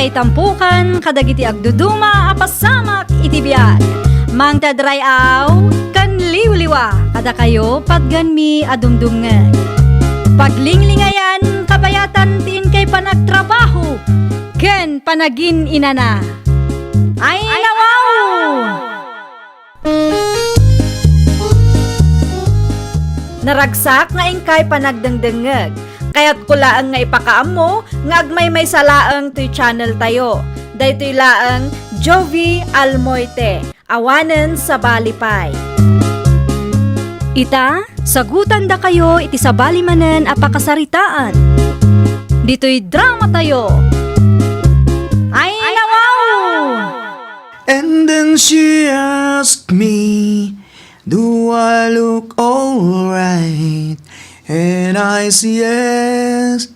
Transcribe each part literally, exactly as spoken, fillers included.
Itampukan kadagiti agduduma a pasamak iti biag. Mangted ray-aw ken liwliwa kadakayo patganmi a dumdumngeg. Paglinglingayan kabayatan ti inkay panagtrabaho ken panagin-inana. Ay, nawaw! Naragsak nga inkay panagdengdengngeg. Kayatko laeng nga ipakaammo nga agmaymaysa laeng toy channel tayo. Daytoy laeng Jovie Almoite, awanen sabali pay. Ita, sagutandakayo iti sabali manen a pakasaritaan. Ditoy drama tayo. Ay, nawaw! And then she asked me, "Do I look alright?" And I say, "Yes,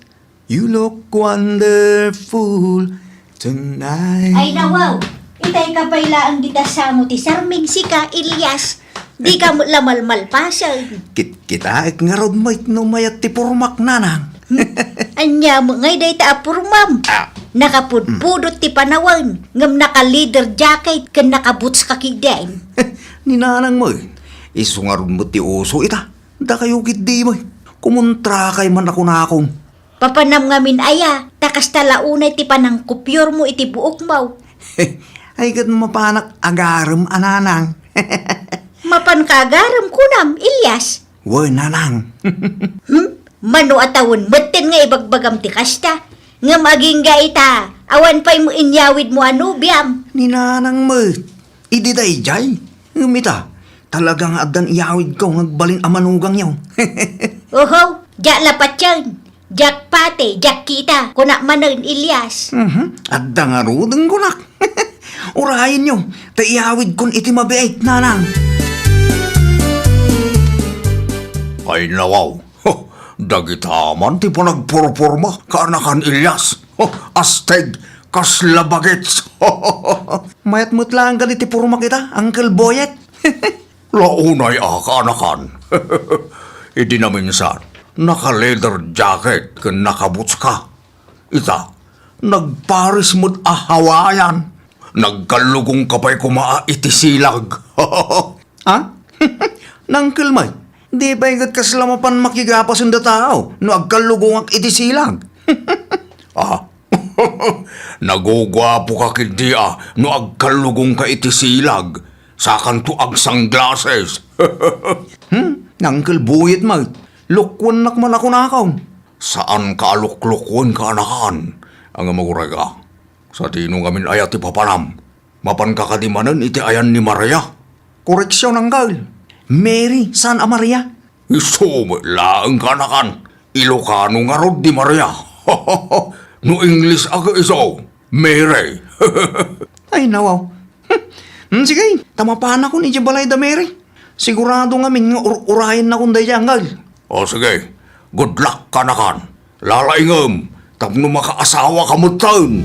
you look wonderful tonight." Ay, nawaw! Itay ka pay laeng dita samo ti sarming sika, Elias. Di ka met la malmalpasen. Kit-, kitaek ngarud met no mayat ti purmak, nanang. Hmm. Ania met ngay dayta a purmam? Ah. Nakapudpudot ti panawen, ngem naka-leather jacket ken naka-boots ka ketdin. Ni nanang met, isu ngarud met ti uso ita. Dakayo ketdi met, kumontrakay man a kunakon. Papanam ngamin aya, ta kasta la unay ti panangkupyormo iti buokmo. Ay, ket mapanak agarem a nanang. Mapanka agarem kunam, Elias? Wen, nanang. Hmm? Mano a tawen metten nga ibagbagam ti kasta? Ngem agingga ita, awan pay mo inyawidmo a nobiam. Ni nanang met, idi daydiay. Ngem ita, talaga nga addan iyawidko nga agbalin a manugangyo. Oho, diak la patien. Diak pati, diak kita, kuna manen Elias. Mhm. Adda ngaruden kunak. Urayenyo, ta iyawidkon iti mabiit, nanang. Ay, nawaw. Dagita man ti panagpurporma, kaanakan Elias. Astig, kasla bagets. Mayat met laeng kadi ti purmak ita, Uncle Boyet. Launay a kaanakan. Idi naminsan, naka-leather jacket ken naka-boots ka. Ita, nagpares met a Hawaiian. Nagkallugong ka pay koma iti silag. Ha? Nangkel may, di pay ket kasla mapan makigapas enda tao no agkallugongak iti silag. Ah, naguguapo ka ketdi a no agkallugong ka iti silag, sakanto agsunglasses. Hmm? Nangkel buyet met, lukwennak man a kunakon. Saan ka a luklukwen kaanakan, a nga maguray ka. Sadino ngamin aya ti papanam? Mapanka kadi manen iti ayan ni Maria? Koreksion, Uncle. Mary, saan a Maria? Isu met laeng kaanakan. Ilocano ngarud di Maria. No English a ket isu, Mary. Ay, nawaw. Hmm, sige, ta mapanakon idiay balay da Mary. Sigurado ngamin nga ur-urayennakon daydiay, Uncle. O sige, good luck kaanakan. Lalaingem tapno makaasawa ka metten.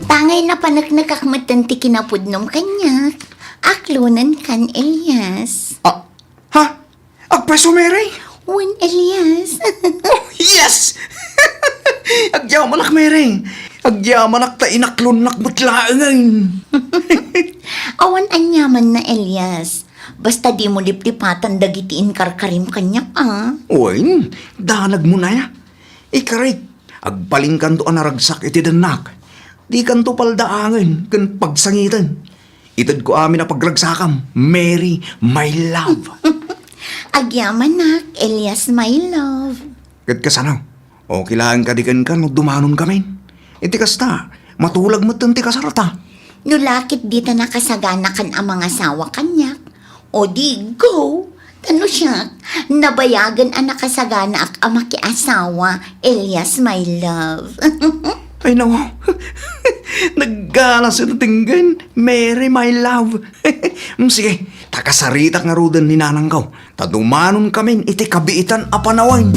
Tangay napaneknekak metten ti kinapudnom kaniak. Aklonen kan Elias. Ah, ha? Agpreso, Mary? Wen, Elias. Oh, yes! Agyamanak, Mary. Agyamanak ta inaklonnak met laengen. Awan aniamanna, Elias. Basta dimo liplipatan dagiti inkarkarim kaniak, a. Wen, danagmo aya. Ikarik, agbalinkanto a naragsak iti dennak. Dikanto paldaangen ken pagsangiten. Itedko amin a pagragsakam, Mary, my love. Agyamanak, Elias, my love. Ket kasano? Okay laeng kadi kenka no dumanonkamin? Iti kasta, matulag metten ti kasarta. No la ket dita nakasaganakan a mangasawa kaniak, o di, go! Ta no siak, nabayagen a nakasaganaak a makiasawa, Elias, my love. Ay, naku. Nagganas iti tenggen, Mary, my love. Mm, sige, ta kasaritak ngaruden ni nanangko, ta dumanonkamin iti kabiitan a panawen.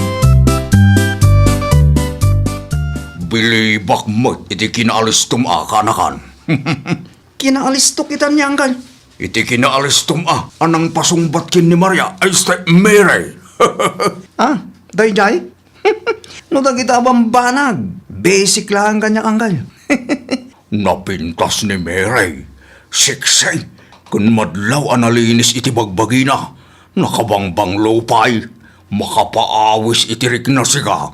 Bilibak met iti kinaalistom a kaanakan. Kinaalistok ita ni Uncle. Iti kinaalistom a, a nangpasungbat ken ni Maria, ay, este, Mary. Ah, daydiay? No dagita a bambanag, basic laeng kaniak, Anggal. Napintas ni Mary, siksi, ken madlaw a nalinis iti bagbagina. Nakabangbanglo pay, makapaawis iti rikna, sika.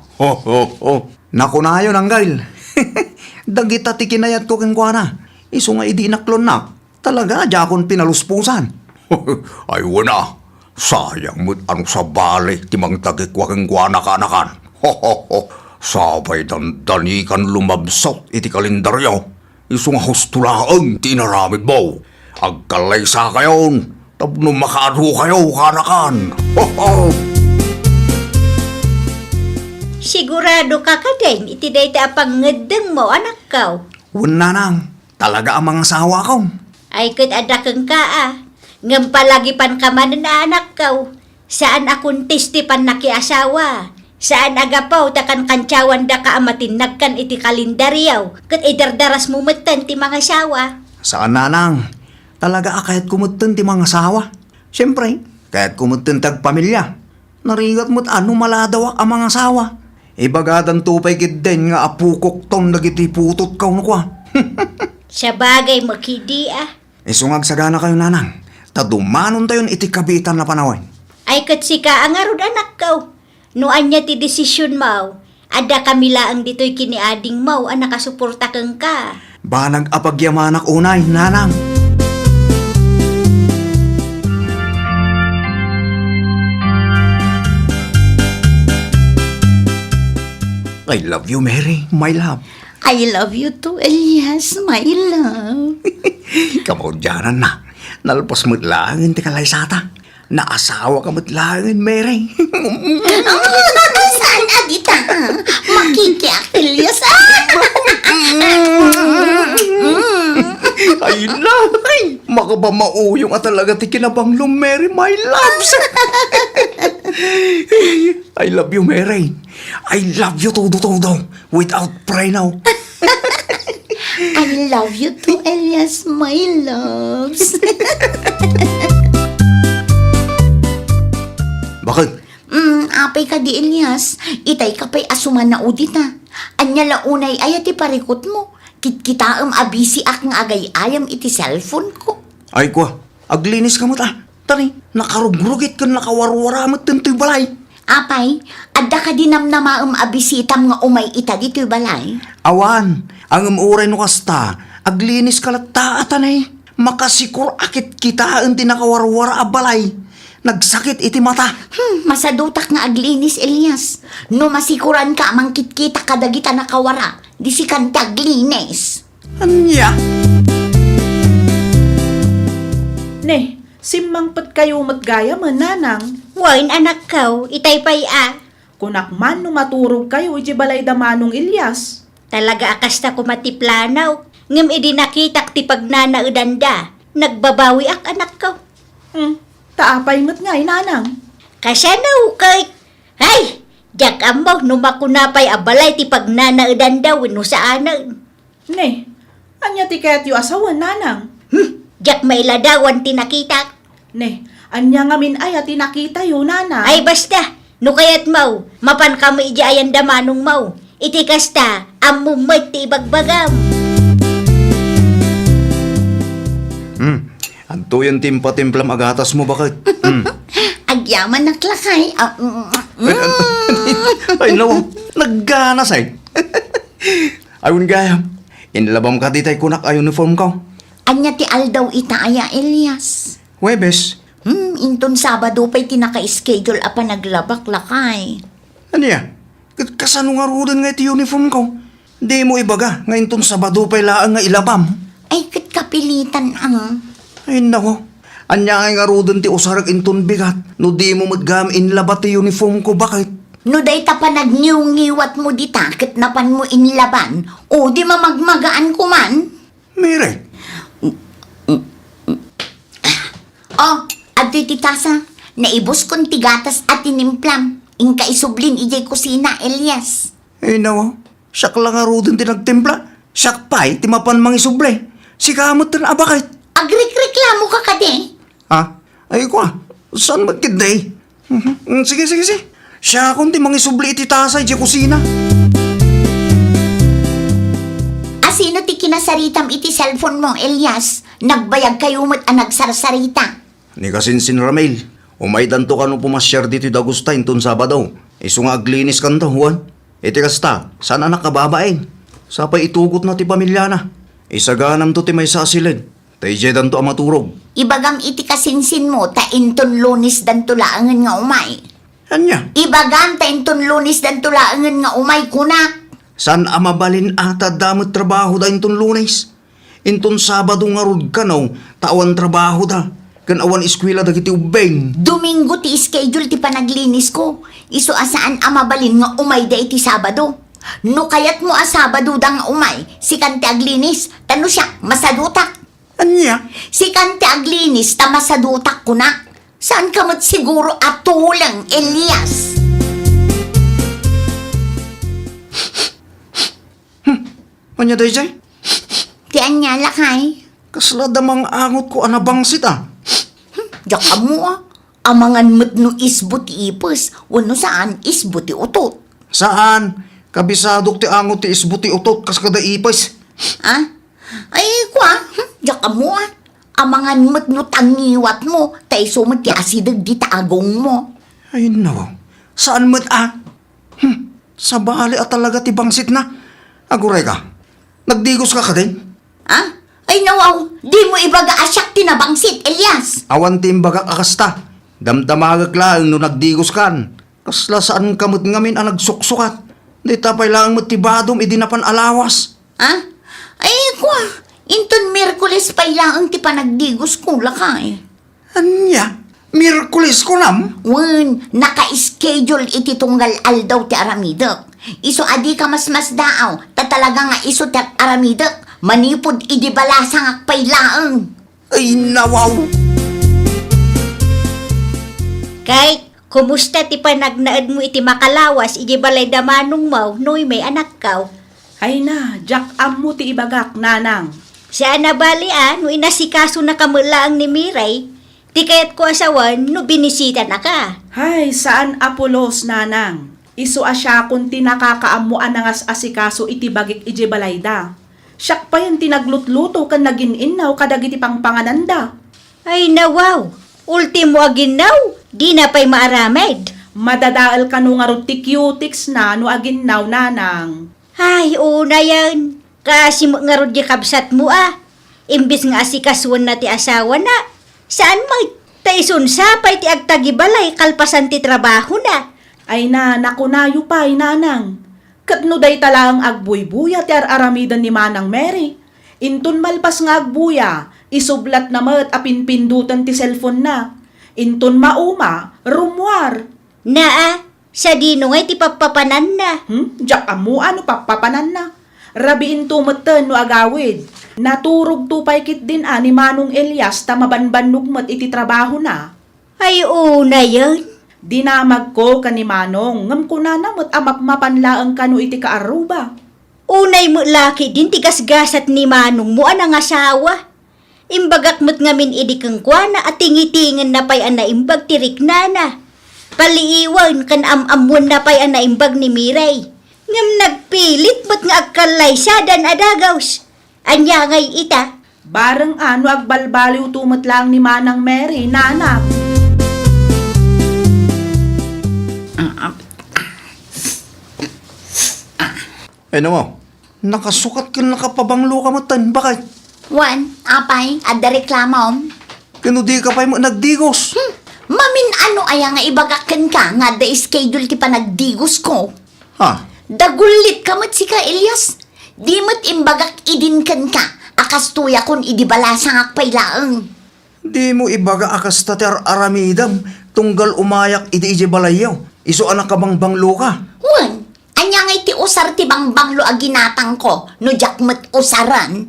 Nakunayon, Anggal. Dagita ti kinayatko kenkuana. Isu nga idi inaklonnak, talaga a diakon pinaluspusan. Ay, wen a, sayang met a no sabali ti mangtagikua kenkuana, kaanakan. Sapay dandanikan lumabsot iti kalendario. Isu nga husto laeng ti inaramidmo. Agkallaysakayon tapno makaadu kayo, kaanakan. Ho, ho! Sigurado ka kadin iti dayta a pangngeddengmo, anakko? Wen, nanang, talaga a mangasawakon. Ay, ket adda kenka a. Ngem palagipanka manen a, anakko. Saan a contest ti pannakiasawa. Saan a gapu ta kankantsawan daka a matinnagkan iti kalendario ket idardarasmo metten ti mangasawa. Saan, nanang. Talaga a kayatko metten ti mangasawa. Siempre, kayatko metten ti agpamilia. Narigat met a no maladawak a mangasawa. Ibagadanto pay ketdin nga apokokton dagiti putotko, no kua. Sabagay, makidi a. Isu nga agsaganakayo, nanang, ta dumanontayon iti kabiitan a panawen. Ay, ket sika a ngarud, anakko. No ania ti desisionmo, adda kami laeng ditoy ken ni adingmo a nakasuporta kenka. Banag a pagyamanak unay, nanang. I love you, Mary, my love. I love you too, Elias, my love. Kamaudiananna, nalpas met laengen ti kalaysata. Naasawaka met laengen, Mary. Saan a dita? Makikiak, Elias. Ay, nay! Makapamauyong a talaga ti kinabanglom, Mary, my loves. I love you, Mary. I love you todo-todo, without pray now. I love you too, Elias, my loves. Bakit? Mm, apay kadi, Elias, itay ka pay a sumanaw dita. Ania la unay aya ti parikutmo? Kitkitaem a bisiak nga agay-ayam iti cellphone ko. Ay, kua, aglinis ka met a. Tani, nakarugrugit ken nakawarwara met ditoy balay. Apay, adda kadi namnamaem a bisitam nga umay ita ditoy balay? Awan, ngem uray no kasta, aglinis ka latta a, tani. Makasikor a kitkitaen ti nakawarwara a balay. Nagsakit iti mata. Hmm, masadutak nga aglinis, Elias. No masikoranka a mangkitkita kadagita nakawara, di sikan ti aglinis. Ania? Ne, simmangpetkayo met gayamen, nanang. Wen, anakko, itay pay a. Kunak man no maturogkayo idiay balay da Manong Elias. Talaga a kasta koma ti planok, ngem idi nakitak ti pagnanaedanda, nagbabawiak, anakko. Hmm, ta apay met ngay, nanang? Kasano ket? Hay! Diak ammo no makuna pay a balay ti pagnanaedanda wenno saanen. Ne, ania ti kayatyo a sawen, nanang? Hmm, diak mailadawan ti nakitak. Ne, ania ngamin aya ti nakitayo, nanang? Ay, basta, no kayatmo, mapankami idiay ayan da manongmo. Iti kasta, ammom met ti ibagbagam. Hmm, adtoyen ti impatimplam a gatasmo, baket. Hmm. Agyamanak, lakay. Ah, mm, mm. Ay, ay, nawa, nagganas, ay. Ay, wen gayam, inlabam ka ditay kunak a uniform ko. Ania ti aldaw ita aya, Elias? Huwebes. Hmm, inton Sabado pay ti naka-schedule a panaglabak, lakay. Ania? Ket kasano ngaruden nga iti uniform ko? Dimo ibaga nga inton Sabado pay laeng nga ilabam? Ay, ket kapilitan, ah. Ay, nako. Ania ngay ngaruden ti usarek inton bigat no dimo met gayam inlaba ti uniform ko, baket? No dayta panagniwngiwatmo dita ket napanmo inlaban, o di mamagmagaan koman? Mary. Oh, adtoy ti tasa. Naibuskon ti gatas a tinimplam. Inka isublin idiay kusina, Elias. Ay, nawa. Siak la ngaruden ti nagtimpla. Siak pay ti mapan mangisubli. Sika metten a baket. Agrikreklamo ka kadi? Ha? Ay, kua. Saan met ketdi? Mhm. Mm, sige, sige, sige. Siakon ti mangisubli iti tasa idiay kusina. Asino ti kinasaritam iti cellphone mo, Elias? Nagbayag kayo met a nagsarsarita. Ni kasinsin Ramil, umaydanto kano pumasiar ditoy dagusta inton Sabado. Isu nga agliniskanto, wen? Iti kasta, saan a nakababain. Sapay itugotna ti pamiliana. Isaganamto ti maysa a siled. Ta idiaydanto a maturog. Ibagam iti kasinsinmo, ta inton Lunesdanto laengen nga umay. Ania? Ibagam, ta inton Lunesdanto laengen nga umay, kunak. Saan a mabalin a ta adda met trabahoda inton Lunes? Inton Sabado ngarud kano, ta awan trabahoda, ken awan eskuela dagiti ubbing. Domingo ti schedule ti panaglinisko. Isu a saan a mabalin nga umayda iti Sabado. No kayatmo a Sabadoda nga umay, sikan ti aglinis, ta no siak, masadutak. Ania? Sikan ti aglinis ta masadutak, kunak. Saanka met siguro a tuleng, Elias. Hmm. Ania daydiay? Ti ania, lakay? Kasla damang angotko a nabangsit, a. Hmm. Diak ammo, a. Amangan met no isbo ti ipis, wenno saan, isbo ti utot. Saan. Kabisadok ti angot ti isbo ti utot kas kada ipis. Ah? Ay, kua, hmm, diak ammo, a. Amangan met no tangiwatmo, ta isu met ti asideg ti tagongmo. Ay, nawaw. Saan met, a. Hmm, sabali a talaga ti bangsitna. Aguray ka. Nagdigoska kadin? Ah? Ay, nawaw, dimo ibaga a siak ti nabangsit, Elias. Awan ti imbagak a kasta. Damdamagek laeng no nagdigoskan. Kasla saanka met ngamin a nagsuksukat. Dayta pay laeng met ti badom idi napan a lawas. Ah? Ay, kua, inton Miyerkules pay laeng ti panagdigosko, lakay. Ania? Miyerkules, kunam? Wen, naka-schedule iti tunggal aldaw ti aramidek. Isu a dika masmasdaaw, ta talaga nga isu ti aramidek, manipud idi balasangak pay laeng. Ay, nawaw! Kay, kumusta ti panagnaedmo iti makalawas iti balay da manongmo, Noemi, anakko? Ay na, diak ammo ti ibagak, nanang. Saan a bali a, no inasikaso na ka met laeng ni Miray, ti kayatko a sawen no binisitanaka. Hay, saan a pulos, nanang. Isu a siakon ti nakakaammo a nangas-asikaso iti bagik idiay balayda. Siak payen ti naglutluto ken nagin-innaw kadagiti pangpangananda. Ay, nawaw! Ultimo a ginnaw, dina pay maaramid. Madadael kano ngarud ti cutex na no aginnaw, nanang. Ay, unayen. Kaasi met ngarud di kabsatmo a. Imbes nga asikasuenna ti asawana, saan met, ta isun sa pay ti agtagibalay kalpasan ti trabahona. Ay na, nakunayo pay, nanang. Ket no dayta laeng agbuybuya ti ar-aramiden ni Manang Mary, inton malpas nga agbuya, isublatna met a pinpindoten ti cellphone-na. Inton mauma, rummuar. Naa, Sadino ngay ti pappapananna? Hmm? Diak ammo a no pappapananna. Rabiinto metten no agawid. Naturogto pay ketdin a ni Manong Elias ta mabanbannog met iti trabahona. Ay, unayen. Dinamagko ken ni Manong, ngem kunana met a mapmapan laeng kano iti kaarruba. Unay met la ketdin ti gasgasat ni manongmo a nangasawa. Imbagak met ngamin idi kenkuana a tingitingenna pay a naimbag ti riknana. Paliiwen ken am-ammoenna pay a naimbag ni Miray. Ngem nagpilit met nga agkallaysadan a dagaws. Ania ngay ita? Bareng a no agbalbaliwto met laeng ni Manang Mary, nanak. Ay, namo, nakasukat ken nakapabanglo ka met, bakit? Wen, apay, adda reklamom? Ken no di ka pay met nagdigos? Hmm, mamin-ano aya nga ibagak kenka nga adda schedule ti panagdigosko? Ha? Dagullit ka met sika, Elias. Di met imbagak idin kenka a kastoyakon idi balasangak pay laeng. Dimo ibaga a kasta ti ar-aramidem tunggal umayak idi idiay balayyo, isu a nakabangbanglo ka. Wen, ania ngay ti usar ti bangbanglo a ginatangko no diak met usaren?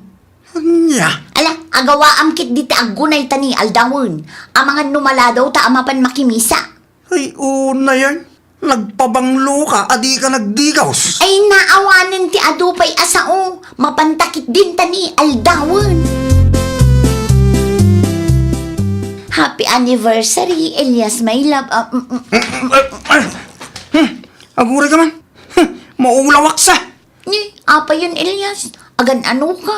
Ania? Ala, agawaam ketdi ti aggunay ta ni aldawen, amangan no maladaw ta a mapan makimisa. Ay, unayen. Nagpabanglo ka a di ka nagdigaws. Ay, naawanen ti adu pay a sao. Mapanta ketdin ta ni aldawen. Happy anniversary, Elias, my love. Ah, mm, mm. Aguray ka man. Maulawak sa. Ni, apay yan, Elias? Agan-ano ka?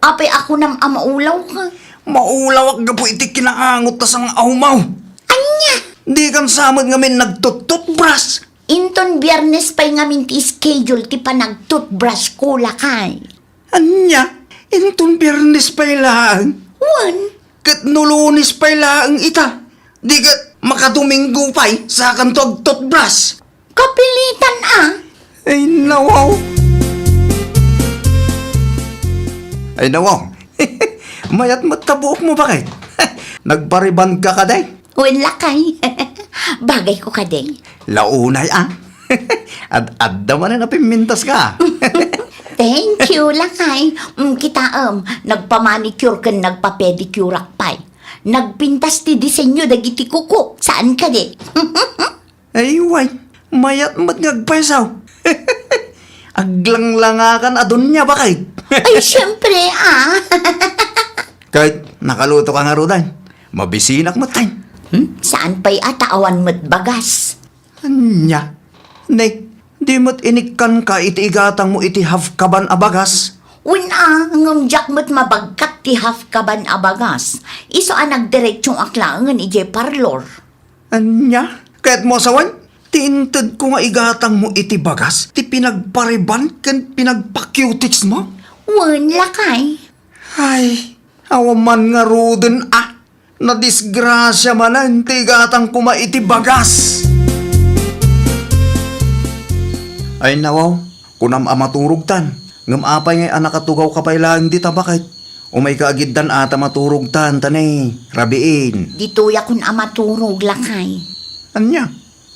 Apay a kunam a maulawak? Maulawak gapu iti kinaangot ta sang-awmaw. Ania? Di kan sa met ngamin nagtut-toothbrush. Inton Biyernes pay ngamin ti schedule ti panagtutbrush ko, lakay. Ania? Inton Biyernes pay laeng? Wen. Ket no Lunes pay laeng ita, di ket makadominggo pay sakanto agtutbrush. Kapilitan a. Ay, nawaw. Ay, nawaw. Mayat met ta buokmo, bakit? Nagpariban ka kadi? Wen, lakay. Bagay ko kadi. Launay, ah. Ad-adda manen a pimmintas ka. Thank you, lakay. Mm, kitaem, nagpamanicure ken nagpapedicure-ak pay. Nagpintas ti disenyo dagiti kuko, saan kadi? Ay, way, mayat met nga agpaysaw. Aglanglangakan a dunia, bakit? Ay, siyempre, ah. Ket nakaluto ka ngaruden. Mabisinak met, ay. Hmm? Saan pay a ta awan met bagas? Ania? Ne, di met inikkanka iti igatangmo iti half kaban a bagas? Wen a, ngem diak met mabagkat ti half kaban a bagas. Isu a nagdiretsoak laengen idiay parlor. Ania? Kayatmo a sawen? Ti intedko nga igatangmo iti bagas, ti pinagpariban ken pinagpa-cutex mo? Wen, lakay. Ay, awan man ngaruden a. Nadisgrasia manen ti igatang koma iti bagas. Ay, nawaw, kunam a maturogtan. Ngem apay ngay a nakatugawka pay laeng dita, bakit? Umayka agiddan a ta maturogtan, ta ne, rabiin. Ditoyakon a maturog, lakay. Ania?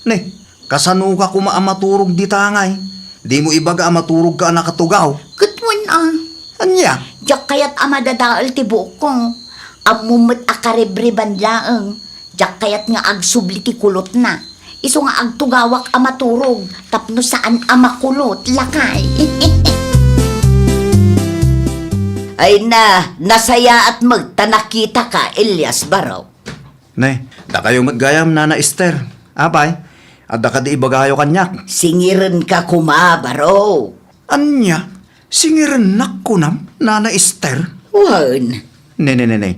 Ne, kasanoka koma a maturog dita ngay? Dimo ibaga a maturogka a nakatugaw? Ket wen a. Ania? Diak kayat a madadael ti buokko. Ammom met a karibreban laeng. Diak kayat nga agsubli ti kulotna. Isu nga agtugawak a maturog tapno saan a makulot, lakay. Ay na, nasayaat met ta nakitaka, Elias Baro. Ne, dakayo met gayam, Nana Ester. Apay, adda kadi ibagayo kaniak? Singirenka koma, baro. Ania? Singirennak kunam, Nana Ester? Wen. Ne, ne, ne, ne.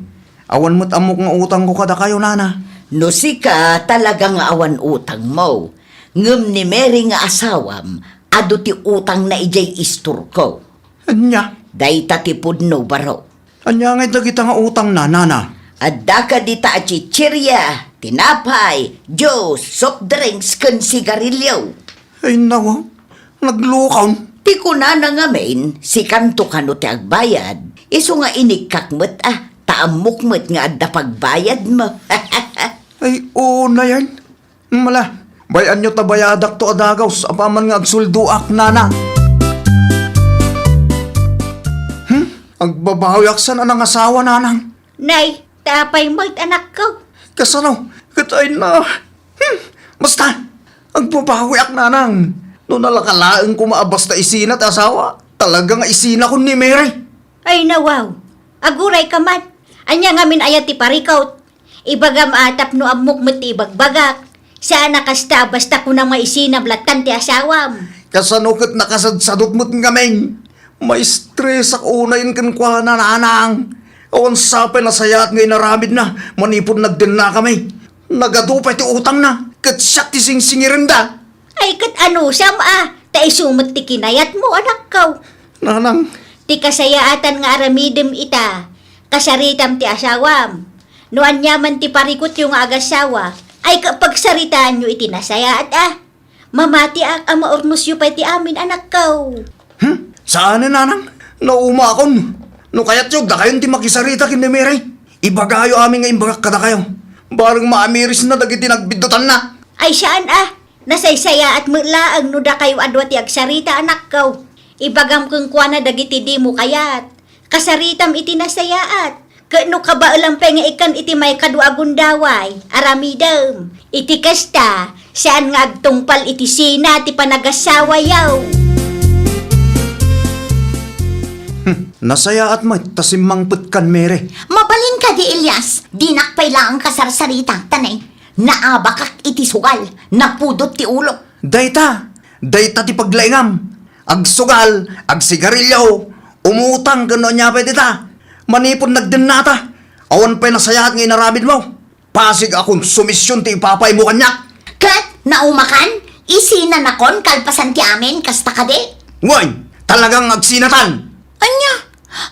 Awan met ammok nga utangko kadakayo, Nana. No sika, talaga nga awan utangmo. Ngem ni Mary nga asawam, adu ti utangna idiay istorko. Ania? Dayta ti pudno, baro. Ania ngay dagita nga utangna, Nana? Adda kadita a chichirya, tinapay, juice, soft drinks, ken sigarilyo. Ay, nawa, naglukon. Ti kunana ngamin, sikanto kano ti agbayad, isu nga inikkak met a, ta ammok met nga adda pagbayadmo. Ay, unayen. Mala, bay-anyo ta bayadakto a dagaws apaman nga agsuldoak, Nana. Hmm? Agbabawiak san a nangasawa, Nanang. Nay, ta apay met, anakko? Kasano? Ket ay na. Hmm. Basta, agbabawiak, Nanang. No nalaka laeng koma a basta isina ti asawa, talaga nga isinakon ni Mary. Ay, nawaw. Aguray ka man. Ania ngamin aya ti parikut? Ibagam a tapno ammok met ti ibagbagak. Saan a kasta, basta kunam nga isinam lattan ti asawam. Kasano ket nakasadsadot met ngamin? Maistresak unayen kenkuana, Nanang. Awan sapay nasayaat nga inaramidna manipud nagdennakami. Nagadu pay ti utangna, ket siak ti singsingirenda. Ay, ket anusam a, ta isu met ti kinayatmo, anakko. Nanang. Ti kasayaatan nga aramidem ita, kasaritam ti asawam. No aniaman ti parikutyo nga agasawa, ay, ka-, pagsaritaanyo iti nasayaat a. Mamatiak a maurnosyo pay ti amin, anakko. Hmm? Saanen, Nanang? Naumakon. No kayatyo, dakayon ti makisarita ken ni Mary. Ibagayo amin nga imbagak kadakayo. Bareng maamirisna dagiti nagbiddutanna. Ay, saan a. Nasaysayaat met laeng no dakayo a dua ti agsarita, anakko. Ibagam kenkuana dagiti dimo kayat. Kasaritam iti nasayaat. Ket no kabaelam pay nga ikkan iti maikadua a gundaway, aramidem. Iti kasta, saan nga agtungpal iti sina ti panagasawayo. Hmm, nasayaat met ta simmangpetkan, Mary. Mabalin kadi, Elias, dinak pay laeng kasarsarita, ta ne, naabakak iti sugal, napudot ti ulok. Dayta, Dayta ti paglaingam. Agsugal, agsigarilio, umutang ken no ania pay dita. Manipud nagdennata, awan pay nasayaat nga inaramidmo. Pasig a konsumision ti ipapaymo kaniak. Ket naumakan, isinanakon kalpasan ti amin, kasta kadi? Wen, talagang agsinatan. Ania?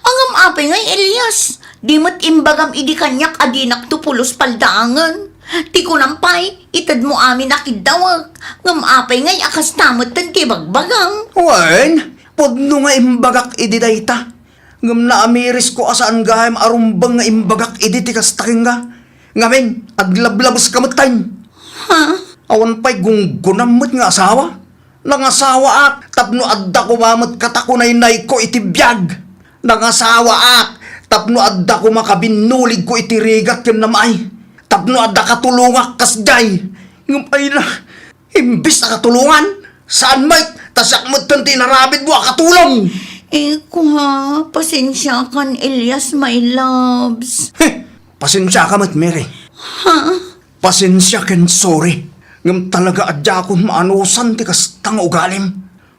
Ngem apay ngay, Elias? Di met imbagam idi kaniak a dinakto pulos paldaangen. Ti kunam pay, itedmo amin a kiddawek. Ngem apay ngay a kasta metten ti bagbagam? Wen, pudno nga imbagak idi dayta. Ngem naamirisko a saan gayam a rumbeng nga imbagak idi ti kasta kenka. Ngamin, aglablabeska metten. Ha? Awan pay gunggonam met nga asawa. Nangasawaak tapno adda koma met katakunaynayko iti biag. Nangasawaak tapno adda koma kabinnuligko iti rigat ken namay. Tapno adda katulongak kasdiay. Ngem ay na, imbes a katulongan, saan met, ta siak metten ti inaramidmo a katulong. Eko ha, pasensiakan, Elias, my loves. Heh, pasensiaka met, Mary. Ha? Pasensia ken sorry. Ngem talaga a diakon maanusan ti kasta nga ugalim.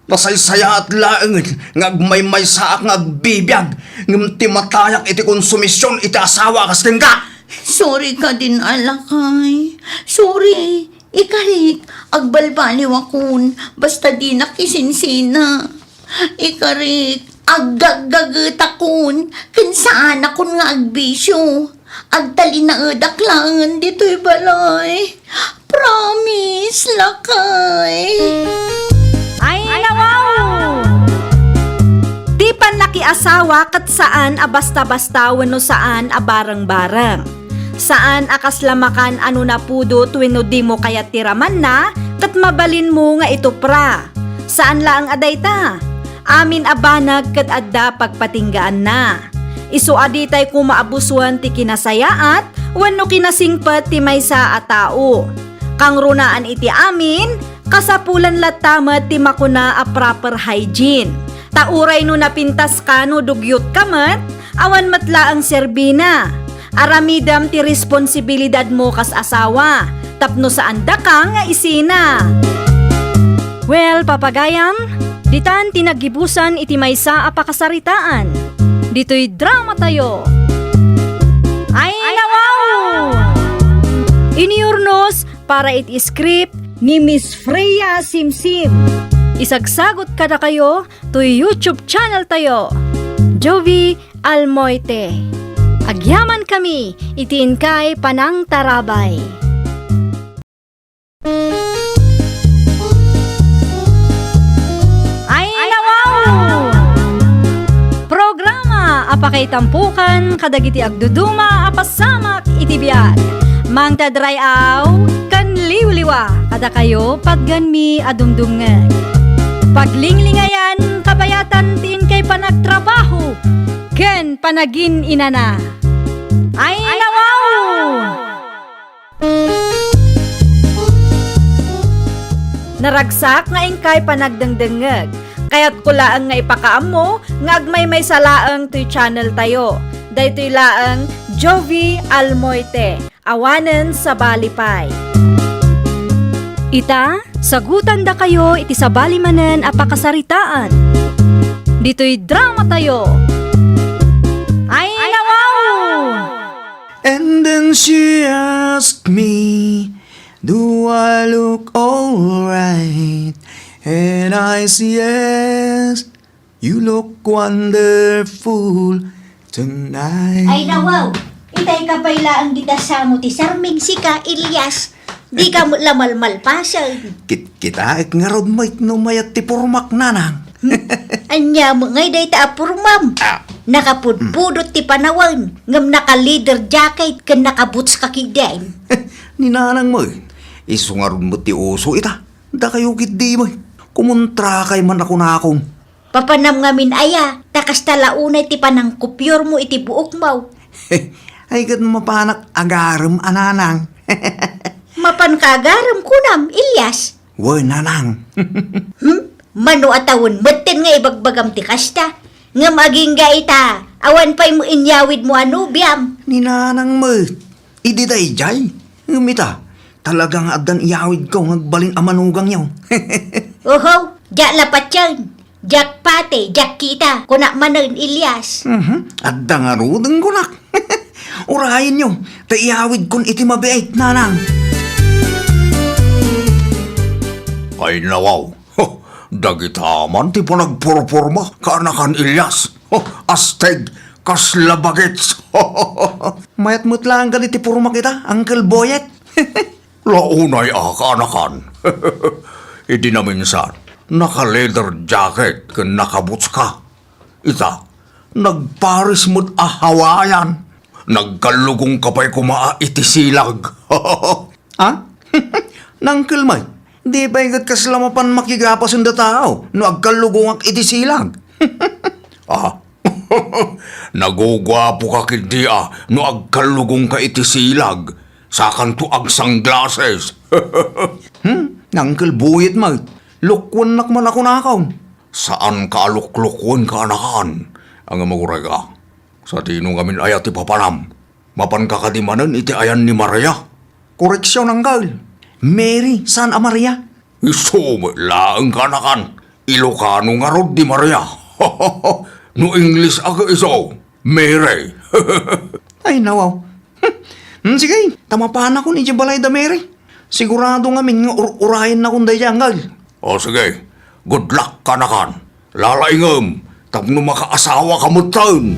Nasaysayaat laeng nga agmaymaysaak nga agbibiag, ngem timatayak iti konsumision iti asawa a kas kenka. Sorry kadin a lakay. Sorry. Ikarik, agbalbaliwakon, basta dinak isinsina. Ikarik, aggaggagetakon, ken saanakon nga agbisio. Agtalinaedak laengen ditoy balay. Promise, lakay. Ay, nawaw! Ti pannakiasawa ket saan a basta-basta wenno saan a bareng-bareng. Saan a kasla makan a no napudot wenno dimo kayat ti ramanna, ket mabalinmo nga itupra. Saan laeng a dayta. Amin a banag ket adda pagpatinggaanna. Isu a ditay koma a busoen ti kinasayaat wenno kinasingpet ti maysa a tao. Kangrunaan iti amin, kasapulan latta met ti makuna a proper hygiene. Ta uray no napintaska no dugyotka met, awan met laeng serbina. Aramidem ti responsibilidadmo kas asawa, tapno saandaka nga isina. Well, papagayam, ditan ti naggibusan iti maysa a pakasaritaan. Ditoy dramatayo. Ay, nawaw! Iniurnos para iti script ni Miss Freya Simsim. Isagsagot kadakayo toy YouTube channel tayo, Jovie Almoite. Agyaman kami iti inkay panangtarabay. Ay, nawaw! Programa a pakaitampokan kadagiti agduduma a pasamak iti biag. Mangted ray-aw ken liwliwa kadakayo patgenmi a dumdumngeg. Paglinglingayan, kabayatan ti inkay panagtrabaho ken panagin-inana. Ay, nawaw! Naragsak nga inkay panagdengdengngeg. Kayatko laeng nga ipakaammo nga agmaymaysa laeng toy channel tayo. Daytoy laeng Jovie Almoite, awanen sabali pay. Ita, sagutandakayo iti sabali manen a pakasaritaan. Ditoy dramatayo. Ay, nawaw! And then she asked me, "Do I look alright?" And I say, "Yes, you look wonderful tonight." Ay, nawaw! Itay ka pay laeng dita samo ti sarming sika, Elias. Dika met la malmalpasen. Kit-, kitaek ngarud met no mayat ti purmak, nanang. Hmm? Ania met ngay dayta a purmam? Ah. Nakapudpudot ti panawen, ngem naka-leather jacket ken naka-boots ka ketdin. Ni nanang met, isu ngarud met ti uso ita. Dakayo ketdi met, kumontrakay man a kunakon. Papanam ngamin aya, ta kasta la unay ti panangkupyormo iti buokmo. Ay, ket mapanak agarem a nanang. Mapan ka agarem kunam, Elias? Wen, nanang. Hmm? Mano a tawen metten nga ibagbagam ti kasta? Ngem agingga ita, awan pay mo inyawidmo a nobiam. Ni nanang met, idi daydiay. Ngem ita, talaga nga addan iyawidko nga agbalin a manugangyo. Uhaw, diak la patien. Diak pati, diak kita, kunak manen, Elias. Mhm. Adda ngaruden kunak. Urayenyo, ta iyawidkon iti mabiit, nanang. Ay, nawaw. Ho, dagita man ti panagpurporma, kaanakan, Elias. Ho, astig, kasla bagets. Mayat met laeng kadi ti purmak ita, Uncle Boyet. Launay a, kaanakan. Idi naminsan, naka-leather jacket ken naka-boots ka. Ita, nagpares met a Hawaiian. Nagkallugongka pay koma a iti silag. Ah? Nangkel, may, di pay ket kasla mapan makigapasen da tao no agkallugongak iti silag. Ah, naguguapoka ketdi a no agkallugongka iti silag, sakanto agsunglasses. Hmm? Nangkel, buyet met. Lukwennak man a kunakon. Saanka a luklukwen, kaanakan. Ngem agurayka. Sadino ngamin aya ti papanam? Mapanka kadi manen iti ayan ni Maria? Koreksion, Uncle. Mary, saan a Maria? Isu met laeng, kaanakan. Ilocano ngarud di Maria. No English a ket isu, Mary. Ay, nawaw. Hmm, sige, ta mapanakon idiay balay da Mary. Sigurado ngamin nga ur-urayennakon daydiay, Uncle. O, sige. Good luck, kaanakan. Lalaingem tapno makaasawaka metten.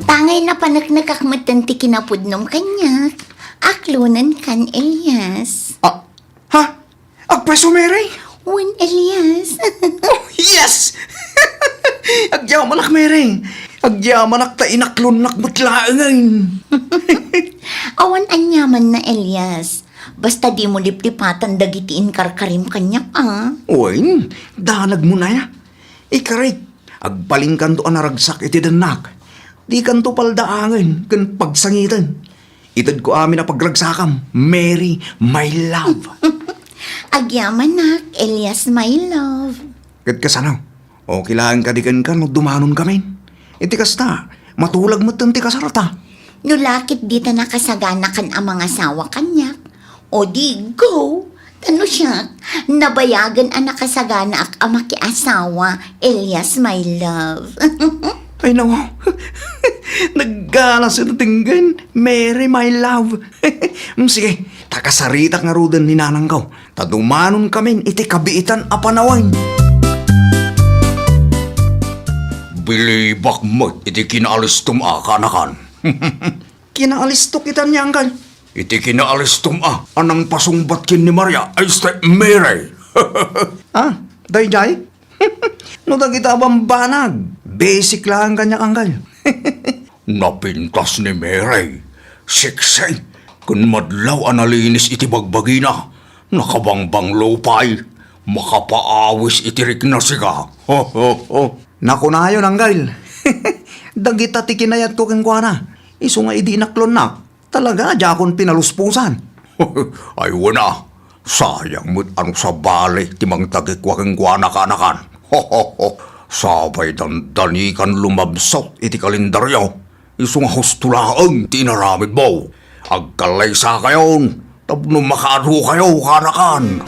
Tangay napaneknekak metten ti kinapudnom kaniak. Aklonenkan, Elias. Ah, ha? Agpreso, Mary? Wen, Elias. Oh, yes! Agyamanak, Mary. Agyamanak ta inaklonnak met laengen. Awan aniamanna, Elias. Basta dimo liplipatan dagiti inkarkarim kaniak, a. Wen, danagmon aya. Ikarik, agbalinkanto a naragsak iti dennak. Dikanto paldaangen ken pagsangiten. Itedko amin a pagragsakam, Mary, my love. Agyamanak, Elias, my love. Ket kasano? Okay laeng kadi kenka no dumanonkamin? Iti kasta, matulag metten ti kasarta. No la ket dita nakasaganakan a mangasawa kaniak, o di, go! Ta no siak, nabayagen a nakasaganaak a makiasawa, Elias, my love. Ay, naku. Nagganas iti tenggen, Mary, my love. Mm, sige, ta kasaritak ngaruden ni nanangko. Ta dumanonkamin iti kabiitan a panawen. Bilibak met iti kinaalistom a, kaanakan. Kinaalistok ita ni Uncle. Iti kinaalistom a, a nangpasungbat ken ni Maria, ay, este, Mary. Ah, daydiay? No dagita a bambanag, basic laeng kaniak, Uncle. Napintas ni Mary, sexy, ken madlaw a nalinis iti bagbagina, nakabangbanglo pay, makapaawis iti rikna, sika. Nakunayon, Uncle. Dagita ti kinayatko kenkuana. Isu nga idi inaklonnak, talaga a diakon pinalusposan. Ay, wen a. Sayang met a no sabali ti mangtagikua kenkuana, kaanakan. Sapay dandanikan lumabsot iti kalendario. Isu nga husto laeng ti inaramidmo. Agkallaysakayon tapno makaadu kayo, kaanakan.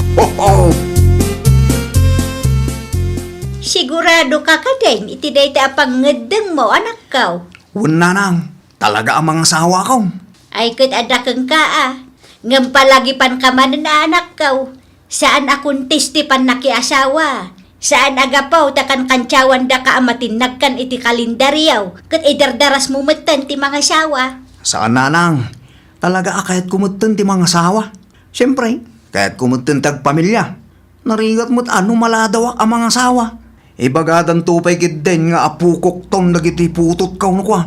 Sigurado ka kadin iti dayta a pangngeddengmo, anakko? Wen, nanang. Talaga a mangasawakon. Ay, ket adda kenka a. Ngem palagipanka manen a, anakko. Saan a contest ti pannakiasawa. Saan a gapu ta kankantiawandaka a matinnagkan iti kalendario, ket idardarasmo metten ti mangasawa. Saan, nanang. Talaga a kayatko metten ti mangasawa. Siempre, kayatko metten ti agpamilia. Narigat met a no maladawak a mangasawa. Ibagadanto pay ketdin nga apokokton dagiti putotko, no kua.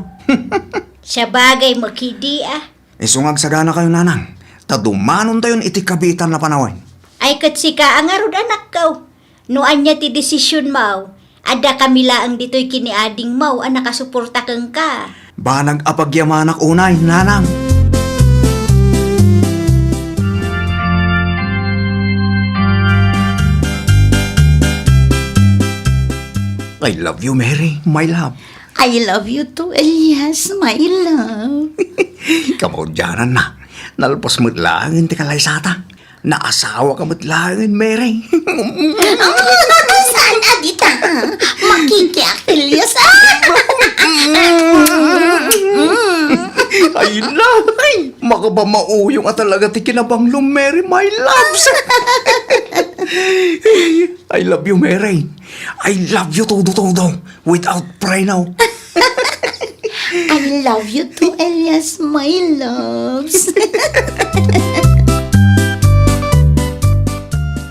Sabagay, makidi a. Isu nga agsaganakayo, nanang, ta dumanontayon iti kabiitan a panawen. Ay, ket sika a ngarud, anakko. No ania ti desisionmo, adda kami laeng ditoy ken ni adingmo a nakasuporta kenka. Banag a pagyamanak unay, nanang. I love you, Mary, my love. I love you too, Elias, my love. Kamaudiananna, nalpas met laeng ti kalaysata. Naasawa ka met laengen, Mary. Saan a dita? Makikiak, Elias. Ay, la! Ay, makapamauyong a talaga ti kinabanglom, Mary, my loves. I love you, Mary. I love you todo-todo. Without pray now. I love you too, Elias, my loves.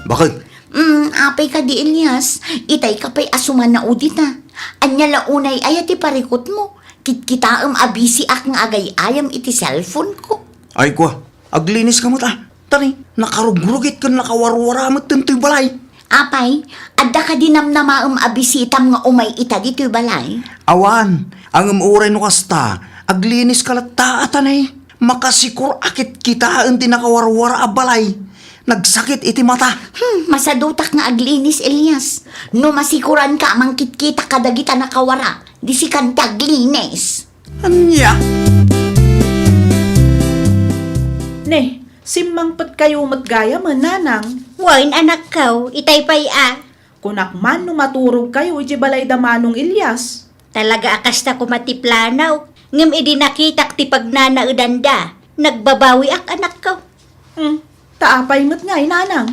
Bakit? Mm, apay kadi, Elias. Itay ka pay a sumanaw dita. Ania la unay aya ti parikutmo? Kitkitaem a busy-ak nga agay-ayam iti cellphone ko. Ay, kua. Aglinis ka met, a. Tani, nakarugrugit ken nakawarwara met ditoy balay. Apay, adda kadi namnamaem a bisitam nga umay ita ditoy balay? Awan, ngem uray no kasta, aglinis ka latta, a, tani. Makasikor a kitkitaen ti nakawarwara a balay. Nagsakit iti mata. Hmm, masadutak nga aglinis, Elias. No masikoranka a mangkitkita kadagita nakawara, di sikan ti aglinis. Ania? Ne, simmangpetkayo met gayamen, nanang. Wen, anakko, itay pay a. Kunak man no maturogkayo iti balay da Manong Elias. Talaga a kasta koma ti planaw, ngem idi nakitak ti pagnanaedanda, nagbabawiak, anakko. Hmm, ta apay met ngay, nanang?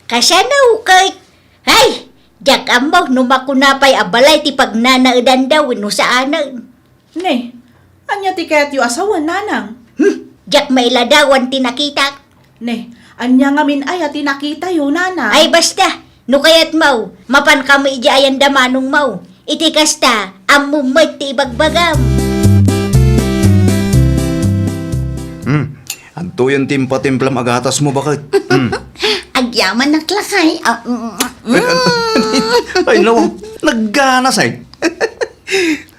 Kasano ket? Hay! Diak ammo no makuna pay a balay ti pagnanaedanda wenno saanen. Ne, ania ti kayatyo a sawen, nanang? Hmm, diak mailadawan ti nakitak. Ne, ania ngamin aya ti nakitayo, nanang? Ay, basta, no kayatmo, mapankami idiay ayan da manongmo. Iti kasta, ammom met ti ibagbagam. Hmm, adtoyen ti impatimplam a gatasmo, baket. Hmm. Agyamanak, lakay. Ah, mm, mm. Ay, no, nagganas, ay.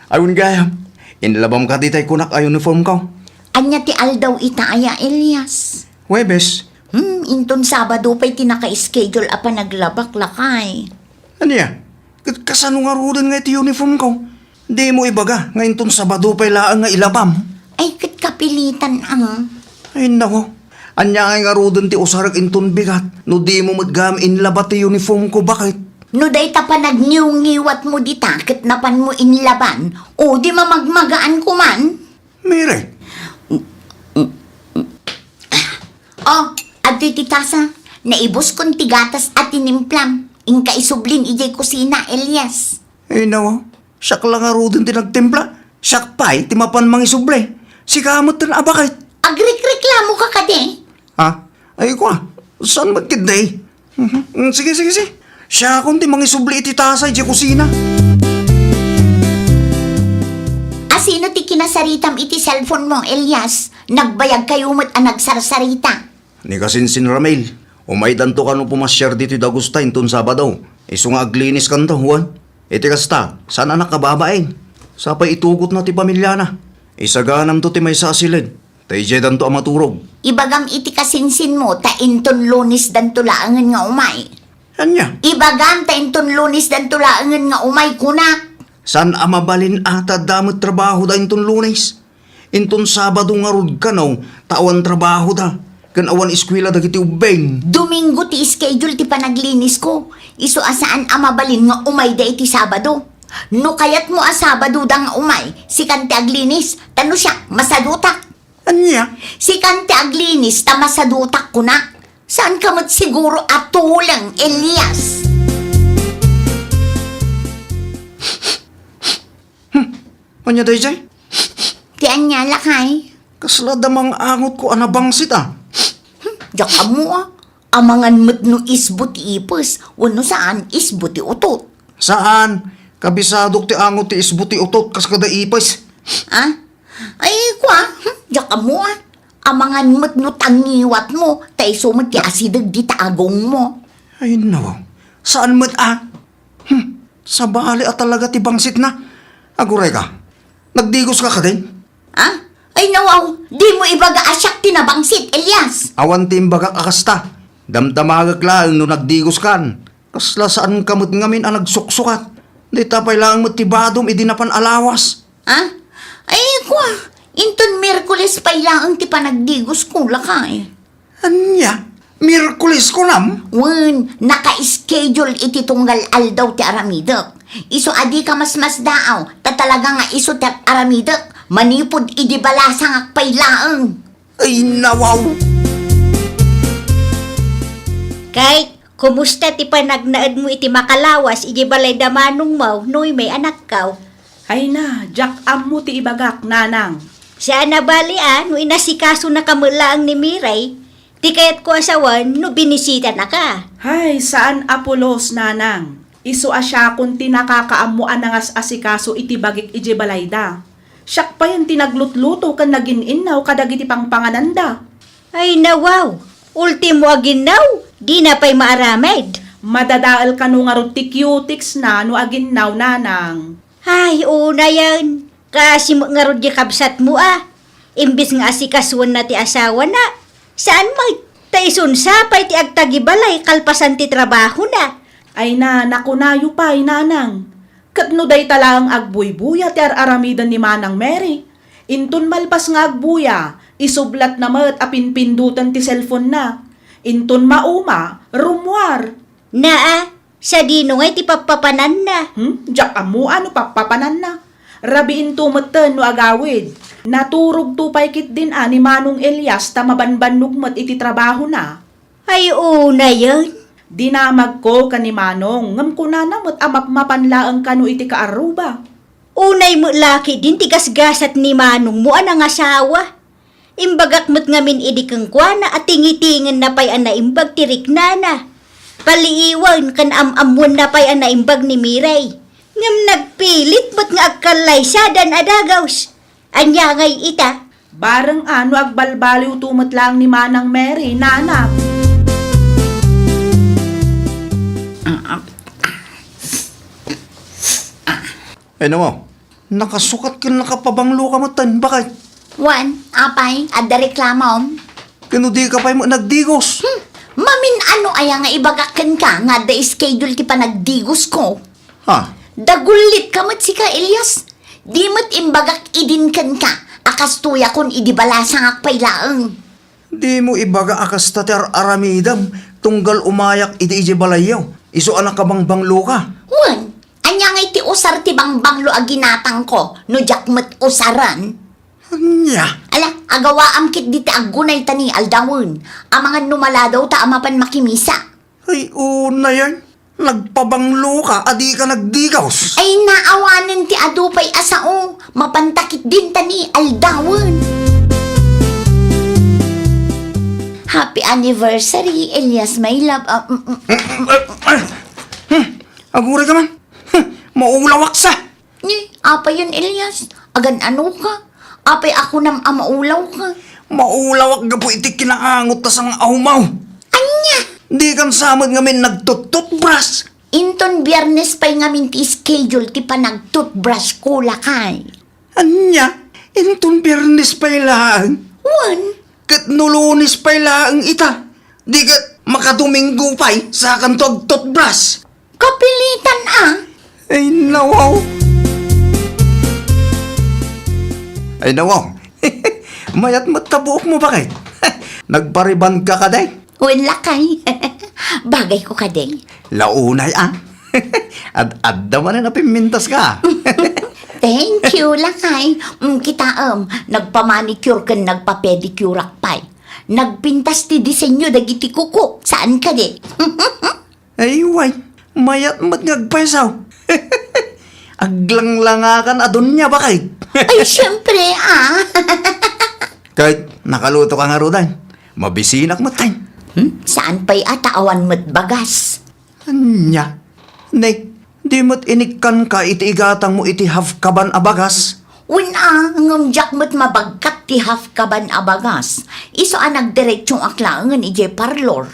Ay, wen gayam, inlabam kadi tay kunak a uniformko? Ania ti aldaw ita aya, Elias? Huwebes. Hmm, inton Sabado pay ti naka-schedule a panaglabak, lakay. Ania? Ket kasano ngaruden nga iti uniformko? Dimo ibaga nga inton Sabado pay laeng nga ilabam? Ay, ket kapilitan, ah. Ay, nako. Ania ngay ngaruden ti usarek inton bigat no dimo met gayam inlaba ti uniformko, baket? No dayta panagniwngiwatmo dita ket napanmo inlaban, o di mamagmagaan koman? Mary. Oh, adtoy ti tasa. Naibuskon ti gatas a tinimplam. Inka isublin idiay kusina, Elias. Ay, nawa. Siak la ngaruden ti nagtimpla. Siak pay ti mapan mangisubli. Sika met ten a baket. Agrikreklamoka kadi? Ha? Ay, kua, saan met ketdi? Mhm. Mm, sige, sige, sige. Siakon ti mangisubli iti tasa idiay kusina. Asino ti kinasaritam iti cellphone mo, Elias? Nagbayagkayo met a nagsarsarita. Ni kasinsin Ramil, umaydanto kano pumasiar ditoy dagusta inton Sabado. Isu nga agliniskanto, wen? Iti kasta, saan a nakababain. Sapay itugotna ti pamiliana. Isaganamto ti maysa a siled. Ta idiaydanto a maturog. Ibagam iti kasinsinmo ta inton Lunesdanto laengen nga umay. Ania? Ibagam ta inton Lunesdanto laengen nga umay, kunak. Saan a mabalin a ta adda met trabahoda inton Lunes? Inton Sabado ngarud kano ta awan trabahoda ken awan eskuela dagiti ubbing. Domingo ti schedule ti panaglinisko. Isu a saan a mabalin nga umayda iti Sabado. No kayatmo a Sabadoda nga umay, sikan ti aglinis, ta no siak, masadutak. Ania? Sikan ti aglinis ta masadutak, kunak. Saanka met siguro a tuleng, Elias. Hmm. Ania daydiay? Ti ania, lakay? Kasla damang angotko a nabangsit, a. Hmm, diak ammo, a. Amangan met no isbo ti ipis, wenno saan isbo ti utot. Saan, kabisadok ti angot ti isbo ti utot kas kada ipis. Ah? Ay, kua, hmm, diak ammo, a. Amangan met no tangiwatmo, ta isu met ti asideg ti tagongmo. Ay, no. Saan met, a? Hmm, sabali a talaga ti bangsitna. Aguray ka. Nagdigoska kadin? Ha? Ay, nawaw, dimo ibaga a siak ti nabangsit, Elias. Awan ti imbagak a kasta. Damdamagek laeng no nagdigoskan. Kasla saanka met ngamin a nagsuksukat. Dayta pay laeng met ti badom idi napan a lawas. Ha? Ay, kua, inton Miyerkules pay laeng ti panagdigosko, lakay. Ania? Miyerkules kunam? Wen, naka-schedule iti tunggal aldaw ti aramidek. Isu a dika masmasdaaw, ta talaga nga isu ti aramidek, manipud idi balasangak pay laeng. Ay, nawaw! Kay, kumusta ti panagnaedmo iti makalawas iti balay da manongmo, Noemi, anakko? Ay na, diak ammo ti ibagak, nanang. Saan a bali a, no inasikasonaka met laeng ni Miray, ti kayatko a sawen no binisitanaka. Hay, saan a pulos, nanang. Isu a siakon ti nakakaammo a nangas-asikaso iti bagik idiay balayda. Siak payen ti naglutluto ken nagin-innaw kadagiti pangpangananda. Ay, nawaw! Ultimo a ginnaw, dina pay maaramid. Madadael kano ngarud ti cutex na no aginnaw, nanang. Ay, unayen. Kaasi met ngarud di kabsatmo a. Imbes nga asikasoenna ti asawana, saan met. Ta isunsa pay ti agtagibalay kalpasan ti trabahona. Ay na, nakunayo pay, nanang. Ket no dayta laeng agbuybuya ti ar-aramiden ni Manang Mary, inton malpas nga agbuya, isublatna met a pinpindoten ti cellphone-na. Inton mauma, rummuar. Naa, sadino ngay ti pappapananna? Hmm? Diak ammo a no pappapananna. Rabiinto metten no agawid. Naturogto pay ketdin a ni Manong Elias ta mabanbannog met iti trabahona. Ay, unayen. Dinamagko ken ni Manong, ngem kunana met a mapmapan laeng kano iti kaarruba. Unay met la ketdin ti gasgasat ni Manongmo a nangasawa. Imbagak met ngamin idi kenkuana a tingitingenna pay a naimbag ti riknana. Paliiwen ken am-ammoenna pay a naimbag ni Miray. Ngem nagpilit met nga agkallaysadan a dagaws. Ania ngay ita? Bareng a no agbalbaliwto met laeng ni Manang Mary, nana. Ay, nawaw. Nakasukat ken nakapabangloka metten, baket. Wen, apay, adda reklamom? Ken no dika pay met nagdigos? Hmm, mamin-ano aya nga ibagak kenka nga adda schedule ti panagdigosko? Ha? Dagullitka met sika, Elias. Di met imbagak idin kenka a kastoyakon idi balasangak pay laeng. Dimo ibaga a kasta ti ar-aramidem tunggal umayak idi idiay balayyo, isu a nakabangbangloka. Wen, ania ngay ti usar ti bangbanglo a ginatangko no diak met usaren? Ania? Ala, agawaam ketdi ti aggunay ta ni aldawen, amangan no maladaw ta a mapan makimisa. Ay, unayen. Nagpabangloka a dika nagdigaws. Ay, naawanen ti adu pay a sao. Mapanta ketdin ta ni aldawen. Happy anniversary, Elias, my love. Ah, mm, mm. Hmm, agurayka man. Hmm, maulawak sa. Ni, apayen, Elias? Agan-anoka? Apay a kunam a maulawka? Maulawak gapu iti kinaangot ta sang-awmaw. Ania? Dikan sa met ngamin nagtut-toothbrush. Inton Biyernes pay ngamin ti schedule ti panagtutbrushko, lakay. Ania? Inton Biyernes pay laeng? Wen. Ket no Lunes pay laeng ita, di ket makadominggo pay, sakanto agtutbrush. Kapilitan a. Ay, nawaw. Ay, nawaw. Mayat met ta buokmo, baket. Nagparibanka kadi? Wen, lakay. Bagayko kadi. Launay, a. Ad-adda manen a pimmintaska. Thank you, lakay. Mm, kitaem, nagpamanicure ken nagpapedicureak pay. Nagpintas ti disenyo dagiti kukok, saan kadi? Ay, way, mayat met nga agpayso. Aglanglangakan a dunia, baket. Ay, siempre, a. Ket nakalutoka ngaruden. Mabisinak met, tay. Hmm? Saan pay a ta awan met bagas? Ania? Ne, di met inikkanka iti igatangmo iti half kaban a bagas? Wen a, ngem diak met mabagkat ti half kaban a bagas. Isu a nagdiretsoak laengen idiay parlor.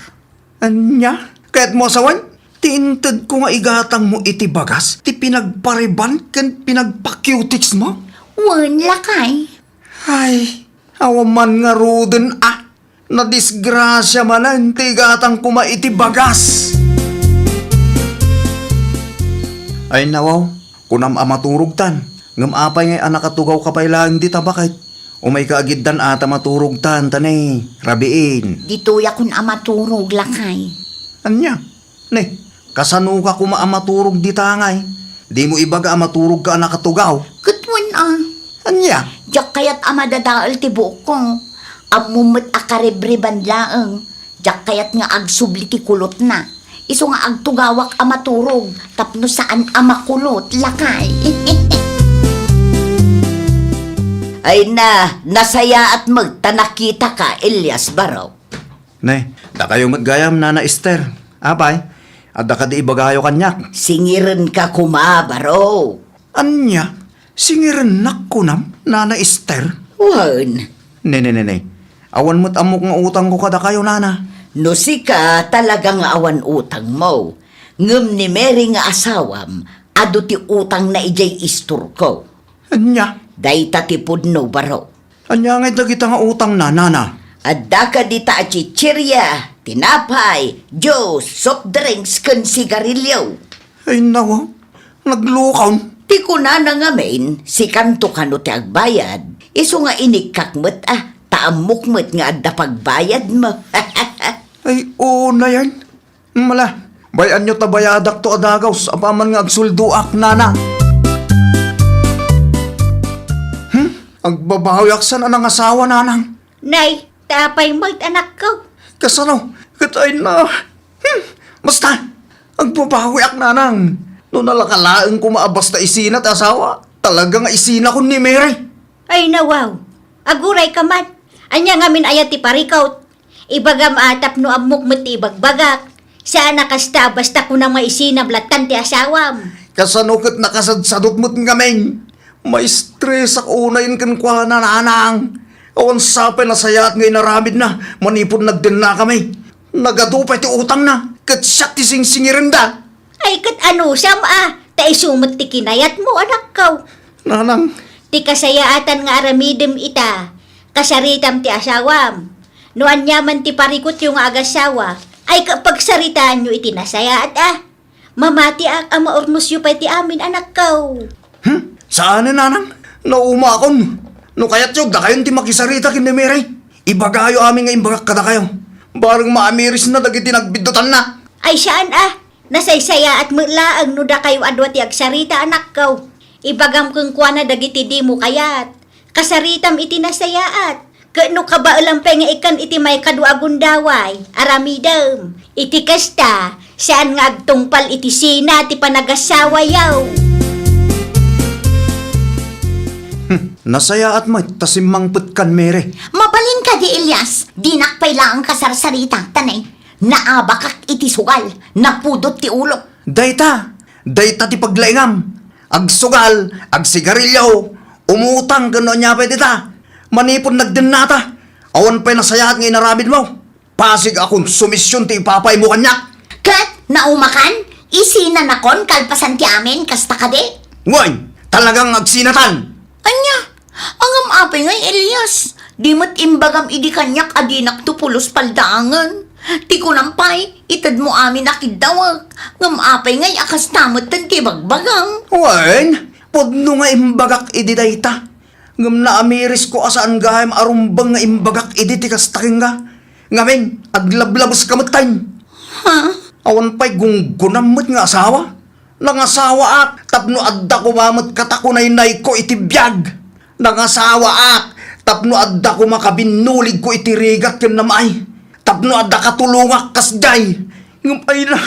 Ania? Kayatmo a sawen? Ti intedko nga igatangmo iti bagas ti pinagpariban ken pinagpa-cutex mo? Wen, lakay. Ay, awan man ngaruden a. Nadisgrasia manen ti igatang koma iti bagas. Ay, nawaw, kunam a maturogtan. Ngem apay ngay a nakatugawka pay laeng dita, baket? Umayka agiddan a ta maturogtan, ta ne, rabiin. Ditoyakon a maturog, lakay. Ania? Ne, kasanoka koma a maturog dita ngay? Dimo ibaga a maturogka a nakatugaw? Ket wen a. Ania? Diak kayat a madadael ti buokko. Ammom met a karibreban laeng. Diak kayat nga agsubli ti kulotna. Isu nga agtugawak a maturog tapno saan a makulot, lakay. Ay na, nasayaat met ta nakitaka, Elias Barok. Ne, dakayo met gayam, Nana Ester. Apay, adda kadi ibagayo kaniak? Singirenka koma, Barok. Ania? Singirennak kunam, Nana Ester? Wen. Ne, ne, ne, ne. Awan met ammok nga utangko kadakayo, Nana. No sika, talaga nga awan utangmo. Ngem ni Mary nga asawam, adu ti utangna idiay istorko. Ania? Dayta ti pudno, Barok. Ania ngay dagita nga utangna, Nana? Adda kadi ta achichiria, tinapay, juice, soft drinks, ken sigarilyo. Ay, nawa, naglukon. Ti kunana ngamin, sikanto kano ti agbayad, isu nga inikkak met a, ta ammok met nga adda pagbayadmo. Ay, unayen. Mala, bay-anyo ta bayadakto a dagaws, apaman nga agsuldoak, Nana. Hmm? Agbabawiak saan a nangasawa, Nanang? Nay, ta apay met, anakko? Kasano? Ket ay na. Hmm. Basta, agbabawiak, Nanang. No nalaka laeng koma a basta isina ti asawa, talaga nga isinakon ni Mary. Ay, nawaw. Agurayka man. Ania ngamin aya ti parikut? Ibagam a tapno ammok met ti ibagbagak. Saan a kasta, basta kunam nga isinam lattan ti asawam. Kasano ket nakasadsadot met ngamin? Maistresak unayen kenkuana, Nanang. Awan sapay nasayaat nga inaramidna manipud nagdennakami. Nagadu pay ti utangna, ket siak ti singsingirenda. Ay, ket anusam a, ta isu met ti kinayatmo, anakko. Nanang. Ti kasayaatan nga aramidem ita, kasaritam ti asawam. No aniaman ti parikutyo nga agasawa, ay, ka-, pagsaritaanyo iti nasayaat a. Mamatiak a maurnosyo pay ti amin, anakko. Hmm? Saanen, Nanang? Naumakon. No kayatyo, dakayon ti makisarita ken ni Mary. Ibagayo amin nga imbagak kadakayo. Bareng maamirisna dagiti nagbiddutanna. Ay, saan a. Nasaysayaat met laeng no dakayo a dua ti agsarita, anakko. Ibagam kenkuana dagiti dimo kayat. Kasaritam iti nasayaat. Ket no kabaelam pay nga ikkan iti maikadua a gundaway, aramidem. Iti kasta, saan nga agtungpal iti sina ti panagasawayo. Hmm, nasayaat met ta simmangpetkan, Mary. Mabalin kadi, Elias, dinak pay laeng kasarsarita, ta ne, naabakak iti sugal, napudot ti ulok. Dayta, dayta ti paglaingam. Agsugal, agsigarilyo, umutang ken no ania pay dita. Manipud nagdennata, awan pay nasayaat nga inaramidmo. Pasig a konsumision ti ipapaymo kaniak. Ket naumakan, isinanakon kalpasan ti amin, kasta kadi? Wen, talagang agsinatan. Ania? Ngem apay ngay, Elias? Di met imbagam idi kaniak a dinakto pulos paldaangen. Ti kunam pay, itedmo amin a kiddawek. Ngem apay ngay a kasta metten ti ibagbagam? Wen, pudno nga imbagak idi dayta. Ngem naamirisko a saan gayam a rumbeng nga imbagak idi ti kasta kenka. Ngamin, aglablabeska metten. Ha? Awan pay gunggonam met nga asawa. Nangasawaak tapno adda koma met katakunaynayko iti biag. Nangasawaak tapno adda koma kabinnuligko iti rigat ken namay. Tapno adda katulongak kasdiay. Ngem ay na,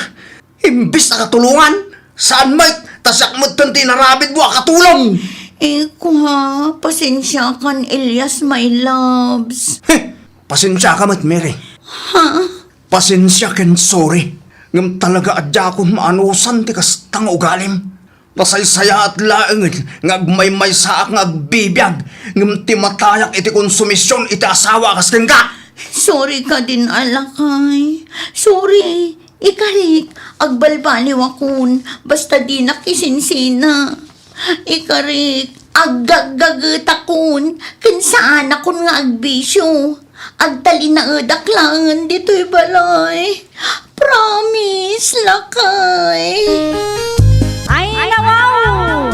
imbes a katulongan, saan met, ta siak metten ti inaramidmo a katulong. Eko ha, pasensiakan, Elias, my loves. Heh, pasensiaka met, Mary. Ha? Pasensia ken sorry, ngem talaga a diakon maanusan ti kasta nga ugalim. Nasaysayaat laeng nga agmaymaysaak nga agbibiag, ngem ti matayak iti konsumision iti asawa a kas kenka. Sorry kadin a, lakay. Sorry. Ikarik, agbalbaliwakon, basta dinak isinsina. Ikarik, aggaggagetakon, ken saanakon nga agbisio. Agtalinaedak laengen ditoy balay. Promise, lakay. Ay, nawaw!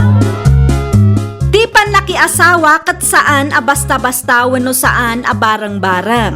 Ti pannaki-, Asawa ket saan a basta-basta wenno saan a bareng-bareng.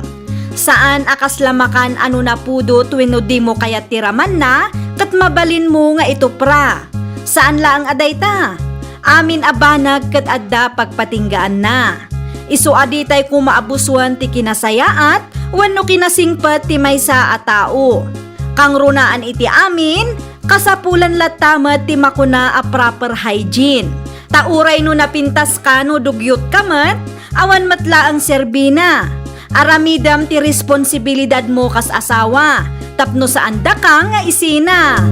Saan a kasla makan a no napudot wenno dimo kayat ti ramanna ket mabalinmo nga itupra. Saan laeng a dayta. Amin a banag ket adda pagpatinggaanna. Isu a ditay koma a busuen ti kinasayaat wenno kinasingpet ti maysa a tao. Kangrunaan iti amin, kasapulan latta met ti makuna a proper hygiene. Ta uray no napintaska no dugyot ka met, awan met laeng serbina. Aramidem ti responsibilidadmo kas asawa, tapno saan daka nga isina.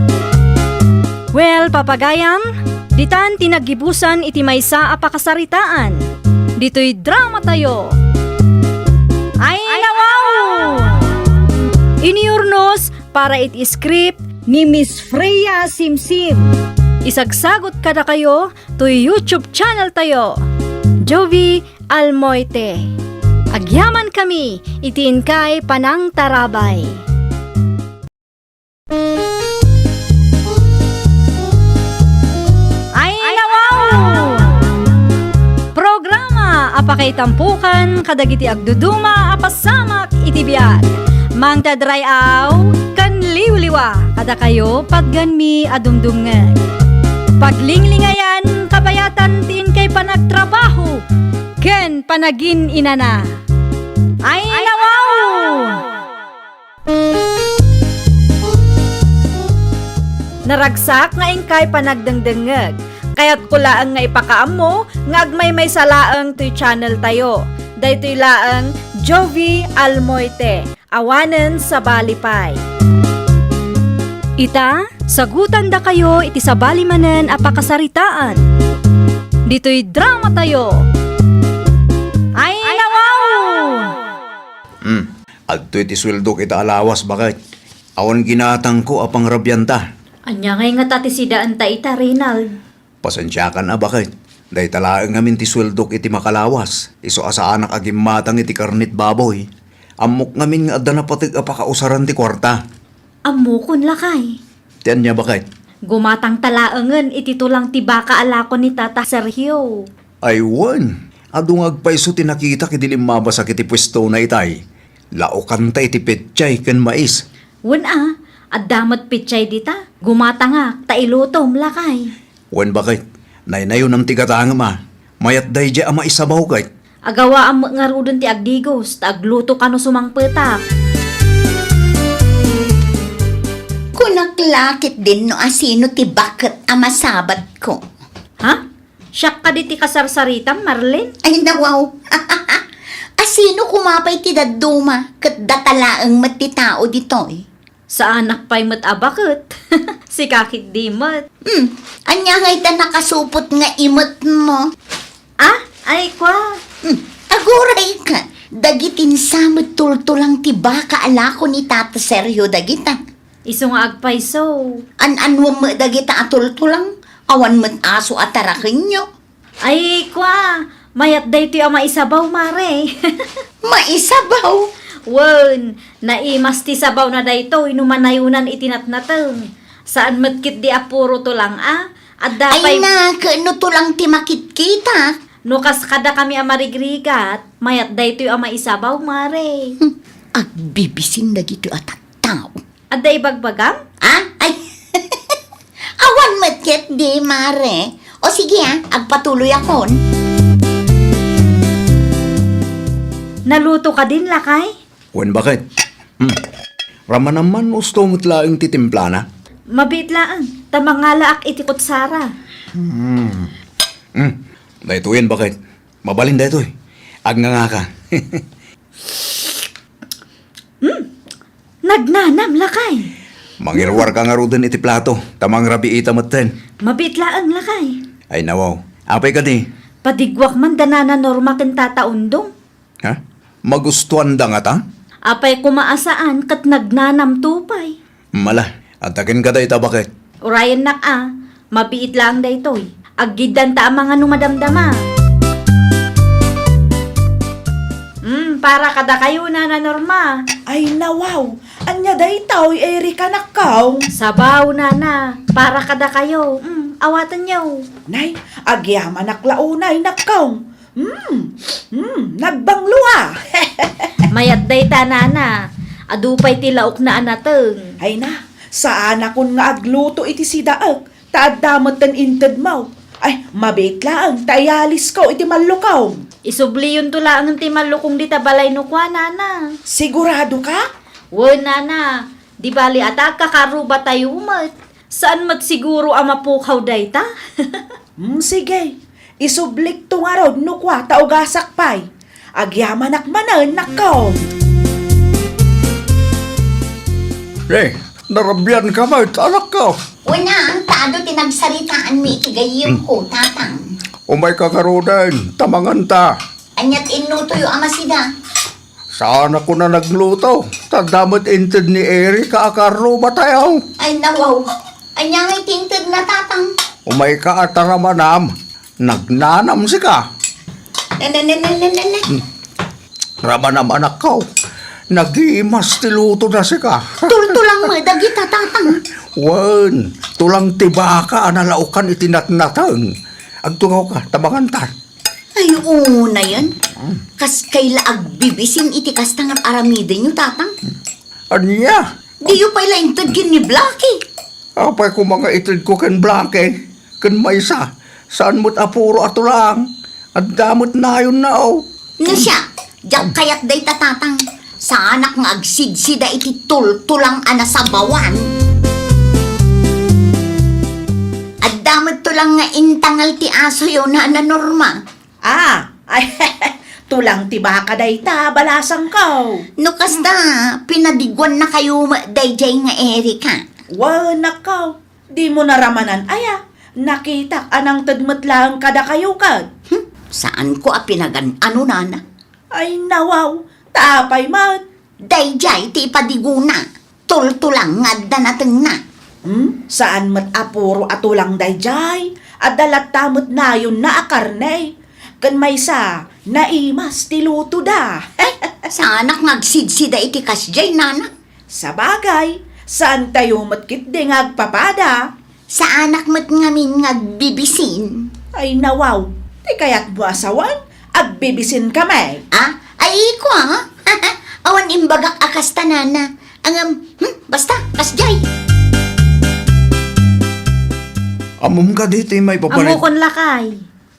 Well, papagayam, ditan ti naggibusan iti maysa a pakasaritaan. Ditoy drama tayo. Ay, nawaw! Iniurnos para iti script ni Miss Freya Simsim. Isagsagot kadakayo toy YouTube channel tayo, Jovi Almoite. Agyaman kami iti inkay panangtarabay. Ay, nawaw! Programa a pakaitampukan kadagiti agduduma a pasamak iti biag. Mangted ray-aw ken liwliwa kadakayo patgenmi a dumdumngeg. Paglinglingayan, kabayatan ti inkay panagtrabaho ken panagin-inana. Ay, nawaw! Naragsak nga inkay panagdengdengngeg. Kayatko laeng nga ipakaammo nga agmaymaysa laeng toy channel tayo. Daytoy laeng Jovi Almoite, awanen sabali pay. Ita, sagutandakayo iti sabali manen a pakasaritaan. Ditoy drama tayo. Ay, nawaw! Hmm. Adtoy ti sueldok ita a lawas, baket. Awan ginatangko a pangrabianta. Ania ngay ngata ti sidaanta ita, Reynald? Pasensiakan a, baket. Dayta laeng ngamin ti sueldok iti makalawas. Isu a saanak a gimmatang iti karnit baboy. Ammok ngamin nga adda napateg a pakausaran ti kuarta. Ammokon, lakay. Ti ania, baket? Gumatangta laengen iti tulang ti baka a lako ni Tata Sergio. Ay wen, adu nga agpayso ti nakitak idi limmabasak iti puestona itay. Laokanta iti petsay ken mais. Wen a, adda met petsay dita. Gumatangak ta ilutom, lakay. Wen, baket, naynayonam ti gatangem a. Mayat daydiay a maisabaw ket. Agawaam met ngaruden ti agdigos ta agluto kano sumangpetak. Kunak la ketdin no asino ti baket a masabatko. Ha? Siak kadi ti kasarsaritam, Marlene? Ay, nawaw. Asino koma pay ti dadduma ket data laeng met ti tao ditoy? Saanak pay met a baket. Sika ketdi met. Hmm, ania ngay ta nakasupot nga imetmo? Ah, ay, kua. Hmm, aguray ka. Dagiti insa met tultulang ti baka a lako ni Tata Sergio dagita. Isu nga agpayso. An-anuem met dagita a tultulang? Awan met aso a tarakenyo. Ay, kua, mayat daytoy a maisabaw, mare. Maisabaw? Wen, naimas ti sabawna daytoy no manayonan iti natnateng. Saan met ketdi a puro tulang a. Adda pay. Ay na, ket no tulang ti makitkitak? No kas kadakami a marigrigat, mayat daytoy a maisabaw, mare. Hmm, agbibisin dagitoy a tattao. Adda ibagbagam? Ah? Ay. Awan met ketdi, mare. O sige, ah, agpatuloyakon. Naluto kadin, lakay? Wen, baket. Hmm. Ramanam man no usto met laeng ti timplana? Mabiit laeng, ta mangalaak iti kutsara. Hmm. Hmm. Daytoyen, baket. Mabalin daytoy. Agngangaka. Hmm. Nagnanam, lakay. Mangiruarka ngaruden iti plato, ta mangrabiita metten. Mabiit laeng, lakay. Ay, nawaw. Apay kadi? Padigguak man da Nana Norma ken Tata Undong. Ha? Magustuanda ngata? Apay koma a saan ket nagnanamto pay. Mala, adda kenka dayta, baket. Urayennak a, mabiit laeng daytoy. Aggiddanta a mangano madamdama. Hmm, para kadakayo, Nana Norma. Ay, nawaw! Ania daytoy, Erika, nakkaw? Sabaw, Nana, para kadakayo. Hmm, Awatenyo. Nay, agyamanak la unay, nakkong. Hmm, hmm, nagbanglo a. Mayat dayta, nana. Adu pay ti laokna a nateng. Ay na, saanakon nga agluto iti sidaek, ta adda metten intedmo. Ay, mabiit laeng ta iyalisko iti mallukong. Isubliyonto laengen ti mallukong dita balay no kua, nana. Sigurado ka? Wen, nana. Di bali a ta agkakarrubatayo met. Saan met siguro a mapukaw dayta? Hmm, sige. Isublikto ngarud no kua ta ugasak pay. Agyamanak manen, nakkong. Re, narabian ka met, anakko. Wen a, ta adu ti nagsaritaanmi iti gayyemko, tatang. Umayka ngaruden, ta manganta. Ania ti inlutoyo a masida? Saanakon a nagluto, ta adda met inted ni Erika a karrubatayo. Ay, nawaw. Ania ngay ti intedna, tatang? Umayka a ta ramanam, nagnanam sika. Ne, ne, ne, ne, ne, ne, ne. Hmm. Ramanam, anakko, nagimas ti lutoda sika. Tultulang met dagita, tatang. Wen, tulang ti baka a nalaokan iti natnateng. Agtugawka, ta manganta. Ay, unayen. Hmm. Kas kayla agbibisin iti kasta nga aramidenyo, tatang? Ania? Diyo pay la inted ken ni Blackie? Apay koma nga itedko ken Blackie? Ken maysa, saan met a puro a tulang. Adda met nayonna, o. No siak, diak kayat dayta, tatang. Saanak nga agsidsida iti tultulang a nasabawan. Adda met tulang nga intangal ti asoyo, Nana Norma. Ah, ay, tulang ti baka dayta, balasangko. No kasta, pinadiguannakayo met daydiay nga Erika. Wen, nakkaw, dimo naramanan aya? Nakitak a nangted met laeng kadakayo ket. Hmm, saanko a pinagan-ano, nana. Ay, nawaw, ta apay met? Daydiay ti ipadigona, tultulang nga adda natengna. Hmm? Saan met a puro a tulang daydiay? Adda latta met nayonna a karne. Ken maysa, naimas ti lutoda. Saanak nga agsidsida iti kasdiay, nana. Sabagay, saantayo met ketdi nga agpapada. Saanak met ngamin nga agbibisin. Ay, nawaw, ti kayatmo a sawen, agbibisin kami. Ah? Ay, iko, ah? Awan imbagak a kasta, nana. Ngem, hmm, basta, kasdiay. Ammom kadi ti maipapan-, Ammokon, lakay.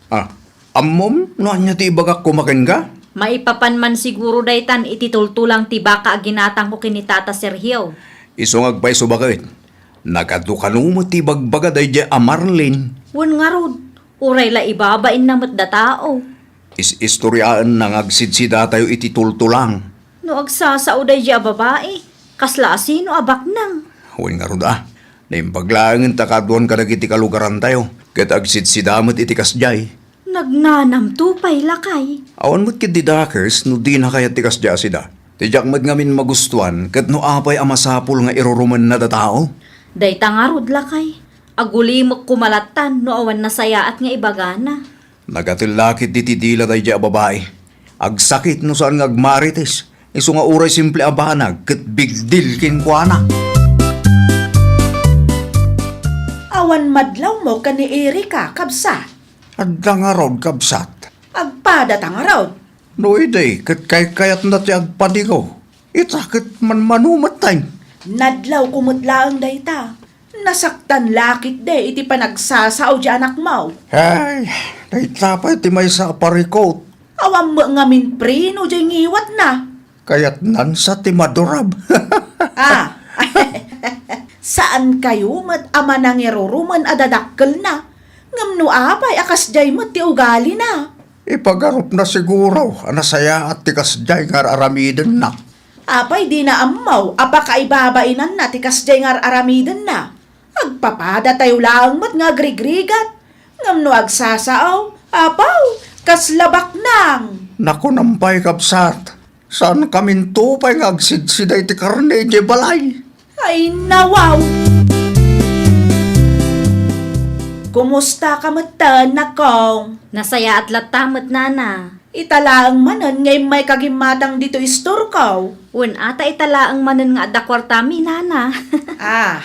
Ah, ammom no ania ti ibagak koma kenka? Maipapan man siguro daytan iti tultulang ti baka a ginatangko ken ni Tata Sergio. Isu nga agpayso baket. Nagadu kano met ti ibagbaga daydiay a Marlin? Wen ngarud, uray la ibabainna met datao. Is-istoriaenna nga agsidsidatayo iti tultulang. No agsasao daydiay a babai, kasla a sino a baknang? Wen ngarud a, naimbag laengen ta kaaduan kadagiti kalugarantayo, ket agsidsida met iti kasdiay. Nagnanamto pay, lakay. Awan met ketdi dakes no dina kayat ti kasdiay a sida. Ti diak met ngamin magustuan ket no apay a masapul nga irurumenna datao. Dayta ngarud, lakay. Agulimek koma lattan no awan nasayaat nga ibagana. Nagatel la ketdi ti dila daydiay a babai. Agsakit no saan nga agmarites. Isu nga uray simple a banag ket bigdil kenkuana. Awan madlawmo ken ni Erika, kabsat? Adda ngarud, kabsat. Agpadata ngarud? No idi, ket kaykayatna ti agpadigaw. Ita ket manmano metten. Nadlawko met laeng dayta. Nasaktan la ketdi iti panagsasao diay anakmo. Ay, dayta pay ti maysa a parikut. Awan met ngamin preno diay ngiwatna. Kayatnan sa ti madurab. Ah, saankayo met a manangirurumen a dadakkelna. Ngem no apay a kasdiay met ti ugalina? Ipagarupna siguro a nasayaat ti kasdiay nga ar-aramidenna. Apay dina ammo a pakaibabainanna ti kasdiay nga ar-aramidenna? Agpapadatayo laeng met nga agrigrigat. Ngem no agsasao, apaw, kasla baknang. Nakunam pay, kabsat, saankaminto pay nga agsidsida iti karne idiay balay. Ay, nawaw! Kumusta ka metten, nakong? Nasayaat latta met, nana. Ita laeng manen nga immay kagimmatang ditoy istorko. Wen, ata ita laeng manen nga adda kuartami, nana. Ah,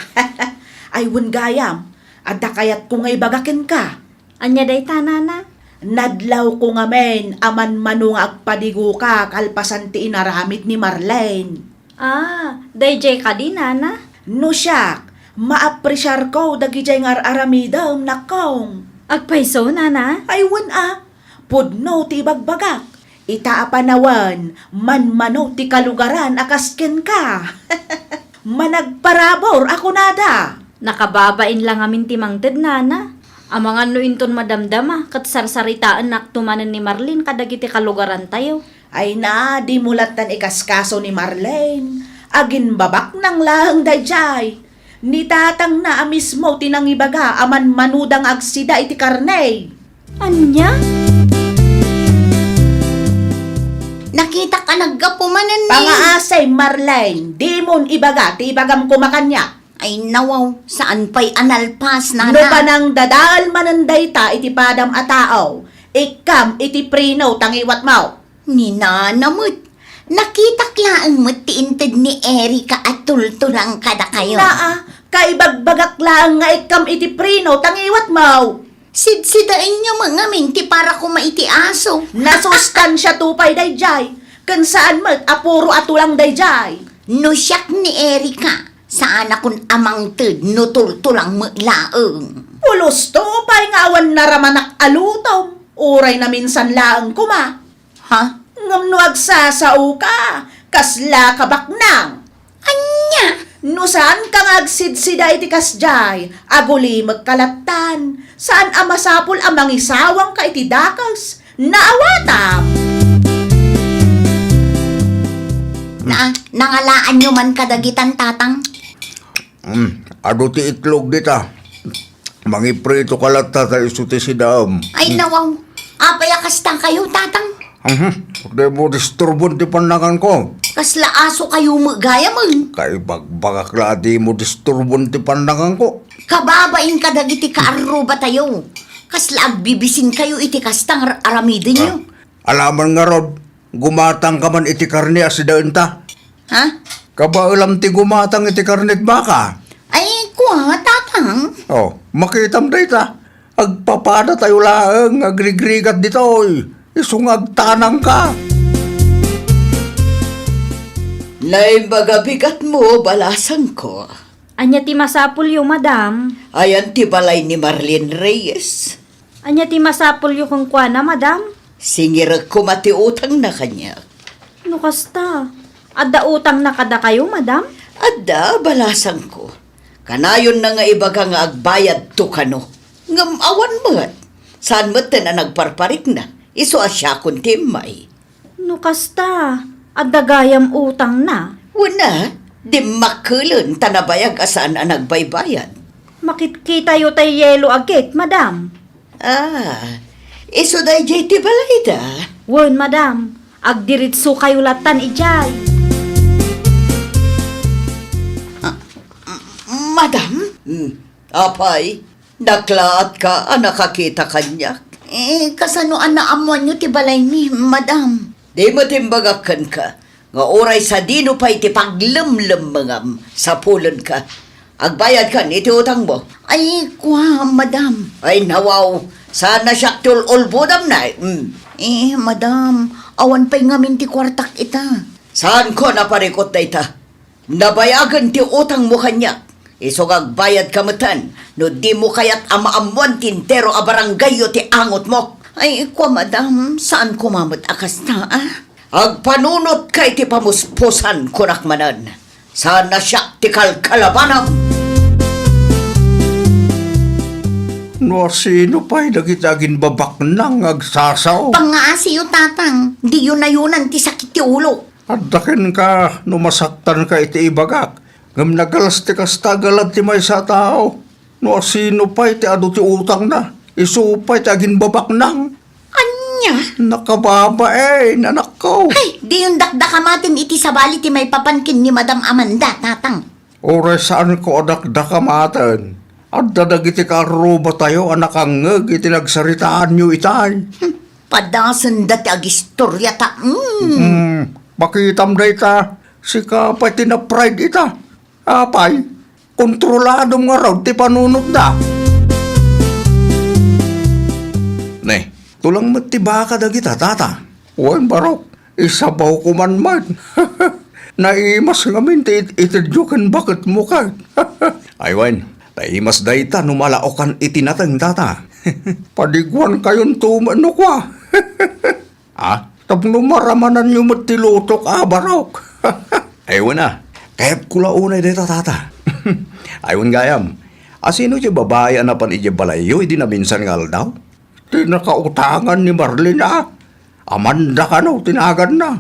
ay, wen gayam. Adda kayatko nga ibaga kenka. Ania dayta, nana? Nadlawko ngamin a manmano nga agpadigoka kalpasan ti inaramid ni Marlene. Ah, dayjay kadi, nana? No siak, maapresiarko dagidiay nga ar-aramidem, nakkong. Agpayso, nana? Ay, wen a. Pudno ti ibagbagak. Ita a panawen, manmano ti kalugaran a kas kenka. Managparabur a kunada. Nakababain la ngamin ti mangted, nana. Amangan no inton madamdama, ket sarsaritaennakto manen ni Marlene kadagiti kalugarantayo. Ay na, dimo lattan ikaskaso ni Marlene. Aginbabaknang laeng daydiay. Ni tatangna a mismo ti nangibaga a manmanoda nga agsida iti karne. Ania? Nakitak a naggapu manen ni Pangaasem, Marlene, dimon ibaga ti ibagam koma kaniak. Ay, nawaw, saan pay a nalpas, nana. No panangdadael manen dayta iti padam a tao, ikkam iti preno ta ngiwatmo. Ni nana met, nakitak laeng met ti inted ni Erica a tultulang kadakayo. Naa, kaibagbagak laeng nga ikkam iti preno ta ngiwatmo. Sidsidaenyo met ngamin ti para koma iti aso. Nasustansiato pay daydiay, ken saan met a puro a tulang daydiay. No siak ni Erica, saanakon a mangted no tultulang met laeng. Pulosto pay nga awan naramanak a lutom, uray naminsan laeng koma. Ha? Ngem no agsasaoka, kasla kabaknang. Ania? No saanka nga agsidsida iti kasdiay, agulimekka lattan. Saan a masapul a mangisawangka iti dakes. Naawatam! Na, nangalaanyo man kadagitan, tatang? Hmm, adu ti itlog dita. Mangipritoka latta ta isu ti sidaem. Ay, nawaw. Apay a kasta kayo, tatang? Mhm. Dimo disturbon ti pannanganko. Kasla aso kayo met gayam, eh. Kaibagbagak la a dimo disturbon ti pannanganko. Kababain kadagiti kaarrubatayo. Kasla agbibisin kayo iti kasta nga ar-, aramidenyo. Ah, alaman ngarud, gumatangka man iti karne a sidaenta. Ha? Kabaelam ti gumatang iti karne ti baka. Ay, kua, tatang. Oh, makitam dayta. Agpapadatayo laeng nga agrigrigat ditoy. Isu nga agtanangka. Naimbag a bigatmo, balasangko. Ania ti masapulyo, madam? Ayan ti balay ni Marlene Reyes. Ania ti masapulyo kenkuana, madam? Singirek koma ti utangna kaniak. No kasta, adda utangna kadakayo, madam? Adda, balasangko. Kanayonna nga ibaga nga agbayadto kano. Ngem awan met. Saan metten a nagparparikna. Isu a siakon ti immay. No kasta, adda gayam utangna. Wen a, dimmakkelen ta nabayag a saan a nagbaybayad. Makitkitayo tay yelo a gate, madam. Ah, isu daydiay ti balayda? Wen, madam. Agdiritsokayo lattan idiay. Ah, m-, madam? Hmm, apay? Naklaatka a nakakita kaniak? Eh, kasano a naammoanyo ti balaymi, madam? Di met imbagak kenka nga uray sadino pay ti paglemlemmengam, sapulenka. Agbayadkan iti utangmo. Ay, kua, madam. Ay, nawaw, saan a siak ti ul-ulbodam, nay? Mm. Eh, madam, awan pay ngamin ti kuartak ita. Saanko a parikut dayta? Nabayagen ti utangmo kaniak. Isu nga agbayadka metten no dimo kayat a maammoan ti entero a barangayyo ti angotmo. Ay, kua, madam, saan koma met a kasta, ah? Agpanunotka iti pamuspusan, kunak manen. Saan a siak ti kalkalabanam. No asino pay dagiti aginbabaknang nga agsasao? Pangngaasiyo, tatang. Diyo nayunan ti sakit ti ulo. Adda kenka no masaktanka iti ibagak, ngem nagalas ti kasta a galad ti maysa a tao. No asino pay ti adu ti utangna, isu pay ti aginbabaknang. Ania? Nakababain, anakko. Ay, diyon dakdakamaten iti sabali ti maipapan ken ni Madam Amanda, tatang. Uray saanko a dakdakamaten. Adda dagiti kaarrubatayo a nakangngeg iti nagsaritaanyo itay. Hmm, padasenda ti agistoriata. Mm. Hmm, makitam dayta, sika pay ti na-pride ita. Apay, kontroladom ngarud ti panunotda. Tulang met ti baka dagita, tata. Wen, barok, isapawko man met. Naimas ngamin ti it-itedyo ken baketmo ket. Ay wen, naimas dayta no malaokan iti nateng, tata. Padiguankayonto met no kua. Ah, tapno maramananyo met ti lutok a barok. Ay wen a, kayatko la unay dayta, tata. Ay wen gayam, asino ti babai a napan idiay balayyo idi naminsan nga aldaw? Ti nakautangan ni Marlene a, Amanda kano ti naganna.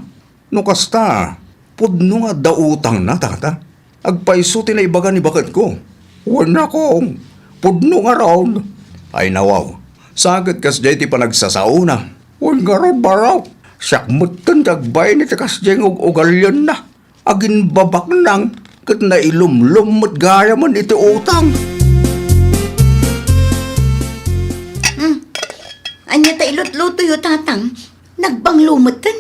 No kasta, pudno nga adda utangna, tata. Agpayso ti naibaga ni baketko. Wen a kong, pudno ngarud. Ay nawaw, sa ket kasdiay ti panagsasaona. Wen ngarud, barok. Siak metten ti agbain iti kasdiay nga ug-ugalianna. Aginbabaknang ket nailumlom met gayamen iti utang. Mm. Ania ta ilutlutoyo, tatang? Nagbanglo metten.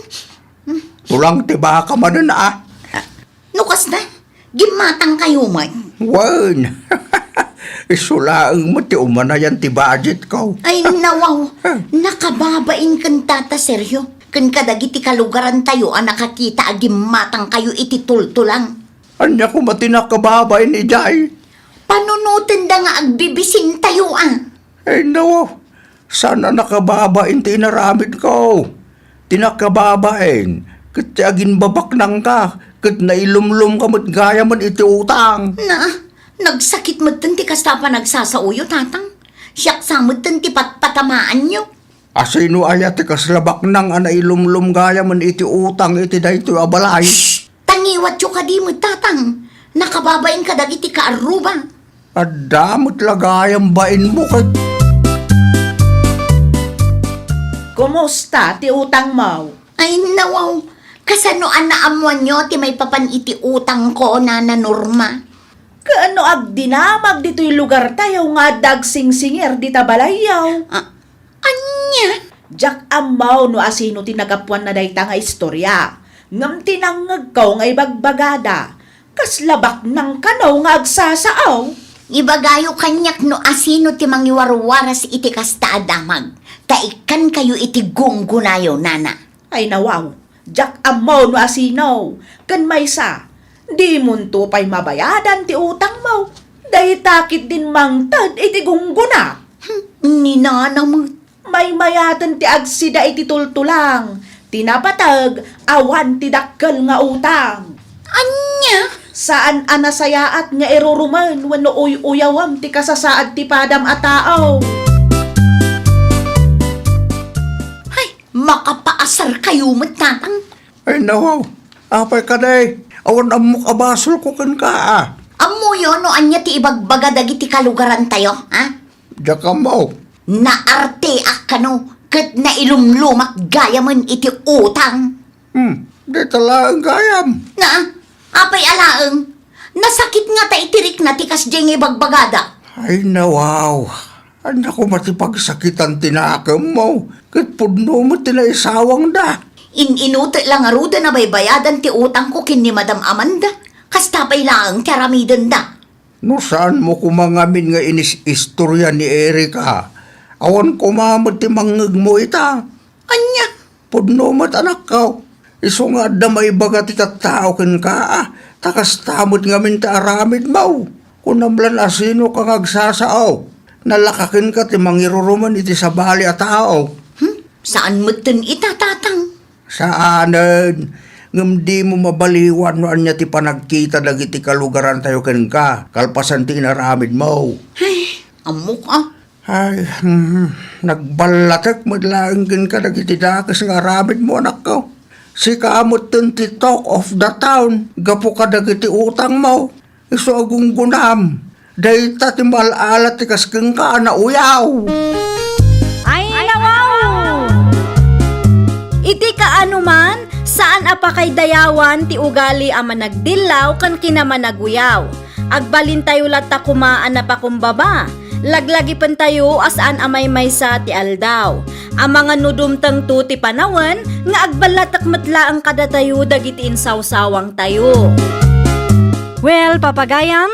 Mm. Tulang ti baka manen a. Ah, no kasta, gimmatangkayo met. Wen. Isu laeng met ti umanayan ti budgetko. Ay, nawaw. Nakababain ken tata Sergio, ken kadagiti kalugarantayo a nakakita a gimmatangkayo iti tultulang. Ania koma ti nakababain idiay? Panunotenda nga agbibisintayo a. Ay, nawaw. Saan a nakababain ti inaramidko. Ti nakababain, ket ti aginbabaknangka, ket nailumlomka met gayamen iti utang. Na, nagsakit metten ti kasta a panagsasaoyo, tatang. Siak sa metten ti patpatamaanyo. Asino aya ti kasla baknang a nailumlom gayamen iti utang iti daytoy a balay? Shh! Tangiwatyo kadi met, tatang. Nakababain kadagiti kaarruba. Adda met la gayam bainmo ket. Kumusta ti utangmo? Ay, nawaw. Kasano a naammoanyo ti maipapan iti utangko, Nana Norma? Kaano agdinamag ditoy lugartayo nga adda agsingsingir dita balayyo? Ah, ania? Diak ammo no asino ti nagapuanna dayta nga istorya, ngem ti nangngegko nga ibagbagada, kasla baknang kano nga agsasao. Ibagayo kaniak no asino ti mangiwarwaras iti kasta a damag, ta ikkankayo iti gunggonayo, nana. Ay nawaw, diak ammo no asino, ken maysa, dimonto pay mabayadan ti utangmo. Dayta ketdin mangted iti gunggona. Hmm, ni nana met. Maymayaten ti agsida iti tultulang, ti napateg awan ti dakkel nga utang. Ania? Saan a nasayaat nga irurumen wenno uy-uyawem ti kasasaad ti padam a tao. Hay, makapaasarkayo met, tatang. Ay, nawaw. Apay kadi, awan ammok a basolko kenka, a. Ammoyo no ania ti ibagbaga dagiti kalugarantayo, ha? Diak ammo. Naarteak kano ket nailumlomak gayamen iti utang. Hmm, dayta laeng gayam. Na, apay a laeng? Nasakit ngata iti rikna ti kasdiay nga ibagbagada. Ay, nawaw. Ania koma ti pagsakitan ti nakemmo? Ket pudno met ti naisawangda. In-inutek la ngaruden a baybayadan ti utangko ken ni Madam Amanda. Kasta pay laeng ti aramidenda. No saanmo koma ngamin nga inis-istorya ni Erika, awan koma met ti mangngegmo ita. Ania? Pudno met, anakko. Isu nga adda maibaga ti tattao kenka, a, ta kasta met ngamin ti aramidmo. Kunam lan asinoka nga agsasao. Nalaka kenka ti mangirurumen iti sabali a tao. Hmm? Saan metten ita, tatang? Saanen. Ngem dimo mabaliwan no ania ti panagkita dagiti kalugarantayo kenka, kalpasan ti inaramidmo. Ay, ammok, a. Ay, hmm, nagballatek met laeng kenka dagiti dakes nga aramidmo, anakko. Sika metten ti talk of the town gapu kadagiti utangmo. Isu a gunggonam, dayta ti maal-ala ti kas kenka a nauyaw. Ay, nawaw! Iti kaanoman, saan a pakaydayawan ti ugali a managdillaw ken kinamanaguyaw. Agbalintayo latta koma a napakumbaba. Laglagipentayo a saan a maymaysa ti aldaw. Amangan no dumtengto ti panawen nga agballatek met laeng kadatayo dagiti insawsawangtayo. Well, papagayam,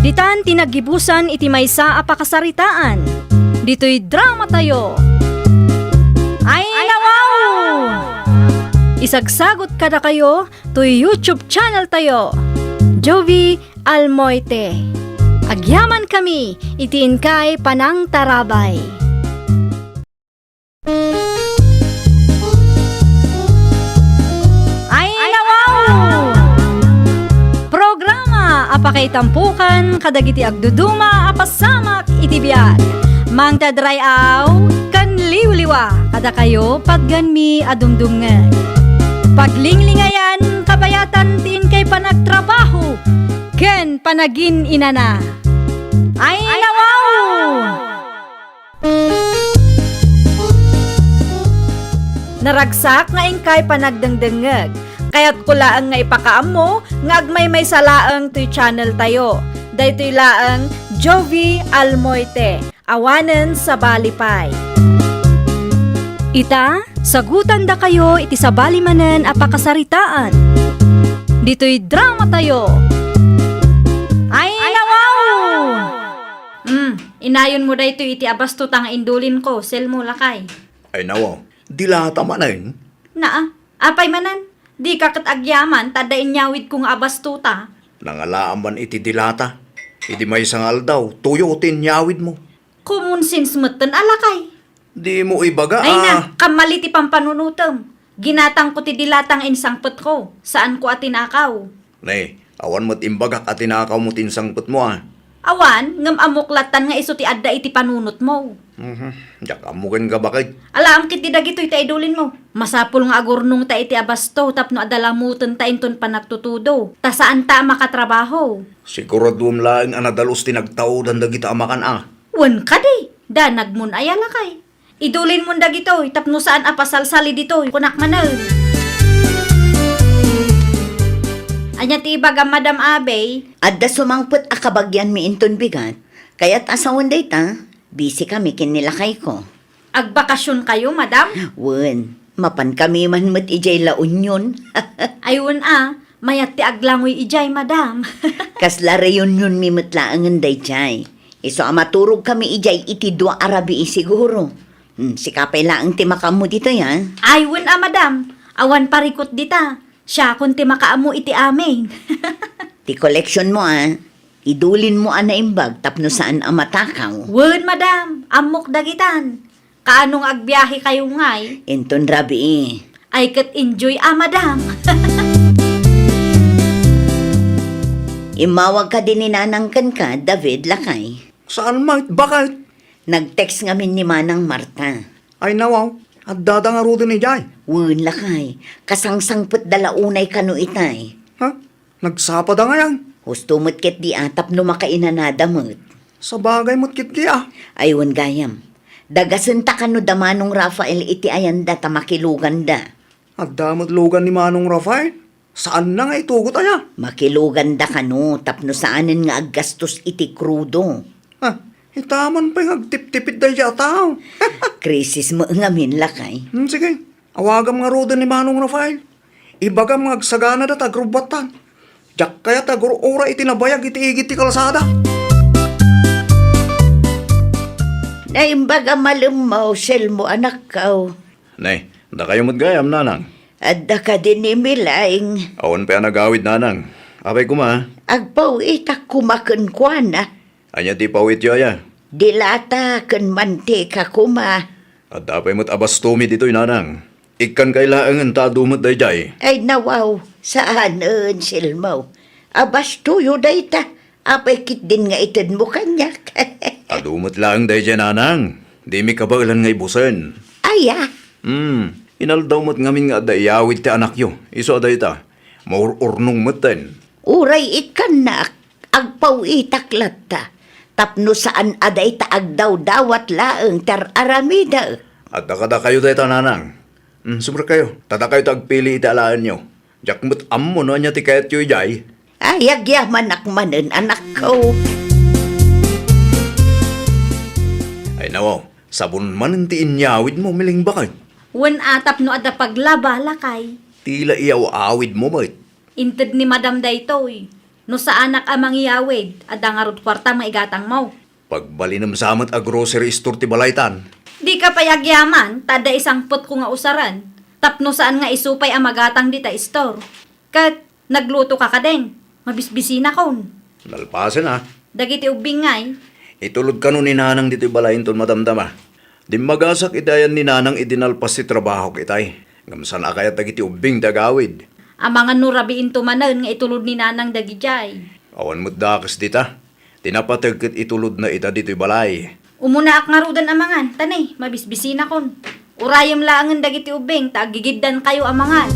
ditan ti naggibusan iti maysa a pakasaritaan. Ditoy dramatayo. Isagsagut kadakayo toy YouTube channel tayo, Jovie Almoite. Agyamankami iti inkay panangtarabay. Ay, nawaw! Programa a pakaitampukan kadagiti agduduma a pasamak iti biag. Mangted ray-aw ken liwliwa kadakayo patganmi a dumdumngeg. Paglinglingayan, kabayatan ti inkay panagtrabaho ken panagin-inana. Ay, nawaw! Naragsak nga inkay panagdengdengngeg. Kayatko laeng nga ipakaammo nga agmaymaysa laeng toy channel tayo. Daytoy laeng Jovie Almoite, awanen sabali pay. Ita, sagutandakayo iti sabali manen a pakasaritaan. Ditoy drama tayo. Ay, nawaw! Hmm, inayonmo daytoy iti abastota nga indulinko, Selmo, lakay. Ay, nawaw, dilata manen? Naa, apay manen? Dika ket agyaman ta adda inyawidko nga abastota. Nangalaam man iti dilata. Idi maysa nga aldaw, tuyo ti inyawidmo. Common sense metten a, lakay. Dimo ibaga a. Ay na, kammali ti pampanunotem. Ginatangko ti dilata nga insangpetko. Saanko a tinakaw. Ne, awan met imbagak a tinakawmo ti insangpetmo a. Awan, ngem ammok lattan nga isu ti adda iti panunotmo. Mhm. Diak ammo ken ka baket. Alaam ketdi dagitoy ta idulinmo. Masapul nga agurnongta iti abasto tapno adda lamutenta inton panagtutudo. Ta saanta a makatrabaho. Siguraduem laeng a nadalus ti nagtaudan dagita a makan a. Wen kadi, danagmon aya lakay. Idulinmon dagitoy tapno saan a pasalsali ditoy, kunak manen. Ania ti ibagam, Madam Abey? Adda sumangpet a kabagianmi inton bigat. Kayat a sawen dayta, busy kami ken ni lakayko. Agbakasionkayo, Madam? Wen, mapankami man met idiay La Union. Ay, wen a, mayat ti aglangoy idiay, Madam. Kasla reunionmi met laengen daydiay. Isu a maturogkami idiay iti dua a rabii siguro. Hmm, sika pay laeng ti makaammo ditoy, a? Ay, wen a, madam. Awan parikut dita. Siakon ti makaammo iti amin. Ti koleksionmo, a? Idulinmo a naimbag tapno saan a matakaw. Wen, madam. Ammok dagitan. Kaano nga agbiahekayo ngay? Inton rabii. Ay, ket enjoy a, madam. Immawag kadi ni Nanang kenka, David, lakay? Saan met, baket? Nag-text ngamin ni Manang Marta. Ay, nawaw, addada ngaruden idiay? Wen, lakay. Kasangsangpetda la unay kano itay. Ha? Nagsapada ngayan? Husto met ketdi a tapno makainanada met. Sabagay met ketdi a. Ay, wen gayam. Dagasenta kano da Manong Rafael iti ayanda ta makiluganda. Adda met lugan ni Manong Rafael? Saanna nga itugot aya? Makiluganda kano tapno saanen nga aggastos iti krudo. Ah, itaman pay nga agtiptipid daydiay a tao. Krisis met ngamin, lakay. Hmm, sige. Awagam ngaruden ni Manong Rafael. Ibagam nga agsaganada ta agrubbuattan. Diak kayat a agur-uray iti nabayag iti igid ti kalsada. Naimbag a malemmaw, Selmo, anakkaw. Ne, dakayo met gayam, Nanang. Adda kadi ni Milaing? Awan pay a nagawid, Nanang. Apay koma? Agpaw-itak koma kenkuana. Ania ti pawityo aya? Dilata ken mantika koma. Adda pay met a bastomi ditoy, Nanang. Ikkan kay laengen ta adu met daydiay. Ay, nawaw, saanen, Selmo. A bastoyo dayta. Apay ketdin nga itedmo kaniak? Adu met laeng daydiay, Nanang. Dimi kabaelan nga ibusen. Aya? Hmm, inaldaw met ngamin nga adda iyawid ti anakyo. Isu a dayta, maur-urnong metten. Uray ikkannak, agpaw-itak latta, tapno saan a dayta agdawdawat laeng ti ar-aramidek. Adda kadakayo dayta, Nanang. Hmm, sumrekkayo, ta dakayo ti agpili iti alaenyo. Diak met ammo no ania ti kayatyo idiay. Ay, agyamanak manen, anakko. Ay, nawaw, sabon manen ti inyawidmo, Milaing baket. Wen a tapno adda paglaba, lakay. Ti la iyaw-awidmo met. Inted ni madam daytoy. No saanak a mangiyawid, adda ngarud kuartam nga igatangmo. Pagbalinem sa met a grocery store ti balaytan. Dika pay agyaman, ta adda isangpetko nga usaren. Tapno saan nga isu pay a magatang dita istor. Ket nagluto ka kadin. Mabisbisinakon. Nalpasen a. Dagiti ubbing ngay? Itulod kano ni Nanang ditoy balay inton madamdama. Dimmagasak iti ayan ni Nanang idi nalpas ti trabahok itay. Ngem saan a kayat dagiti ubbing ti agawid. Amangan no rabiinto manen nga itulod ni Nanang dagidiay. Awan met dakes dita. Ti napateg ket itulodna ita ditoy balay. Umunaak ngaruden amangan, ta ne, mabisbisinakon. Urayem laengen dagiti ubbing ta aggigiddankayo amangan.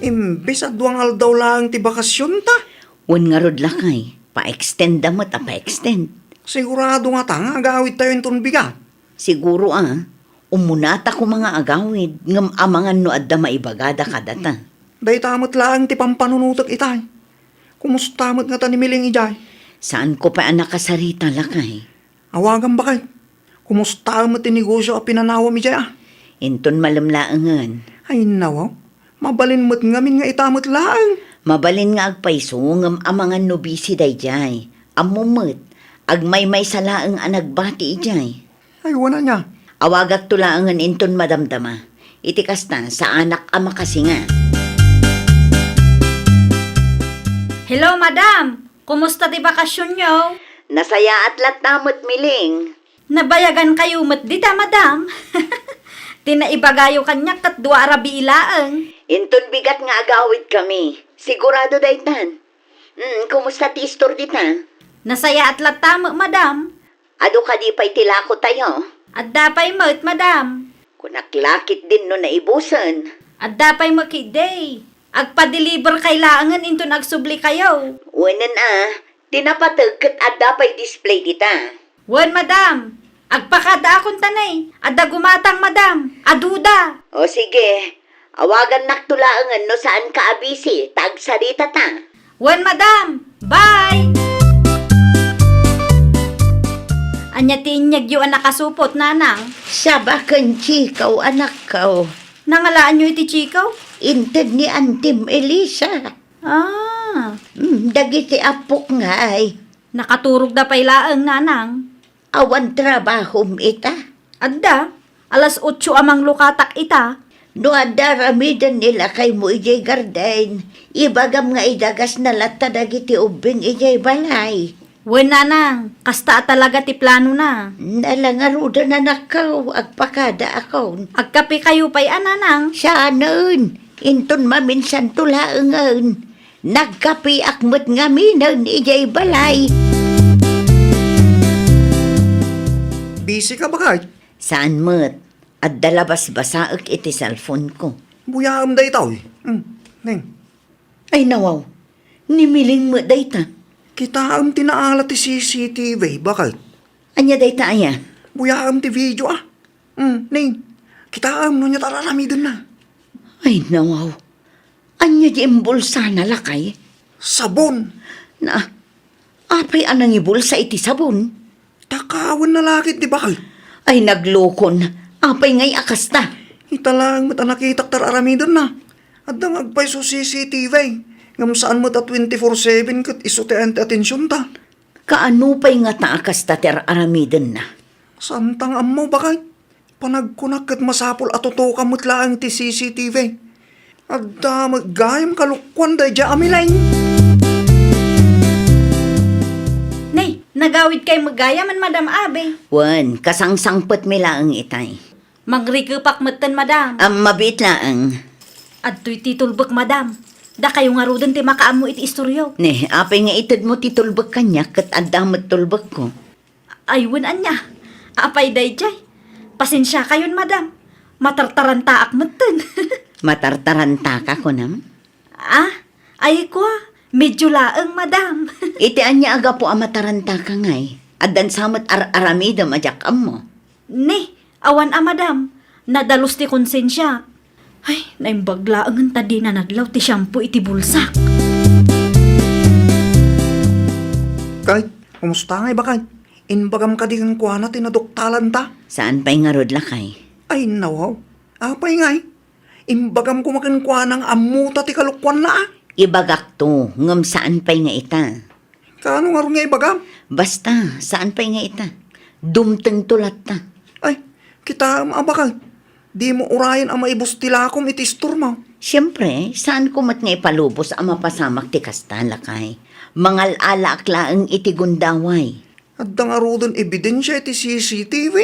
Imbes a dua nga aldaw laeng ti bakasionta. Wen ngarud lakay, pa-extenda met a pa-extend. Sigurado ngata nga agawidtayo inton bigat? Siguro a, umunata koma nga agawid, ngem amangan no adda maibagada kadata. Dayta met laeng ti pampanunotek itay. Kumusta met ngata ni Miling idiay? Saanko pay a nakasarita, lakay. Awagam, baket. Kumusta met ti negosio a pinanawam idiay a? Inton malem laengen. Ay, nawaw. Mabalin met ngamin nga ita met laeng. Mabalin nga agpayso ngem amangan no busy daydiay. Ammo met, agmaymaysa laeng a nagbati idiay. Ay, wen ania. Awagakto laengen inton madamdama. Iti kasta, saanak a makasinga. Hello, madam! Kumusta ti bakasionyo? Nasayaat latta met, Miling. Nabayagankayo met dita, madam. Ti naibagayo kaniak ket dua a rabii laeng. Inton bigat nga agawidkami. Sigurado daytan. Mm, kumusta ti istor dita? Nasayaat latta met, madam. Adu kadi pay ti lakotayo? Adda pay met, madam. Kunak la ketdin no naibusen. Adda pay met ketdi. Agpa-deliver kay laengen inton agsublikayo. Wenen a, ti napateg ket adda pay display dita. Wen, madam. Agpakadaakon ta ne, adda gumatang, madam. Aduda. O sige, awagannakto laengen no saanka a busy, ta agsaritata. Wen, madam. Bye! Ania ti inyegyo a nakasupot, nanang? Saba ken chikaw, anakko. Nangalaanyo iti chikaw? Inted ni Antim Elisa. Ah. Mm, dagiti appok ngay. Nakaturogda pay laeng, nanang. Awan trabahom ita? Adda. Alas otso a manglukatak ita. No adda aramiden ni lakaymo idiay garden, ibagam nga idagasna latta dagiti ubbing idiay balay. Wen, nanang, kasta a talaga ti planona. Nala ngaruden, anakko, agpakadaakon. Agkapekayo pay a, nanang? Saanen, inton maminsanto laengen. Nagkapeak met ngaminen idiay balay. Busy ka, baket? Saan met. Adda la basbasaek iti cellphone-ko. Buyaem daytoy. Hmm, Neng. Ay, nawaw. Ni Miling met dayta. Kitaem ti naala ti C C T V, baket? Ania dayta aya? Buyaem ti video, a. Hmm, Neng. Kitaem no ania ti ar-aramidenna. Ay, nawaw. Ania di imbulsana, lakay? Sabon. Na, apay a nangibulsa iti sabon? Takawenna la ketdi, baket. Ay, naglokon. Apay ngay a kasta? Ita laeng met a nakitak ti ar-aramidenna. Adda nga agpayso C C T V. Ngem saan met a twenty-four seven ket isu ti ayan ti atensionta. Kaano pay ngata a kasta ti ar-aramidenna? Saanta nga ammo, baket. Panagkunak ket masapul a tutuka met laeng ti C C T V. Adda met gayam kalokuan daydiay a Miling. Nay, nagawidkay met gayam, Madam Abe. Wen, kasangsangpetmi laeng itay. Mangrikepak metten, Madam. Am, mabiit laeng. Adtoy ti tulbek, Madam. Dakayo ngaruden ti makaammo iti istoryo. Ne, apay nga itedmo ti tulbek kaniak ket adda met tulbekko? Ay, wen ania. Apay daydiay? Pasensiakayon, Madam. Matartarantaak metten. Matartarantaka, kunam? Ah, ay kua, medyo laeng, Madam. Iti ania a gapu a matarantaka ngay? Addan sa met ar-aramidem a diak ammo. Ne, awan a, Madam. Nadalus ti konsensiak. Ay, naimbag laengen ta dina nadlaw ti shampoo iti bulsak. Kay, kumusta ngay, baket? Imbagam kadi kenkuana ti naduktalanta? Saan pay ngarud, lakay? Ay, nawaw. Apay ngay? Imbagam koma kenkuana nga ammota ti kalokuanna, a. Ibagakto, ngem saan pay nga ita. Kaano ngarud nga ibagam? Basta, saan pay nga ita. Dumtengto latta. Ay, Kitaem a bakay, dimo urayen a maibus ti lakom iti istormo. Siempre, saanko met nga ipalubos a mapasamak ti kasta, lakay. Mangal-alaak laeng iti gundaway. Adda ngaruden ebidensia iti C C T V?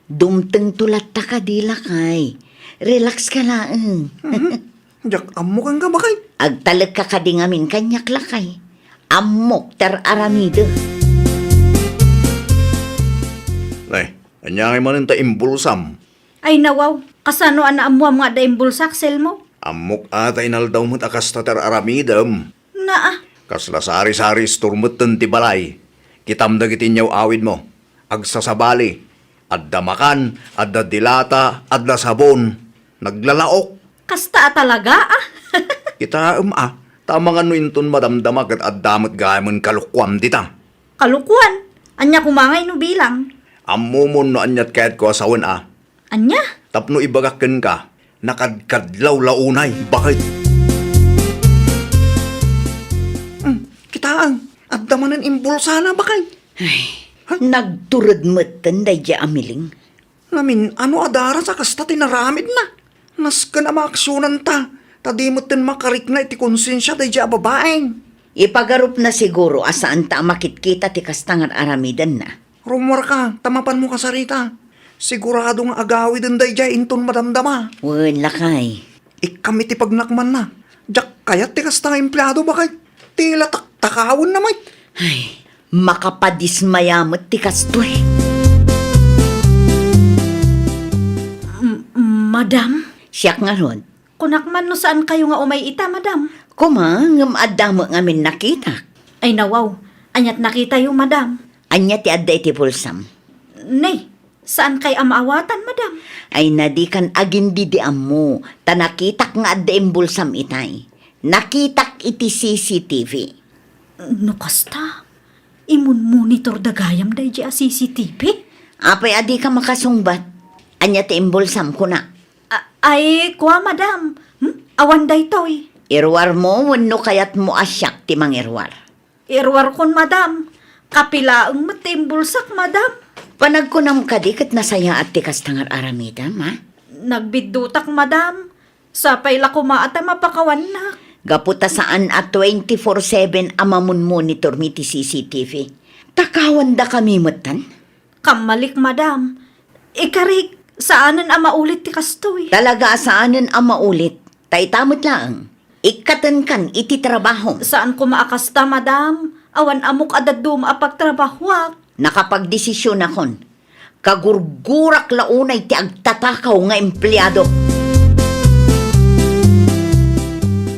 Dumtengto latta kadi, lakay. Relax ka laeng. Mhm. Diak ammo kenka, bakay. Agtalekka kadi ngamin kaniak, lakay. Ammok ti ar-aramidek. Nay, ania ngay manen ta imbulsam? Ay, nawaw, kasano a naammoam nga adda imbulsak, Selmo? Ammok a ta inaldaw met a kasta ti ar-aramidem. Naa. Kasla sari-sari store metten ti balay. Kitam dagiti inyaw-awidmo. Agsasabali. Adda makan, adda dilata, adda sabon. Naglalaok. Kasta a talaga, ah? Kitaem, ah. Ta amangan no inton madamdama ket adda met gayamen kalokuam dita. Kalokuan? Ania koma ngay no bilang? Ammomon no aniat kayatko a sawen, ah. Ania? Tapno ibagak kenka, nakadkadlaw la unay, bakit? Hmm, kitaang, adda manen imbulsana, bakit? Ay, ha? Nagtured metten daydiay a Miling. Namin-ano a daras a kasta ti naramidna. Nasken a maaksionanta, ta di metten makarikna iti konsensia daydiay a babaeng. Ipagarupna siguro a saanta a makitkita ti kasta nga ar-aramidenna. Rummuarka, ta mapanmo kasarita. Sigurado nga agawiden daydiay inton madamdama. Wen, lakay. Ikkam iti pagnakmanna. Diak kayat ti kasta nga empleado, bakit? Ti la taktakawenna met. Ay, makapadismaya met ti kastoy. M-, madam? Siak ngarud. Kunak man no saan kayo nga umay ita, madam. Kuma, ngem adda met ngamin nakitak. Ay, nawaw. Aniat nakitayo, madam? Ania ti adda iti bulsam? Nay, saan kay a maawatan, madam? Ay, nadikan agin didi ammo, ta nakitak nga adda imbulsam itay. Nakitak iti C C T V. No kasta, imunmonitor da gayam daydi a C C T V? Apay a dika makasungbat? Ania ti imbulsam, kuna? A-, ay, kua, madam. Hmm? Awan daytoy. Iruarmo wenno kayatmo a siak ti mangiruar? Iruarkon, madam. Kapilaeng met ti imbulsak, madam. Panagkunam kadi ket nasayaat ti kasta nga ar-aramidem, ha? Nagbiddutak, madam. Sapay la koma a ta mapakawannak. Gapu ta saan a twenty-four seven a mamunmonitormi ti C C T V. Takawandakami metten? Kammalik, madam. Ikarik, saanen a maulit ti kastoy. Talaga a saanen a maulit. Ta ita met laeng, ikkatenkan iti trabahom. Saan koma a kasta, madam. Awan ammok a dadduma a pagtrabahoak. Nakapagdesisionakon. Kagurgurak la unay ti agtatakaw nga empleado.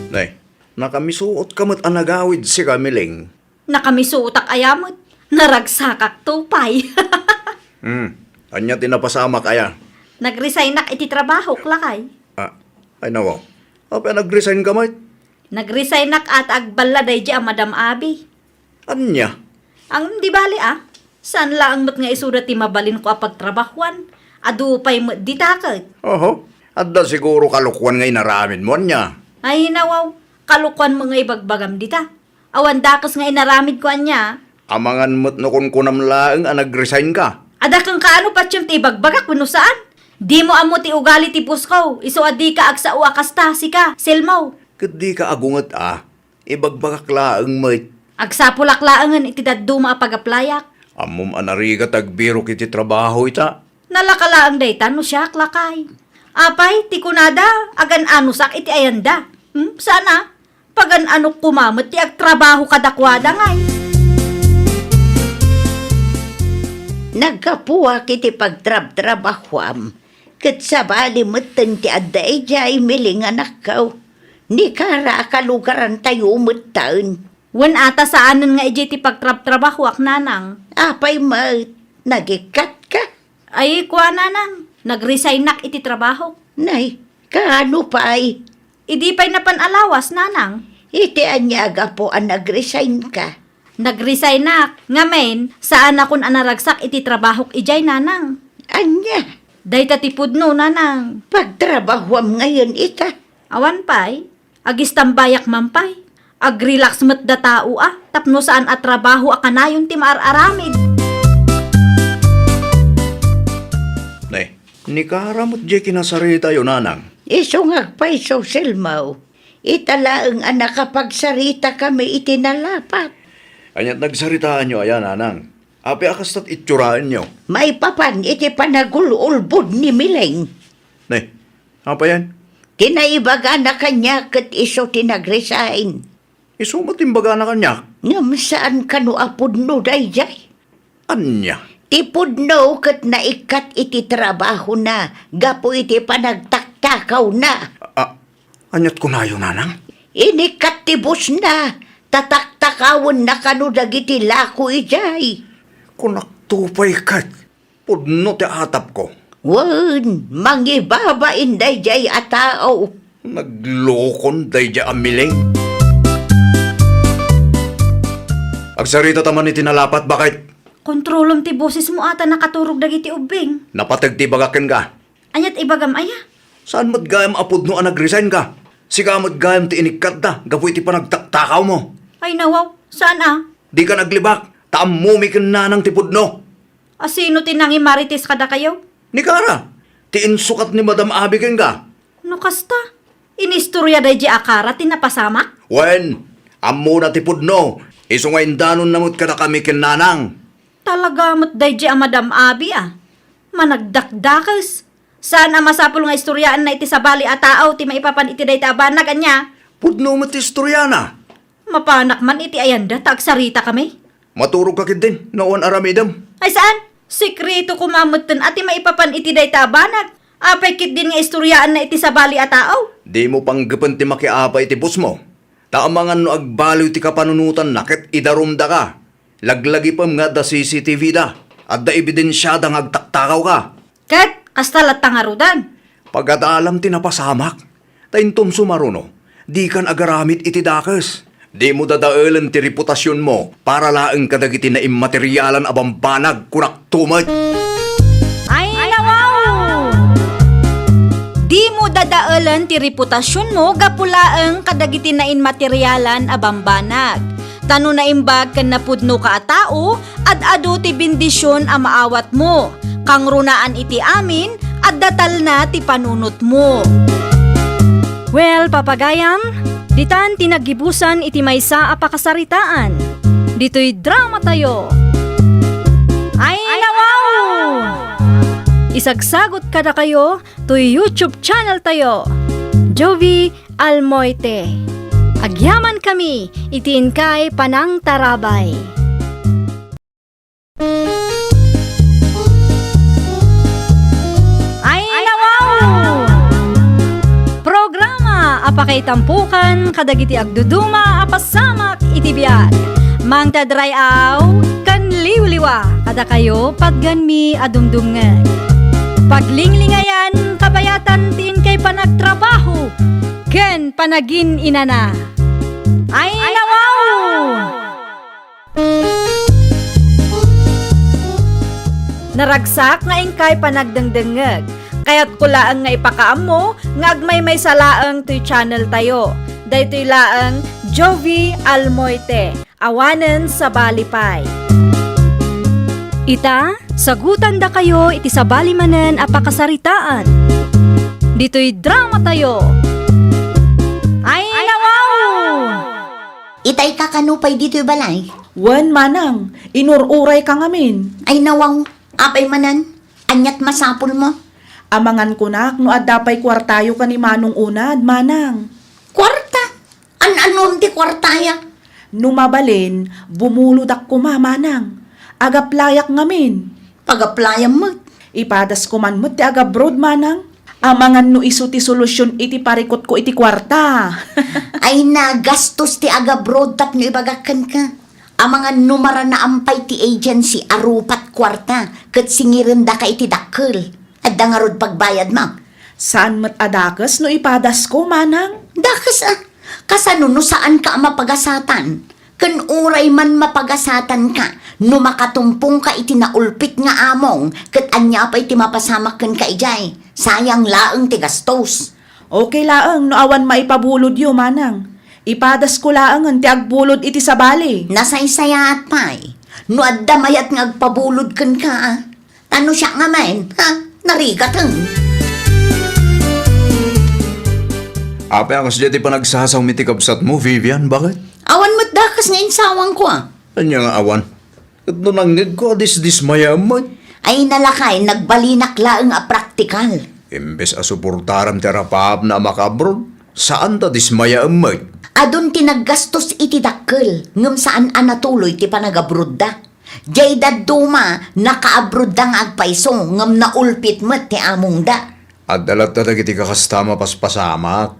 Nay, nakamisuotka met a nagawid sika, Miling. Nakamisuotak aya met. Naragsakakto pay. Hmm. Ania ti napasamak aya? Nagresignak iti trabahok, lakay. Ah, ay nawaw. Apay a nagresign ka met? Nagresignak a ta agballa daydi a Madam Abi. Ania? Ang di bali, ah. Saan laeng met nga isuda ti mabalinko a pagtrabahuan. Adu pay met dita ket. Oho. Adda siguro kalokuan nga inaramidmo, ania? Ay, nawaw. Kalokuan met nga ibagbagam dita. Awan dakes nga inaramidko, ania? Amangan met no kunkunam laeng a nagresign ka. Adda kenka ano patiem ti ibagbagak wenno saan? Dimo ammo ti ugali ti boss ko, isu a dika agsao a kasta, sika, Selmo. Ket dika agunget a, ibagbagak laeng met. Agsapulak laengen iti dadduma a pag-applyak. Ammom a narigat ti agbirok iti trabaho ita. Nalaka laeng dayta no siak, lakay. Apay, ti kunada, agan-anosak iti ayanda. Hmm, saan a? Pagan-anok koma met ti agtrabaho kadakuada ngay. Naggapuak iti pagtrabtrabahuam, ket sabali metten ti adda idiay Miling, anakko. Ni Kara a kalugarantayo metten. Wen a ta saanen nga idiay ti pagtrabtrabahuak, nanang. Apay met, nagikkatka? Ay, kua, nanang, nagresignak iti trabahok. Nay, kaano pay? Idi pay napan a lawas, nanang. Iti ania a gapu a nagresign ka? Nagresignak, ngamin, saanakon a naragsak iti trabahok idiay, nanang. Ania? Dayta ti pudno, nanang. Pagtrabahuam ngayen ita? Awan pay. Agistambayak man pay. Agrelax met da tao a, tapno saan a trabaho a kanayon ti maar-aramid. Nay, Ni Kara met diay kinasaritayo, nanang. Isu nga agpayso, Selmaw. Ita laeng a nakapagsaritakami iti nalapat. Ania't nagsaritaanyo aya, nanang? Apay a kasta't itsuraenyo? Maipapan iti panagul-ulbod ni Mileng. Ne, apay yan? Ti naibagana kaniak ket isu ti nag-resign. Isu met imbagana kaniak. Ngem saan kano a pudno daydiay? Ania? Ti pudno ket naikkat iti trabahona gapu iti panagtaktakawna. A-, ania't kunayo, nanang? Inikkat ti bossna, ta taktakawenna kano dagiti lako idiay. Kunakto pay ket, pudno ti atapko. Wen, mangibabain daydiay a tao. Naglokon daydiay a Mileng. Agsarita ta man iti nalapat, baket. Kontrolem ti bosesmo a ta nakaturog dagiti ubbing. Napateg ti ibagak kenka. Ania't ibagam aya? Saan met gayam a pudno a nag-resign ka? Sika met gayam ti inikkatda gapu iti panagtaktakawmo. Ay, nawaw, saan a? Dika naglibak, ta ammomi ken nanang ti pudno. A sino ti nangimarites kadakayo? Ni Kara, ti insukat ni Madam Abi kenka. No kasta, inistorya daydiay a Kara ti napasamak? Wen, ammona ti pudno, isu nga indanonna met kadakami ken nanang. Talaga met daydiay a Madam Abi a managdakdakes. Saan a masapul nga istoryaanna iti sabali a tao ti maipapan iti dayta a banag, ania? Pudno met ti istoriana. Mapanak man iti ayanda ta agsaritakami. Maturog ka ketdin, no awan aramidem. Ay saan? Sekreto koma metten a ti maipapan iti dayta a banag. Apay ketdin nga istoryaanna iti sabali a tao? Dimo panggepen ti makiapa iti bossmo. Ta amangan no agbaliw ti kapanunotanna ket idarumdaka. Laglagipem nga adda C C T V da. Adda ebidensiada nga agtaktakawka. Ket kasta latta ngaruden. Pagadalam ti napasamak. Ta inton sumaruno, dikan agaramid iti dakes. Dimo dadaelen ti reputasionmo para laeng kadagiti naimmaterialan a bambanag, kunakto met. Ay, nawaw! Dimo dadaelen ti reputasionmo gapu laeng kadagiti naimmaterialan a bambanag. Ta no naimbag ken napudnoka a tao, ad-adu ti bendision a maawatmo. Kangrunaan iti amin, adda talna ti panunotmo. Well, papagayam, ditan ti naggibusan iti maysa a pakasaritaan. Ditoy dramatayo. Ay, nawaw! Isagsagot kadakayo toy YouTube channel tayo, Jovie Almoite. Agyamankami iti inkay panangtarabay. Ay, nawaw! Programa a pakaitampokan kadagiti agduduma a pasamak iti biag. Mangted ray-aw ken liwliwa kadakayo patgenmi a dumdumngeg. Paglinglingayan, kabayatan ti inkay panagtrabaho ken panagin-inana. Ay, nawaw! Naragsak nga inkay panagdengdengngeg. Kayatko laeng nga ipakaammo nga agmaymaysa laeng toy channel tayo. Daytoy laeng Jovie Almoite, awanen sabali pay. Ita, sagutandakayo iti sabali manen a pakasaritaan. Ditoy dramatayo. Ay, nawaw! Itay ka kano pay ditoy balay? Wen, manang, inur-urayka ngamin. Ay, nawaw, apay manen? Ania't masapulmo? Amangan kunak no adda pay kuartayo ken ni Manong Unad, manang. Kuarta? An-anom ti kuartaya? No mabalin, bumulodak koma, manang. Agaplayak ngamin. Pagaplayam met. Ipadas koman met ti agabroad, manang. Amangan no isu ti solusion iti parikutko iti kuarta. Ay, nagastos ti agabroad tapno ibagak kenka. Amangan no maranaam pay ti agency a rupat kuarta ket singirendaka iti dakkel. Adda ngarud pagbayadmo? Saan met a dakes no ipadasko, manang? Dakes a? Kasano no saanka a mapagasatan? Ken uray man mapagasatanka, no makatumpongka iti naulpit nga among, ket ania pay ti mapasamak kenka idiay? Sayang laeng ti gastos. Okay laeng no awan maipabulodyo, manang. Ipadasko laengen ti agbulod iti sabali. Nasaysayaat pay. No adda mayat nga agpabulod kenka, a? Ta no siak ngamin, ha? Narigaten. Apay a kasdiay ti panagsasaom iti kabsatmo, Vivian? Bakit? Awan met dakas nga insawangko, a. Ania nga awan? Ket no nangngegko a disdismayaem met. Ay nalakay, nagbalinak laeng a praktikal. Imbes a suportaram ti arapaapna a makaabroad, saan ta dismayaem met. Adun ti naggastos iti dakkel, ngem saan a natuloy ti panagabroadda. Jay dadduma, nakaabroadda nga agpayso, ngem naulpit met ti amongda. Adda latta dagiti kakasta a mapaspasamak,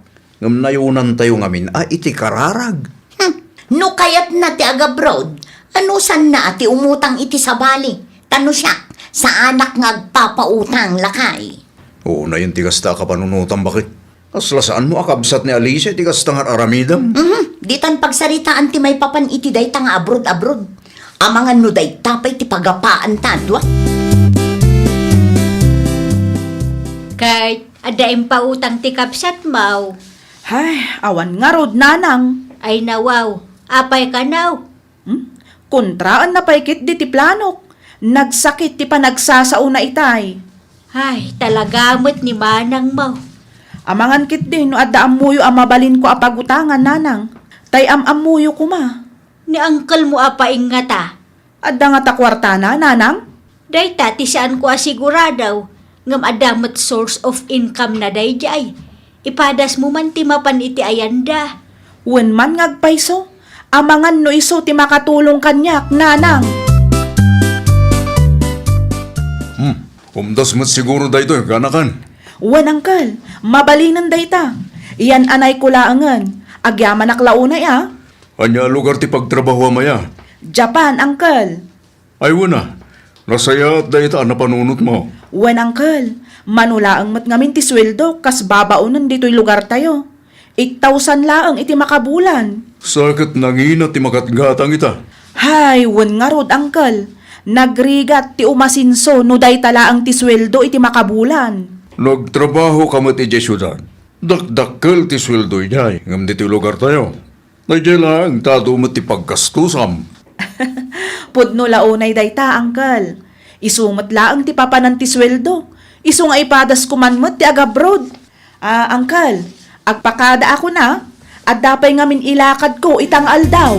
ngem nayonantayo ngamin a iti kararag. Hmm, no kayatna ti agabroad, anusanna a ti umutang iti sabali? Ta no siak, saanak nga agpapautang, lakay. Unayen ti kasta a kapanunotam, bakit? Kasla saanmo a kabsat ni Alicia iti kasta nga ar-aramidem? Mhm, ditan pagsaritaan ti maipapan iti dayta nga abroad-abroad. Amangan no dayta pay ti pagapaanta, dua? Ket adda impautang ti kabsatmo? Hay, awan ngarud, nanang. Ay nawaw, apay kano? Hmm? Kontraenna pay ketdi ti planok. Nagsakit ti panagsasaona itay. Ay, talaga met ni manangmo. Amangan ketdi no adda ammoyo a mabalinko a pagutangan, nanang. Tay am-ammoyo koma. Ni angkelmo a paingngata? Adda ngata kuartana, nanang? Dayta ti saanko a sigurado, ngem adda met source of income na daydiay. Ipadasmo man ti mapan iti ayanda. Wen man nga agpayso, amangan no isu ti makatulong kaniak, nanang. Hmm, umdas met siguro daytoy, kaanakan? Wen, angkel, mabalinen dayta. Iyan-anayko laengen. Agyamanak la unay, a. Ania a lugar ti pagtrabahoam aya? Japan, angkel. Ay, wen a, nasayaat dayta a napanunotmo. Wen, angkel, mano laeng met ngamin ti sueldo kas babaonen ditoy lugartayo. Eight thousand laeng iti makabulan. Sa ket nangina ti magatgatang ita? Hay, wen ngarud, angkel. Nagrigat ti umasenso no dayta laeng ti sueldo iti makabulan. Nagtrabahoka met idiay siudad. Dakdakkel ti sueldo idiay, ngem ditoy lugartayo, daydiay laeng ta adu met ti paggastusam. Pudno la unay dayta, angkel. Isu met laeng ti papanan ti sueldo. Isu nga ipadasko man met ti agabroad. Ah, angkel, agpakadaakon a. Adda pay ngamin ilakadko ita nga aldaw.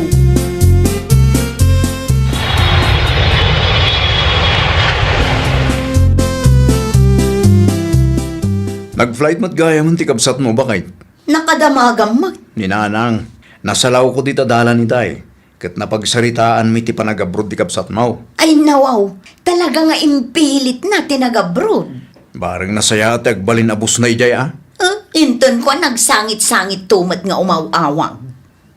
Nag-flight met gayamen ti kabsatmo, bakit? Nakadamagam met. Ni nanang, nasalawko dita dalan itay, ket napagsaritaanmi ti panagabroad ti kabsatmo. Ay, nawaw, talaga nga impilitna ti nagabroad. Bareng nasayaat ti agbalin a busna idiay, a? Eh, intonko a nagsangit-sangitto met nga umaw-awag.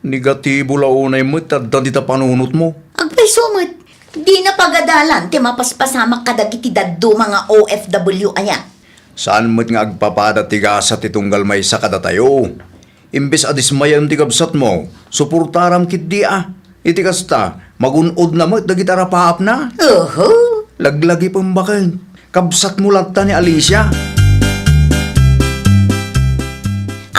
Negatibo la unay met ti adda dita panunotmo. Agpayso met, dina pagadalan ti mapaspasamak kadagiti dadduma nga O F W aya. Saan met nga agpapada ti gasa ti tunggal maysa kadatayo. Imbes a dismayaem ti kabsatmo, suportaram ketdi a. Iti kasta, magun-odna met dagiti arapaapna. Oho. Laglagipem baken. Kabsatmo latta ni Alicia.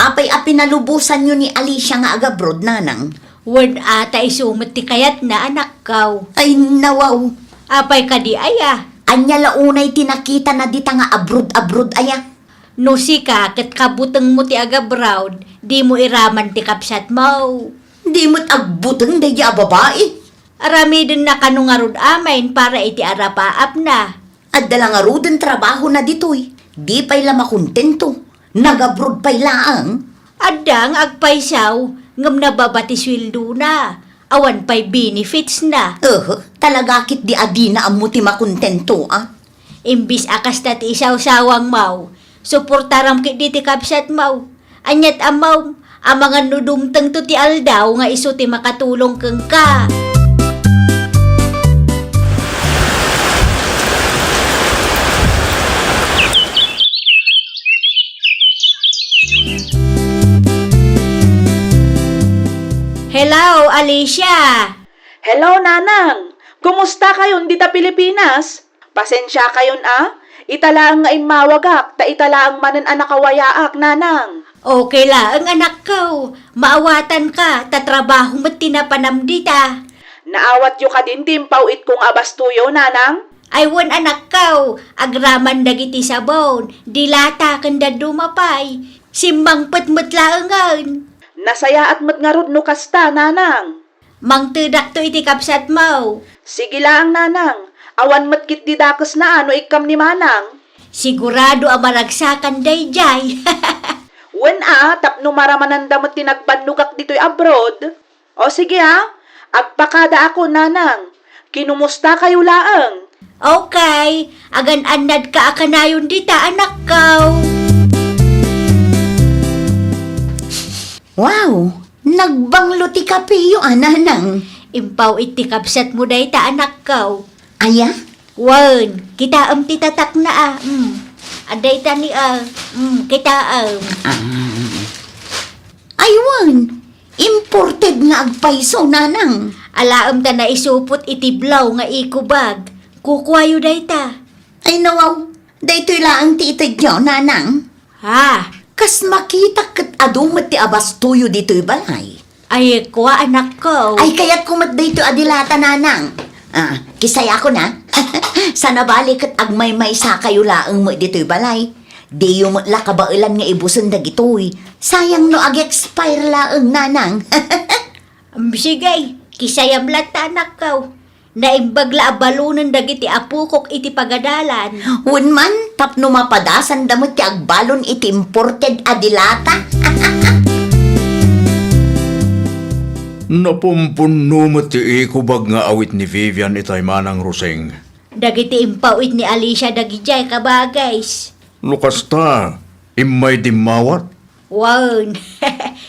Apay a pinalubosanyo ni Alicia nga agabroad, nanang? Wen a, ta isu met ti kayatna, anakko. Ay, nawaw. Apay kadi aya? Ania la unay ti nakitana dita nga abroad-abroad aya? No sika ket kabutengmo ti agabroad, dimo iraman ti kabsatmo. Di met agbuteng daydi a babai. Aramidenna kano ngarud amin para iti arapaapna. Adda la ngaruden trabahona ditoy. Di pay la makontento. Nagabroad pay laeng. Adda nga agpayso, ngem nababa ti sueldona. Awan pay benefitsna. Oho, talaga ketdi a dina ammo ti makontento, a. Imbis a kasta ti isawsawangmo, suportaram ketdi ti kabsatmo. Aniat ammom, amangan no dumtengto ti aldaw nga isu ti makatulong kenka. Hello, Alicia! Hello, Nanang! Kumusta kayon dita Pilipinas? Pasensiakayon a, ita laeng nga immawagak, ta ita laeng manen a nakawayaak, Nanang. Okay laeng, anakko. Maawatanka, ta trabaho met ti napanam dita. Naawatyo kadin ti impaw-itko nga abastoyo, Nanang? Ay wen, anakko, agraman dagiti sabon, dilata ken dadduma pay. Simmangpet met laengen. Nasayaat met ngarud no kasta, nanang. Mangtedakto iti kabsatmo. Sige laeng, nanang. Awan met ketdi dakesna a no ikkam ni manang. Sigurado a maragsakan daydiay. Wen a, tapno maramananda met ti nagbannogak ditoy abroad. O sige a, agpakadaakon, nanang. Kinumustakayo laeng. Okay, agan-annadka a kanayon dita, anakko. Wow! Nagbanglo ti kapeyo a, nanang. Impaw-it ti kabsatmo dayta, anakko. Aya? Wen, kitaem ti tatakna a. Mm. Adda ita ni a. Mm, kitaem. Ah. Ay wen, imported nga agpayso, nanang. Alaem ta naisupot iti blow nga eco bag. Kukuayo dayta. Ay nawaw, daytoy laeng ti itedyo, nanang. Ha? Kas makitak ket adu met ti abastoyo ditoy balay. Ay, kua, anakko. Ay, kayatko met daytoy a dilata, nanang. Ah, kisayakon a. Saan a bali ket agmaymaysakayo laeng met ditoy balay. Diyo met la kabaelan nga ibusen dagitoy. Sayang no ag-expire laeng, nanang. Am, sige, kisayam latta, anakko. Naimbag la a balonen dagiti apokok iti pagadalan. Wen man, tapno mapadasanda met ti agbalon iti imported a dilata. Napumpunno met ti eco bag nga awit ni Vivian itay, Manang Rosing. Dagiti impaw-it ni Alicia dagidiay, kabagays. No kasta, immay dimmawat? Wen,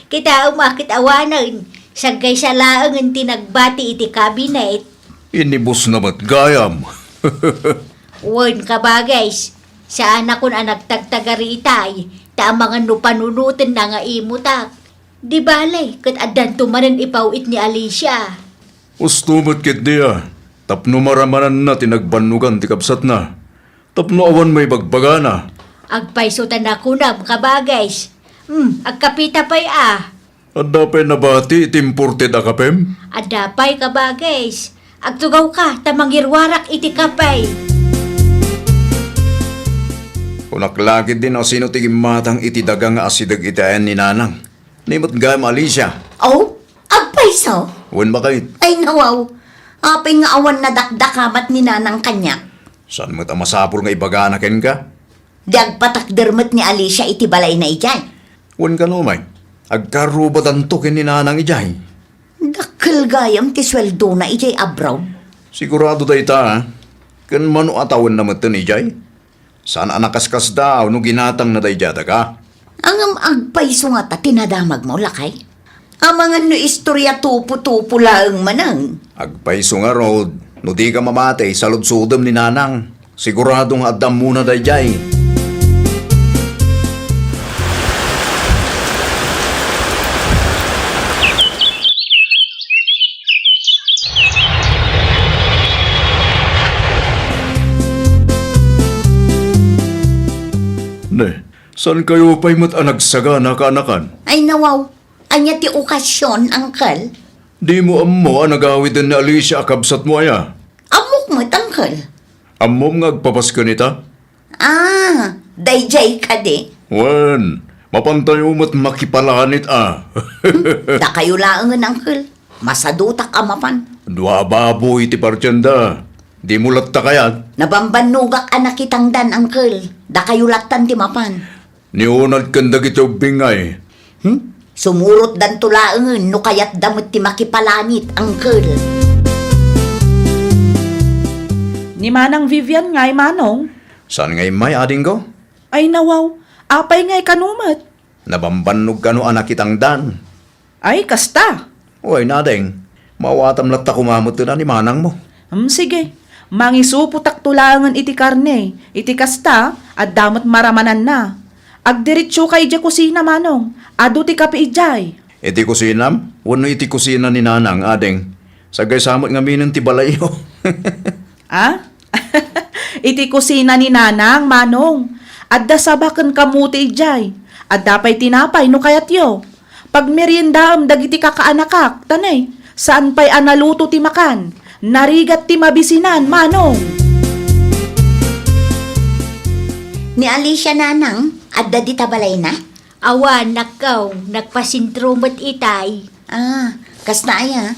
kitaem a ket awanen, saggaysa laengen ti nagbati iti kabinet. Inibusna met gayam. Wen, kabagays, saanakon a nagtagtagari itay, ta amangan no panunotenna nga imutak. Di bale, ket addanto manen ipaw-it ni Alicia. Usto met ketdi a, tapno maramananna ti nagbannogan ti kabsatna. Tapno awan maibagbagana. Agpayso ta nakunam, kabagays. Hmm, agkapita pay a. Adda pay nabati iti imported a kapem? Adda pay, kabagays. Agtugawka ta mangiruarak iti kape. Kunak la ketdi no sino ti gimmatang iti daga nga asideg iti ayan ni Nanang. Ni met gayam, Alicia. Oh, agpayso? Wen, baket. Ay, nawaw. Apay nga awan nadakdakamat ni Nanang kaniak? Saan met a masapul nga ibagana kenka? Di agpatakder met ni Alicia iti balayna idiay? Wen, kano met, agkarubatanto ken ni Nanang idiay. Dakkel gayam ti sueldona idiay abroad. Sigurado dayta, a. Ken mano a tawenna metten idiay? Saan a nakaskasdaaw no ginatangna daydiay a daga? Ngem agpayso ngata ti nadamagmo, lakay? Amangan no istoria tupo-tupo laeng manen. Agpayso ngarud, no dika mamati, saludsodem ni Nanang. Sigurado nga adda ammona daydiay. Ne, saankayo pay met a nagsagana, kaanakan? Ay, nawaw. Ania ti okasion, Uncle? Dimo ammo a nagawiden ni Alicia a kabsatmo aya? Ammok met, Uncle. Ammom nga agpapasken ita? Ah, daydiay kadi. Wen, mapantayo met makipalanit a. Hmm, dakayo laengen, Uncle. Masadutak a mapan. Dua a baboy ti partienda. Dimo latta kayat? Nabambannogak a nakitangdan, Uncle. Dakayo lattan ti mapan. Ni Unad ken dagiti ubbingay. Hmm? Sumurotdanto laengen no kayatda met ti makipalanit, Uncle. Ni Manang Vivian ngay, Manong? Saan nga immay, adingko? Ay, nawaw. Apay ngay kano met? Nabambannog kano a nakitangdan? Ay, kasta. Uy, Nadeng, maawatam latta koma metten a ni manangmo. Hmm, sige. Mangisupotakto laengen iti karne. Iti kasta, adda met maramananna. Agdiretsoka idiay kusina, Manong. Adu ti kape idiay. Iti kusinam? Wenno iti kusina ni Nanang, ading? Saggaysa met ngamin ti balayyo. Ah? Iti kusina ni Nanang, Manong. Adda saba ken kamote idiay. Adda pay tinapay no kayatyo. Pagmeriendaem dagiti kakaanakak, ta ne, saan pay a naluto ti makan. Narigat ti mabisinan, Manong. Ni Alicia, nanang, adda dita balayna? Awan, nakkaw, nagpasentro met itay. Ah, kasta aya?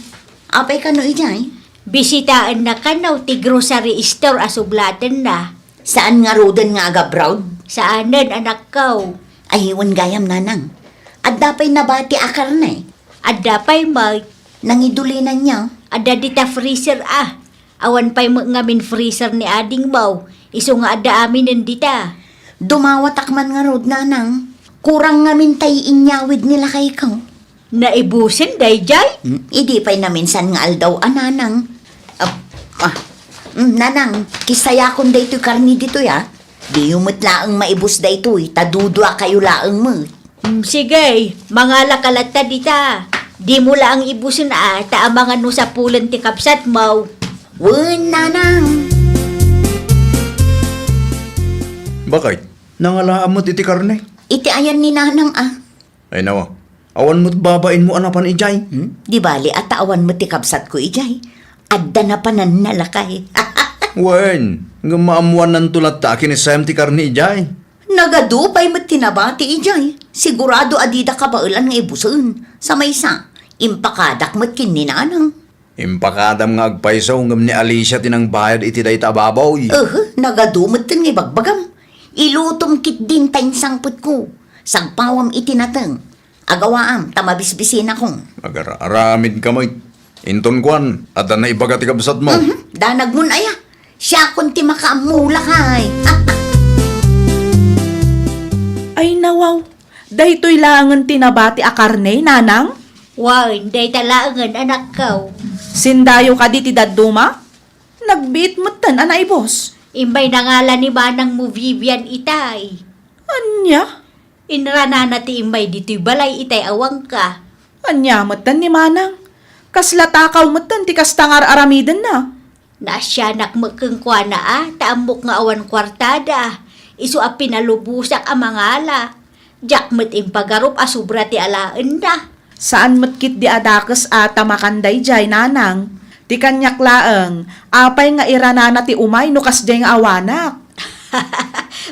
Apay kano idiay? Bisitaenna kano ti grocery store a sublatenna. Saan ngaruden nga agabroad? Saanen, anakkaw. Ay, wen gayam, nanang. Adda pay nabati a karne? Adda pay met. Nangidulinan niya? Adda dita freezer a. Awan pay met ngamin freezer ni adingmo. Isu nga adda aminen dita. Dumawatak man ngarud, nanang. Kurang ngamin tay inyawid ni lakayko. Naibusen daydiay? Hmm, idi pay naminsan nga aldaw a, nanang. Ah, ah. Hmm, nanang, kisayakon daytoy karne ditoy, ah. Diyo met laeng maibus daytoy, ta dudua kayo laeng met. Hmm, sige, mangala ka latta dita. Dimo laeng ibusen a, ta amangan no sapulen ti kabsatmo. Wen, nanang. Bakit? Nangalaam met iti karne? Iti ayan ni nanang, ah. Ay, nawa. Awan met babainmo a napan idiay? Hmm? Di bali, ata awan met ti kabsatko idiay. Adda napananna, lakay. Wen, ngem maammuannanto latta a kinissayam ti karne idiay. Nagadu pay met ti nabati idiay. Sigurado a dida kabaelan nga ibusen. Sa maysa, impakadak met ken ni nanang. Impakadam nga agpayso ngem ni Alicia ti nangbayad iti dayta a baboy. Uhu, nagadu metten nga ibagbagam. Ilutom ketdin ta insangpetko. Sagpawam iti nateng. Agawaam ta mabisbisinakon. Agar-aramidka met. Inton kuan, adda naibaga ti kabsatmo. Mhm, danagmon aya. Siakon ti makaammo, lakay. Ay, nawaw. Daytoy laengen ti nabati a karne, nanang? Wen, dayta laengen, anakko. Sindayo kadi ti dadduma? Nagbiit metten a naibus. Imbay nangala ni manangmo Vivian itay. Ania? Inranana ti immay ditoy balay itay awanka. Ania metten ni manang? Kasla takaw metten ti kasta nga ar-aramidenna. Naasianak met kenkuana a, ta ammok nga awan kuartada. Isu a pinalubosak a mangala. Diak met impagarup a sobra ti alaenna. Saan met ketdi a dakes a ta makan daydiay, nanang. Ti kaniak laeng, apay nga iranana ti umay no kasdiay nga awanak?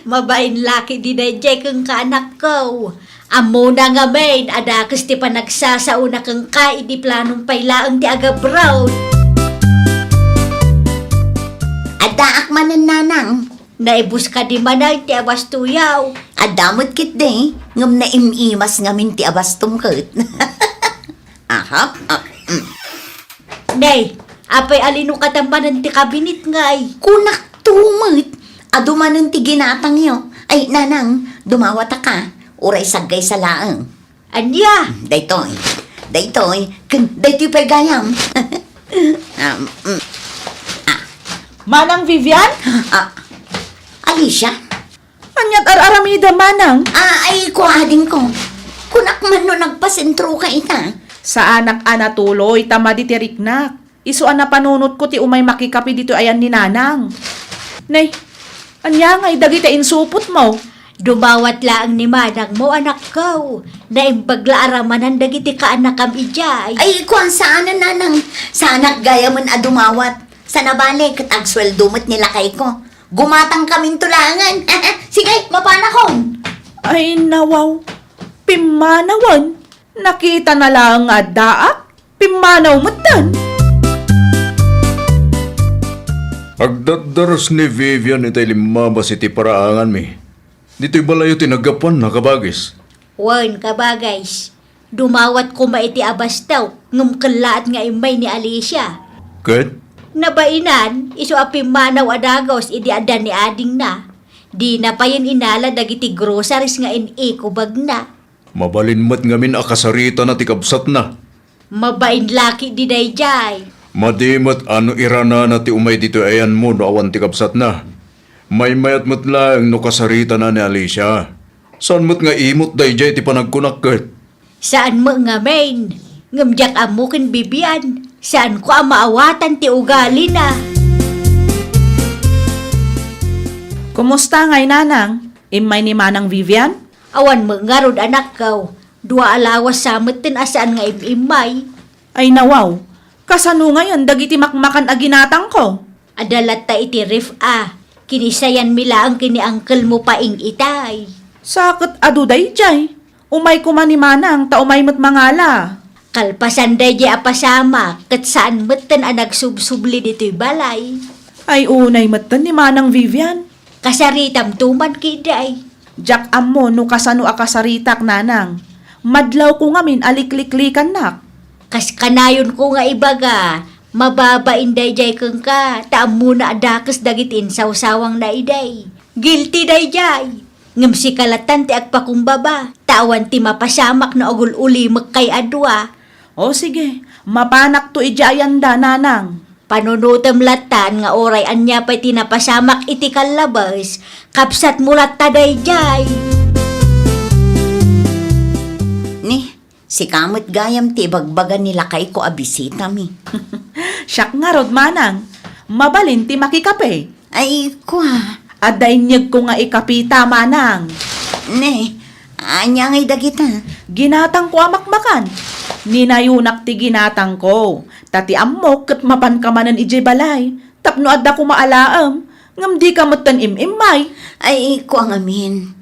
Mabain la ketdi daydiay kenka, anakko. Ammona ngamin a dakes ti panagsasaona kenka idi planom pay laeng ti agabroad. Addaak manen, nanang. Naibus kadi manen ti abastoyaw? Adda met ketdi, ngem naim-imas ngamin ti abastom ket. Aha, ah, mm. Nay, apay a linukatan manen ti kabinet ngay? Kunak to met, adu manen ti ginatangyo. Ay, nanang, dumawataka, uray saggaysa laeng. Ania? Daytoy. Daytoy. Ken daytoy pay gayam. Um, mm. Ah. Manang Vivian? Ah. Alicia? Aniat ar-aramidem, manang? Ah, ay, kua, adingko. Kunak man no nagpasentroka ita. Saanak a natuloy, ta madi ti riknak. Isu a napanunotko ti umay makikape ditoy ayan ni nanang. Nay, ania ngay dagiti insupotmo? Dumawat laeng ni manangmo, anakko. Naimbag la a ramanan dagiti kaanakam idiay. Ay, kuan, saanen, nanang. Saanak gayamen a dumawat. Sana bale, ket agsueldo met ni lakayko. Gumatangkaminto laengen. Sige, mapanakon. Ay, nawaw. Pimmanawen. Nakitana laeng nga addaak. Pimmanaw metten. Agdaddares ni Vivian itay limmabas iti paraanganmi. Ditoy balayo ti naggapuanna, kabagis. Wen, kabagis. Dumawat koma iti abasto, ngem kellaat nga immay ni Alicia. Ket? Nabainan, isu a pimmanaw a dagus idi adda ni adingna. Dina payen inala dagiti groceries nga in-ikubagna. Mabalin met ngamin a kasaritana ti kabsatna. Mabain la ketdi daydiay. Madi met a no iranana ti umay ditoy ayanmo no awan ti kabsatna. Maymayat met laeng no kasaritana ni Alicia. Saan met nga imot daydiay ti panagkunak ket? Saan met ngamin. Ngem diak ammo ken Vivian. Saanko a maawatan ti ugalina. Kumusta ngay, nanang? Immay ni manang Vivian? Awan met ngarud, anakko. Dua a lawas sa metten a saan nga im-immay. Ay nawaw, kasano ngayen dagiti makmakan a ginatangko? Adda latta iti ref a. Kinisayanmi laeng ken ni uncle mo Paing itay. Sa ket adu daydiay. Umay koma ni Manang ta umay met mangala. Kalpasan daydiay a pasamak, ket saan metten a nagsubsubli ditoy balay. Ay, unay metten ni Manang Vivian. Kasaritamto man ketdi. Diak ammo no kasano a kasaritak, Nanang. Madlawko ngamin a likliklikannak. Kas kanayonko nga ibaga, mababain daydiay kenka, ta ammona a dakes dagiti insawsawangna idi. Guilty daydiay. Ngem sika lattan ti agpakumbaba, ta awan ti mapasamak no agul-ulimekkay a dua. O sige, mapanakto idiay ayanda, Nanang. Panunotem lattan nga uray ania pay ti napasamak iti kallabes, kabsatmo latta daydiay. Ni, sika met gayam ti ibagbaga ni lakayko a bisitami. Siak ngarud, Manang. Mabalin ti makikape. Ay, kua. Adda inyegko nga ikapita, Manang. Ne, ania ngay dagita? Ginatangko a makmakan. Ninayonak ti ginatangko. Ta ti ammok ket mapanka manen idiay balay. Tapno adda koma alaem, ngem dika metten im-immay. Ay, kua ngamin.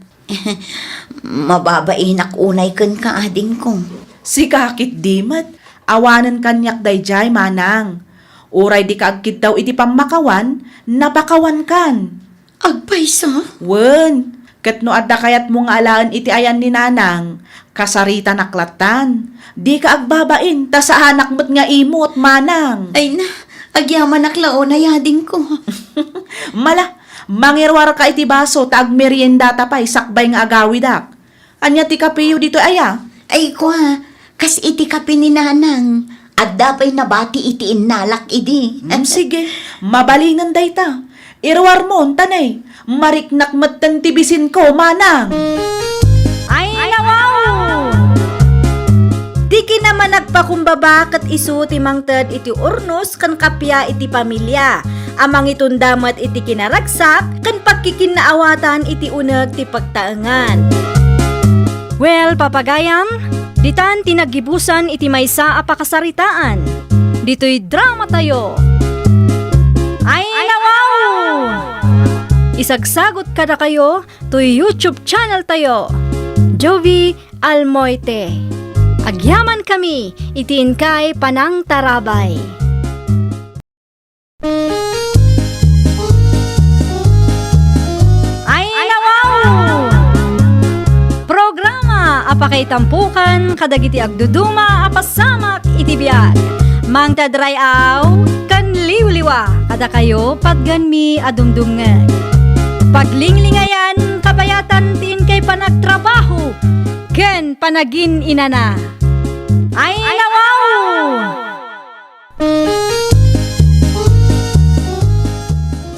Mababainak unay kenka, adingko. Sika ketdi met, awanen kaniak daydiay, Manang. Uray dika agkiddaw iti pammakawan, napakawankan. Agpayso? Wen, ket no adda kayatmo nga alaen iti ayan ni Nanang, kasaritanak lattan. Dika agbabain, ta saanak met nga imot, Manang. Ay na, agyamanak la unay, adingko. Mala, mangiruarka iti baso ta agmeriendata pay sakbay nga agawidak. Ania ti kapeyo ditoy aya? Ay, kua, kas iti kape ni Nanang, adda pay nabati iti innalak idi. Mm, sige, mabalinen dayta. Iruarmon, ta ne, mariknak metten ti bisinko, Manang. Ay, nawaw! Ti kinamanagpakumbaba ket isu ti mangted iti urnos ken kappia iti pamilia, a mangitunda met iti kinaragsak ken pagkikinnaawatan iti uneg ti pagtaengan. Well, papagayam, ditan ti naggibusan iti maysa a pakasaritaan. Ditoy dramatayo. Ay, nawaw! Isagsagot kadakayo toy YouTube channel tayo, Jovi Almoite. Agyamankami iti inkay panangtarabay. Ay, nawaw! Programa a pakaitampokan kadagiti agduduma a pasamak iti biag. Mangted ray-aw ken liwliwa kadakayo patgenmi a dumdumngeg. Paglinglingayan, kabayatan ti inkay panagtrabaho ken panagin-inana. Ay, nawaw!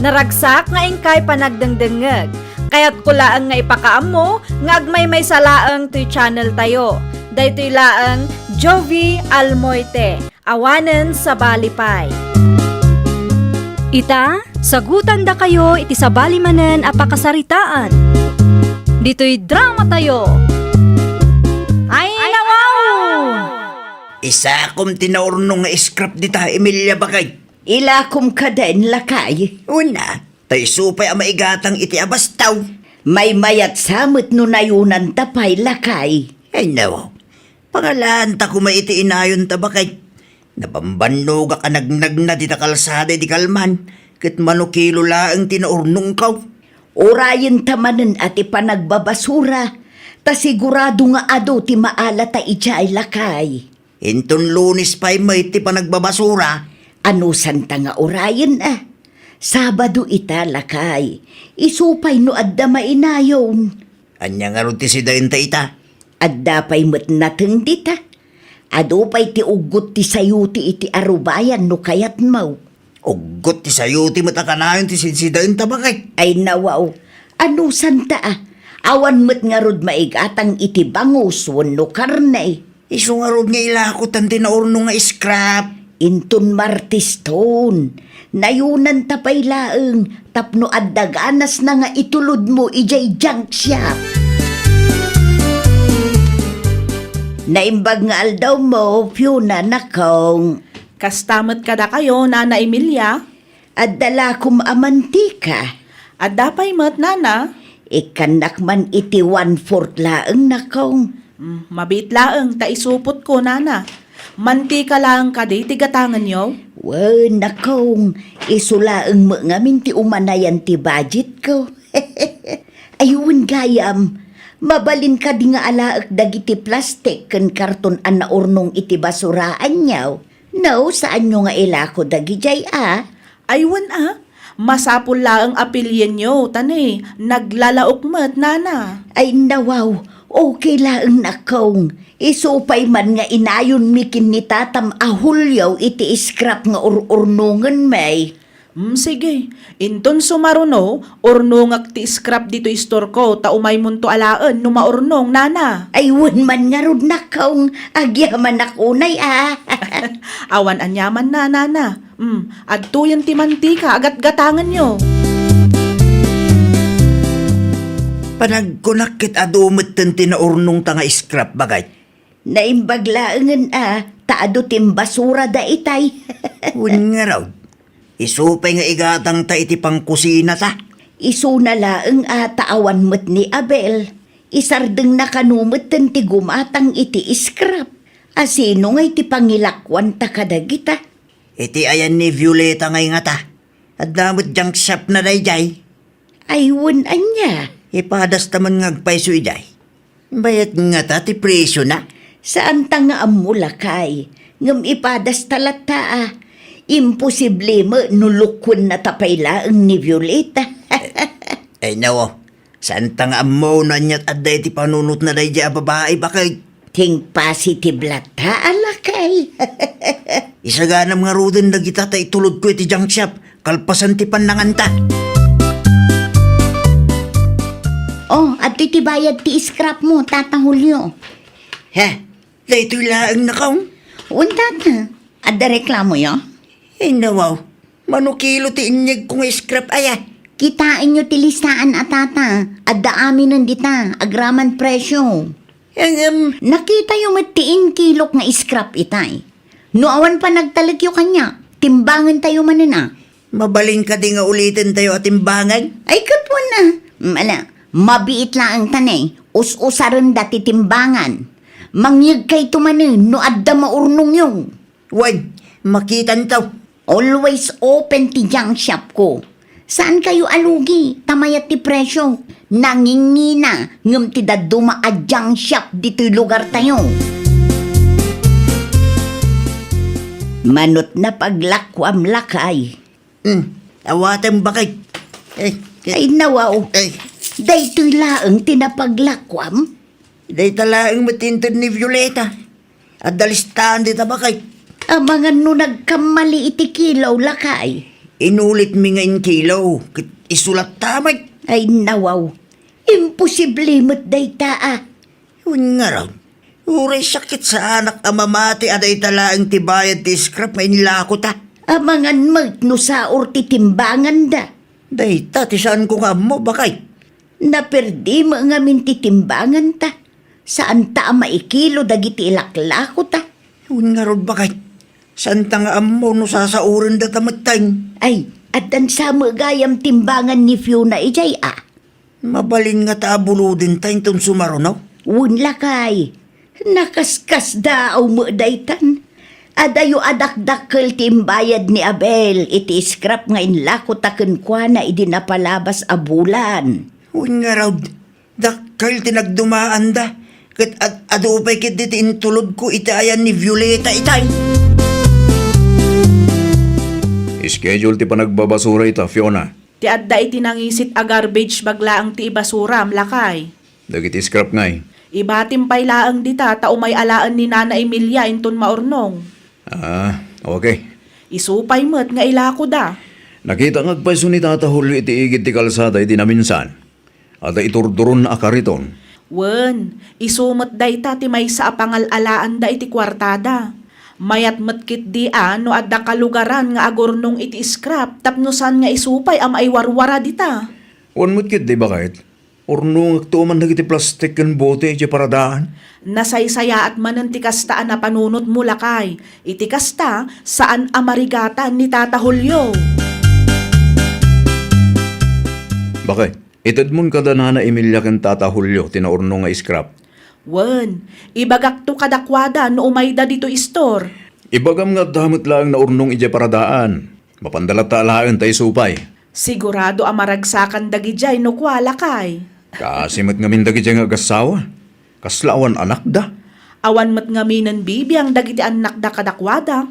Naragsak nga inkay panagdengdengngeg. Kayatko laeng nga ipakaammo nga agmaymaysa laeng toy channel tayo. Daytoy laeng Jovi Almoite, awanen sabali pay. Ita, sagutandakayo iti sabali manen a pakasaritaan. Ditoy dramatayo. Ay, nawaw! Isakom ti naurnong nga script dita, Emilia, baket. Ilakom kaden, lakay. Una, ta isu pay a maigatang iti abastaw. Maymayat sa met no nayunanta pay, lakay. Ay, no. Pangalaanta koma iti inayonta, baket. Nabambannogak a nagnagna dita kalsada idi kalman, ket mano kilo laeng ti naurnongko. Urayenta manen a ti panagbabasura, ta sigurado nga adu ti maalata idiay, lakay. Inton Lunes pay met ti panagbabasura. Anusanta nga urayen a? Sabado ita, lakay. Isu pay no adda mainayon. Ania ngarud ti sidaenta ita? Adda pay met nateng dita. Adu pay ti uggot ti sayuti iti arubayan no kayatmo. Uggot ti sayuti met a kanayon ti sidsidaenta, baket. Ay, nawaw. Anusanta a? Awan met ngarud maigatang iti bangus wenno karne. Isu ngarud nga ilakotan ti naurnong nga scrap. Inton Martes ton, nayunanta pay laeng tapno adda ganasna nga itulodmo idiay junk shop. Naimbag nga aldawmo, Fiona, nakong. Kasta met kadakayo, Nana Emilia. Adda lakom a mantika. Adda pay met, nana? Ikkannak man iti one-fourth laeng, nakong. Mm, mabiit laeng ta isupotko, nana. Mantika laeng kadi ti gatangenyo? Wen, nakong, isu laeng met ngamin ti umanayan ti budgetko. Ay, wen gayam, mabalin kadi nga alaek dagiti plastik ken karton a naurnong iti basuraanyo? No, saanyo nga ilako dagidiay a? Ay, wen a, masapul laeng a pilienyo, ta ne, naglalaok met, nana. Ay, nawaw, okay laeng, nakong. Isu pay man nga inayonmi ken ni tatam a Julio iti scrap nga ur-urnongenmi. Mm, sige. Inton sumaruno, urnongak ti scrap ditoy store ko, ta umaymonto alaen no maurnong, nana. Ay, wen man ngarud, nakong, agyamanak unay a. Awan aniamanna, nana. Mm, adtoyen ti mantika a gatgatangenyo. Panagkunak ket adu metten ti naurnongta nga scrap, baket. Naimbag laengen a, ta adu ti imbasura daytay. Wen ngarud, isu pay nga igatangta iti pangkusinata. Isuna laeng a, ta awan met ni Abel. Isardengna kano metten ti gumatang iti scrap. A, sino ngay ti pangilakuanta kadagita? Iti ayan ni Violeta ngay ngata. Adda met junk shopna daydiay. Ay, wen ania? Ipadasta man nga agpayso idiay. Bayat ngata ti presiona? Saanta nga ammo, lakay. Ngem ipadasta latta a. Imposible met no lukuennata pay laeng ni Violeta. Ay, nawaw. Saanta nga ammo no aniat adda iti panunotna daydiay a babai, baket. Think positive latta a, lakay. Isaganam ngaruden dagita ta itulodko iti junk shop, kalpasan ti pannanganta. Oh, adtoy ti bayad ti scrap mo, Tata Julio. He, daytoy laeng, nakong? Wen, Tata. Adda reklamoyo? Ay, nawaw. Mano kilo ti inyegko nga scrap aya? Kitaenyo ti listaan a, Tata. Adda aminen dita, agraman presio. Ngem, nakitayo met ti inkilok nga scrap itay. No awan panagtalekyo kaniak, timbangentayo manen a. Mabalin kadi nga ulitentayo a timbangan? Ay, ket wen a. Mm, ala, mabiit laeng ta ne, us-usarenda ti timbangan. Mangyegkayto manen no adda maurnongyo. Wen, makitanto. Always open ti junk shop ko. Saankayo a lugi, ta mayat ti presio. Nangingina, ngem ti dadduma a junk shop ditoy lugartayo. Manot napaglakuam, lakay. Hmm, awatem, baket. Eh, eh. Ay, nawaw. Eh. Daytoy laeng ti napaglakuam? Dayta laeng met ti inted ni Violeta. Adda listaan dita, baket. Amangan no nagkammali iti kilo, lakay. Inulitmi nga inkilo, ket isu latta met. Ay, nawaw. Imposible met dayta a. Wen ngarud, uray sakit saanak a mamati a dayta laeng ti bayad ti scrap nga inlakota. Amangan met no saor ti timbanganda. Dayta ti saanko nga ammo, baket. Naperdi met ngamin ti timbanganta. Saanta a maikilo dagiti ilaklakota. Wen ngarud, baket. Saanta nga ammo no sasaorendata metten. Ay, addan sa met gayam timbangan ni Fiona idiay a. Mabalin ngata a bulodenta inton sumaruno? Wen, lakay. Nakaskasdaaw met daytan. Adayo a dakdakkel ti imbayad ni Abel iti scrap nga inlakota kenkuana idi napalabas a bulan. Wen ngarud, dakkel ti nagdumaanda, ket ad-, adu pay ketdi ti intulodko iti ayan ni Violeta itay. Schedule ti panagbabasura ita, Fiona. Ti adda iti nangisit a garbage bag laeng ti ibasuram, lakay. Dagiti scrap ngay? Ibatim pay laeng dita ta umay alaen ni Nana Emilia inton maurnong. Ah, okay. Isu pay met nga ilakoda. Nakita nga agpayso ni Tata Julio iti igid ti kalsada iti naminsan. Adda iturduronna a kariton. Wen, isu met dayta ti maysa a pangal-alaanda iti kuartada. Mayat met ketdi a no adda kalugaran nga agurnong iti scrap tapno saan nga isu pay a maiwarwara dita. Wen met ketdi, baket. Urnongekto man dagiti plastik ken bote idiay paradaan. Nasaysayaat manen ti kasta a napanunotmo, lakay. Iti kasta, saan a marigatan ni Tata Julio. Okay. Itedmon kada Nana Emilia ken Tata Julio ti naurnong nga scrap. Wen, ibagakto kadakuada no umayda ditoy istor. Ibagam nga adda met laeng naurnong idiay paradaan. Mapanda latta alaen ta isupay. Sigurado a maragsakan dagidiay no kua, lakay. Kaasi met ngamin dagidiay nga agassawa. Kasla awan anakda. Awan met ngaminen bibiang dagiti annakda kadakuada.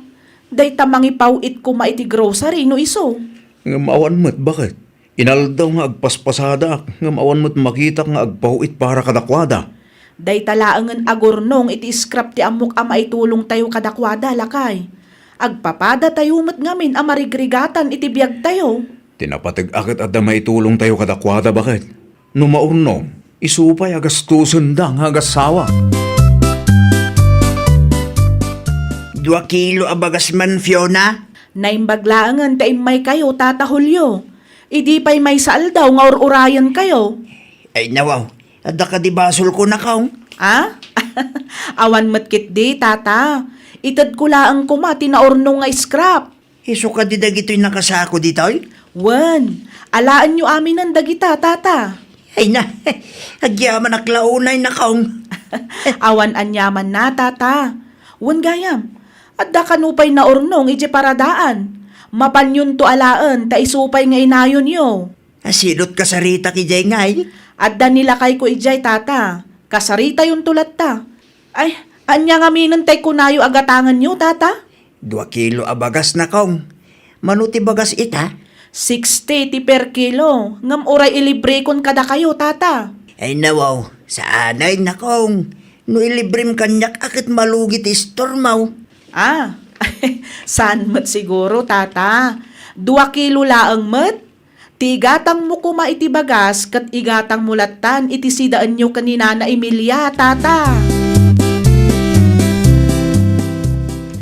Dayta mangipaw-it koma iti grocery no isu. Ngem awan met, baket. Inaldaw nga agpaspasadak, ngem awan met makitak nga agpaw-it para kadakuada. Dayta laengen a gurnong iti scrap ti ammok a maitulongtayo kadakuada, lakay. Agpapadatayo met ngamin a marigrigatan iti biagtayo. Ti napateg-a ket adda maitulongtayo kadakuada, baket. No maurnong, isu pay a gastusenda nga agassawa. Dua kilo a bagas man, Fiona? Naimbag laengen ta immaykayo, Tata Julio. Idi pay maysa aldaw nga ur-urayenkayo. Ay, nawaw. Adda kadi basolko, Nakong? Ah? Awan met ketdi, Tata. Itedko laeng koma ti naurnong nga scrap. Isu kadi dagitoy nakasako ditoy? Wen, alaenyo aminen dagita, Tata. Ay na, agyamanak la unay, Nakong. Awan aniamanna, Tata. Wen gayam, adda kano pay naurnong idiay paradaan. Mapanyonto alaen ta isu pay nga inayonyo. Asidot kasaritak idiay ngay? Adda ni lakayko idiay, Tata. Kasaritayonto latta. Ay, ania ngaminen tay kunayo a gatangenyo, Tata? Dua kilo a bagas, Nakong. Mano ti bagas ita? Sixty ti per kilo. Ngem uray ilibrekon kadakayo, Tata. Ay, nawaw. Saanay, Nakong. No ilibrem kaniak a ket malugi ti istormaw. Ah, saan met siguro, Tata? Dua kilo laeng met? Ti igatangmo koma iti bagas ket igatangmo lattan iti sidaenyo ken ni Nana Emilia, Tata.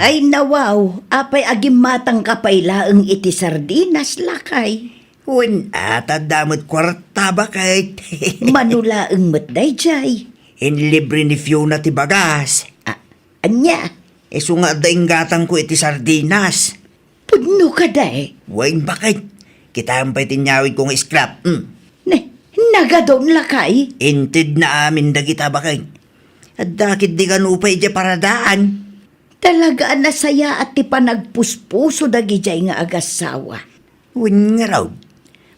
Ay, nawaw, apay a gimmatangka pay laeng iti sardinas, lakay? Wen, a, ta adda met kuarta, baket. Mano laeng met daydiay? Inlibre ni Fiona ti bagas. Ah, ania? Isu nga adda inggatangko iti sardinas. Pudno kadi? Wen, baket. Kitaem pay ti inyawidko nga scrap. Hmm. Ne, nagadon, lakay? Intedna amin dagita, baket. Adda ketdi kano pay idiay paradaan. Talaga a nasayaat ti panagpuspuso dagidiay nga agassawa. Wen ngarud,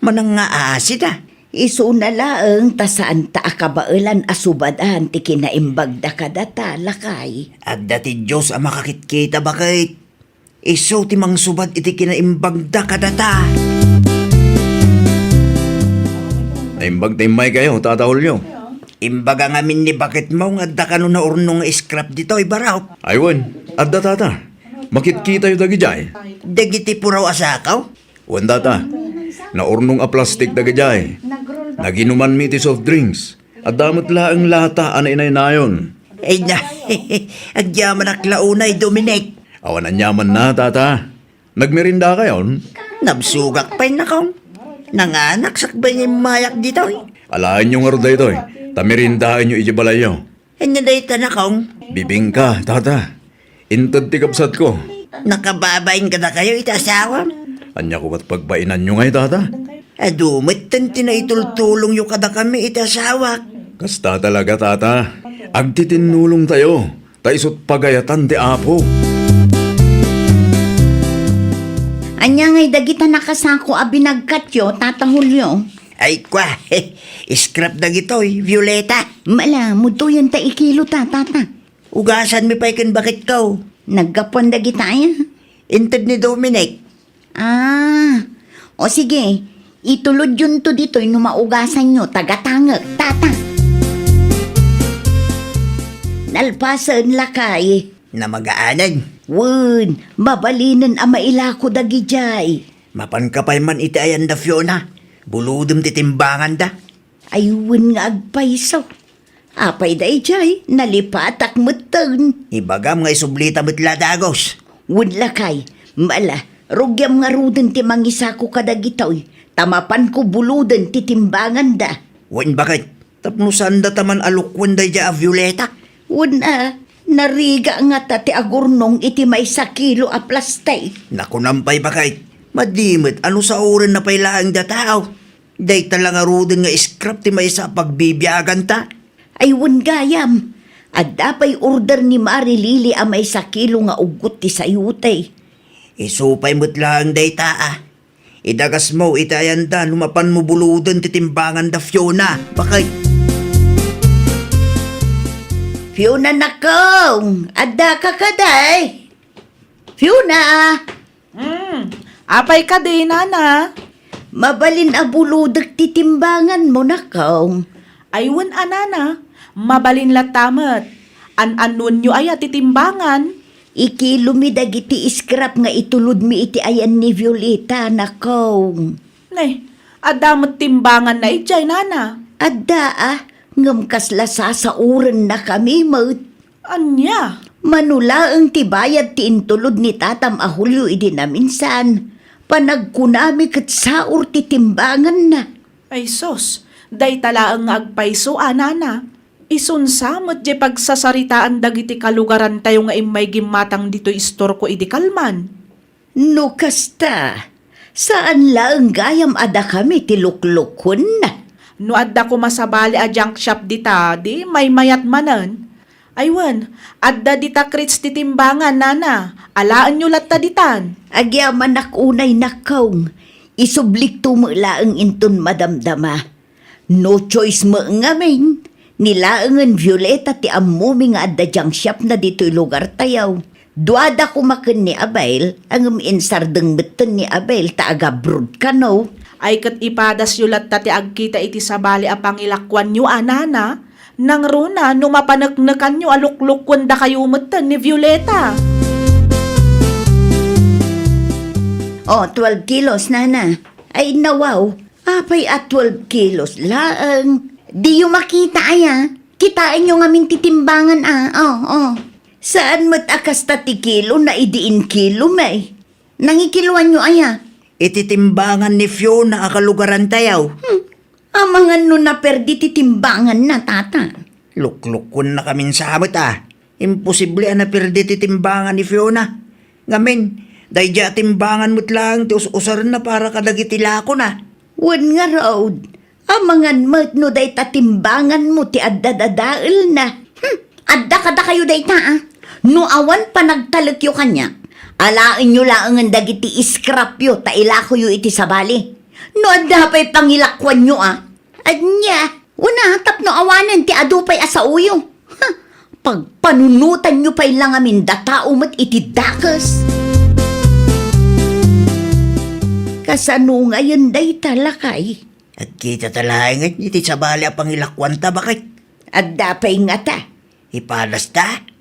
manang nga aasida. Isuna laeng ta saanta a kabaelan a subadan ti kinaimbagda kadata, lakay. Adda ti Dios a makakitkita, baket. Isu ti mangsubad iti kinaimbagda kadata. Naimbag ta immaykayo, Tata Julio. Imbaga ngamin ni baketmo nga adda kano naurnong nga scrap ditoy, barok. Ay wen, adda, Tata. Makitkitayo dagidiay. Dagiti puraw a sako? Wen, Tata. Naurnong a plastik dagidiay. Naginumanmi iti soft drinks. Adda met laeng lata a nainaynayon. Ay na, agyamanak la unay, Dominic. Awan aniamanna, Tata. Nagmerindakayon? Nabsogak pay, Nakong. Nanganak sakbay nga immayak ditoy. Alaenyo ngarud daytoy, ta merindaenyo idiay balayyo. Ania dayta, Nakong? Bibingka, Tata. Inted ti kabsatko. Nakababain kadakayo iti asawam? Ania koma ti pagbainanyo ngay, Tata? Adu metten ti naitultulongyo kadakami iti asawak. Kasta talaga, Tata. Agtitinnulongtayo, ta isut' pagayatan ti Apo. Ania ngay dagita nakasako a binagkatyo, Tata Julio? Ay, kua, scrap dagitoy, Violeta. Mala, muduyan ta ikilo ta, Tata. Ugasanmi pay ken baketko. Naggapuan dagita aya? Inted ni Dominic. Ah, o sige, itulodyonto ditoy no maugasanyo, tagatangek, Tata. Nalpasen, lakay. Namagaanen. Wen, mabalinen a mailako dagidiay. Mapanka pay man iti ayanda, Fiona. Bulodem ti timbanganda. Ay, wen nga agpayso. Apay daydiay, nalipatak metten. Ibagam nga isublita met la dagus. Wen lakay, mala, rugiam ngaruden ti mangisako kadagitoy, ta mapanko buloden ti timbanganda. Wen baket, tapno saanda ta man a lukwen daydiay a Violeta. Wen a, nariga ngata ti agurnong iti maysa kilo a plastik. Nakunam pay baket, madi met a no saorenna pay laeng dayta. Dayta la ngaruden nga scrap ti maysa a pagbibiaganta. Ay, wen gayam. Adda pay order ni Mari Lili a maysa kilo nga uggot ti sayote. Isu pay met laeng dayta, a. Idagasmo iti ayanda no mapanmo buloden ti timbangan da Fiona. Bakay. Fiona, nakong, adda ka kadi? Fiona! Hmm, apay kadi, nana? Mabalin a bulodek ti timbanganmo, nakong. Ay, wen a, nana, mabalin latta met. An-annuenyo aya ti timbangan? Ikilomi dagiti scrap nga itulodmi iti ayan ni Violeta, nakong. Ne, adda met timbanganna idiay, nana? Adda, a, ngem kasla sasaorennakami met. Ania? Mano laeng ti bayad ti intulod ni tatam a Julio idi naminsan, panagkunami ket saor ti timbanganna. Ay sus, dayta laeng nga agpayso a, nana. Isunsa met diay pagsasaritaan dagiti kalugarantayo nga immay gimmatang ditoy istorko idi kalman. No kasta, saan laeng gayam a dakami ti luklukuenna. No adda koma sabali a junk shop dita, di maymayat manen. Ay wen, adda dita crate ti timbangan, nana. Alaenyo latta ditan. Agyamanak unay, nakong. Isublikto met laeng inton madamdama. No choice met ngamin, ni laengen Violeta ti ammomi nga adda junk shopna ditoy lugartayo. Duada koma ken ni Abel, ngem insardeng metten ni Abel ta agabroad kano. Ay ket ipadasyo latta ti agkita iti sabali a pangilakuanyo a, nana, nangruna no mapaneknekanyo a luklukuendakayo metten ni Violeta. Oh, twelve kilos, nana. Ay, nawaw. Apay a twelve kilos laeng? Diyo makita aya? Kitaenyo ngamin ti timbangan a. Oh, oh. Saan met a kasta ti kilo na idi inkilo, may? Nangikiloanyo aya? Iti timbangan ni Fiona a kalugarantayo. Hmm. Amangan no naperdi ti timbanganna, tata. Luklukuennakamin sa met a. Imposible a naperdi ti timbangan ni Fiona. Ngamin, daydiay a timbangan met laeng ti us-usarenna para kadagiti lakona. Wen ngarud, amangan met no dayta timbanganmo ti adda dadaelna. Hmm, adda kadakayo dayta, a. No awan panagtalekyo kaniak, alaenyo laengen dagiti scrapyo ta ilakoyo iti sabali. No adda pay pangilakuanyo, a. Ania, una, tapno awanen ti adu pay a saoyo. Ha, pagpanunotanyo pay la ngamin da tao met iti dakes. Kasano ngayen dayta, lakay? Agkitata laengen iti sabali a pangilakuanta, baket. Adda pay ngata. Ipadasta?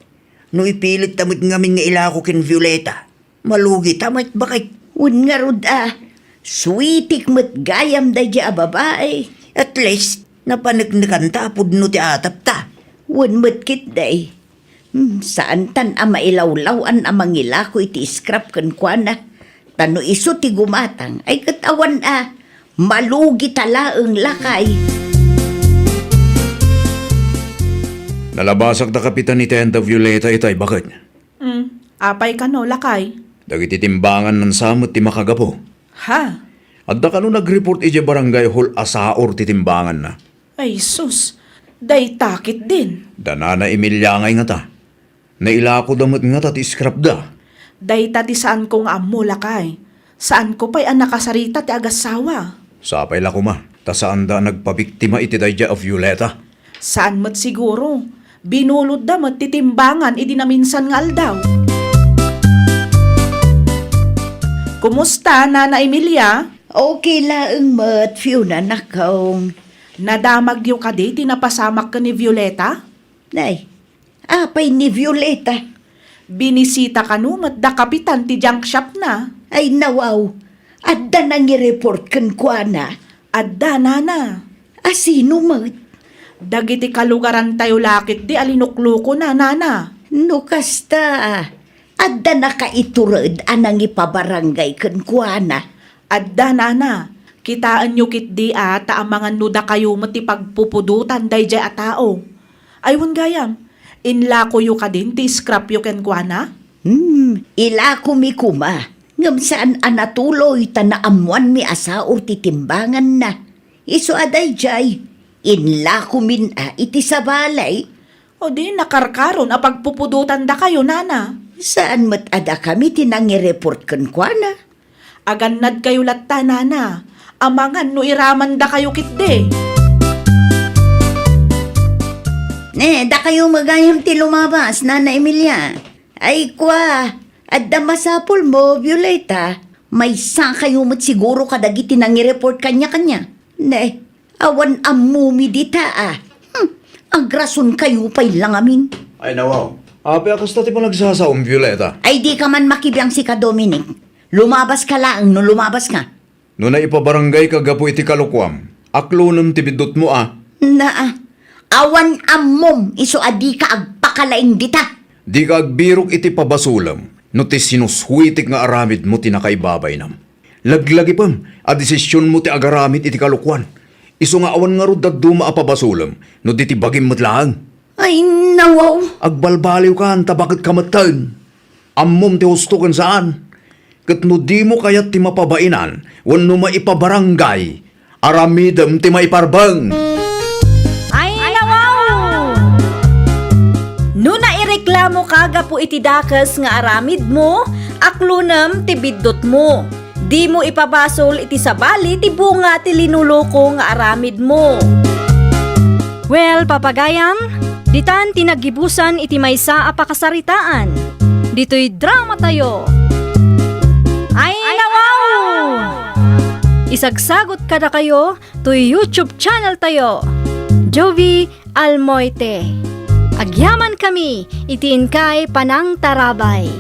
No ipilitta met ngamin nga ilako ken Violeta, malugita met, baket. Wen ngarud a, suitik met gayam daydiay a babai. At least, napaneknekanta a pudno ti atapta. Wen met ketdi. Hmm, saantan a mailawlaw-an a mangilako iti scrap kenkuana. Ta no isu ti gumatang, ay ket awan a, malugita laeng, lakay. Nalabasak da Kapitan iti ayanda Violeta itay, baket. Hmm, apay kano, lakay? Dagiti timbangan nansa met ti makagapu. Ha? Adda kano nagreport idiay barangay hall a saor ti timbanganna. Ay sus, dayta ketdin. Da Nana Emilia ngay ngata. Nailakoda met ngata ti scrapda. Dayta ti saanko nga ammo, lakay. Saanko pay a nakasarita ti agassawa. Sapay la koma, ta saanda a nagpabiktima iti daydiay a Violeta. Saan met siguro. Binulodda met ti timbangan idi naminsan nga aldaw. Kumusta, Nana Emilia? Okay laeng met, Fiona, nakong. Nadamagyo kadi ti napasamak ken ni Violeta? Nay, apay ni Violeta? Binisita kano met da Kapitan ti junk shopna. Ay, nawaw. Adda nangireport kenkuana. Adda, nana. A sino met? Dagiti kalugarantayo la ketdi a linuklukona, nana. No kasta, adda nakaitured a nangipabarangay kenkuana? Adda, nana. Kitaenyo ketdi a ta amangan no dakayo met ti pagpupudotan daydiay a tao. Ay, wen gayam, inlakoyo kadin ti scrapyo kenkuana? Hmm, ilakomi koma. Ngem saan a natuloy ta naammoanmi a saor ti timbanganna. Isu a daydiay, inlakomin a iti sabali. O di, nakarkaron a pagpupudotandakayo, nana. Saan met a dakami ti nangireport kenkuana? Agannadkayo latta, nana. Amangan no iramandakayo ketdi. Ne, dakayo met gayam ti lumabas, Nana Emilia. Ay, kua, adda masapulmo, Violeta. Maysakayo met siguro kadagiti nangireport kaniakania. Ne, awan ammomi dita, a. Hmm, agrasonkayo pay la ngamin. Ay, nawaw. Apay a kasta ti panagsasaom, Violeta? Ay, dika man makibiang sika, Dominic. Lumabaska laeng no lumabaska. No naipabaranggayka gapu iti kalokuam, aklonem ti biddutmo a. Naa, awan ammom isu a dika agpakalaing dita. Dika agbirok iti pabasolem no ti sinuswetek nga aramidmo ti nakaibabainam. Laglagipem a desisionmo ti agaramid iti kalokuan. Isu nga awan ngarud dadduma a pabasolem no di ti bagim met laeng. Ay, nawaw. Agbalbaliwkan ta baket ka metten. Ammom ti husto ken saan. Ket no dimo kayat ti mapabainan wenno maipabaranggay, aramidem ti maiparbeng. Ay, nawaw! No naireklamoka gapu iti dakes nga aramidmo, aklonem ti biddutmo. Dimo ipabasol iti sabali ti bunga ti linuloko nga aramidmo. Well, papagayam, ditan ti naggibusan iti maysa a pakasaritaan. Ditoy dramatayo. Ay, nawaw! Isagsagot kadakayo toy YouTube channel tayo, Jovie Almoite. Agyamankami iti inkay panangtarabay.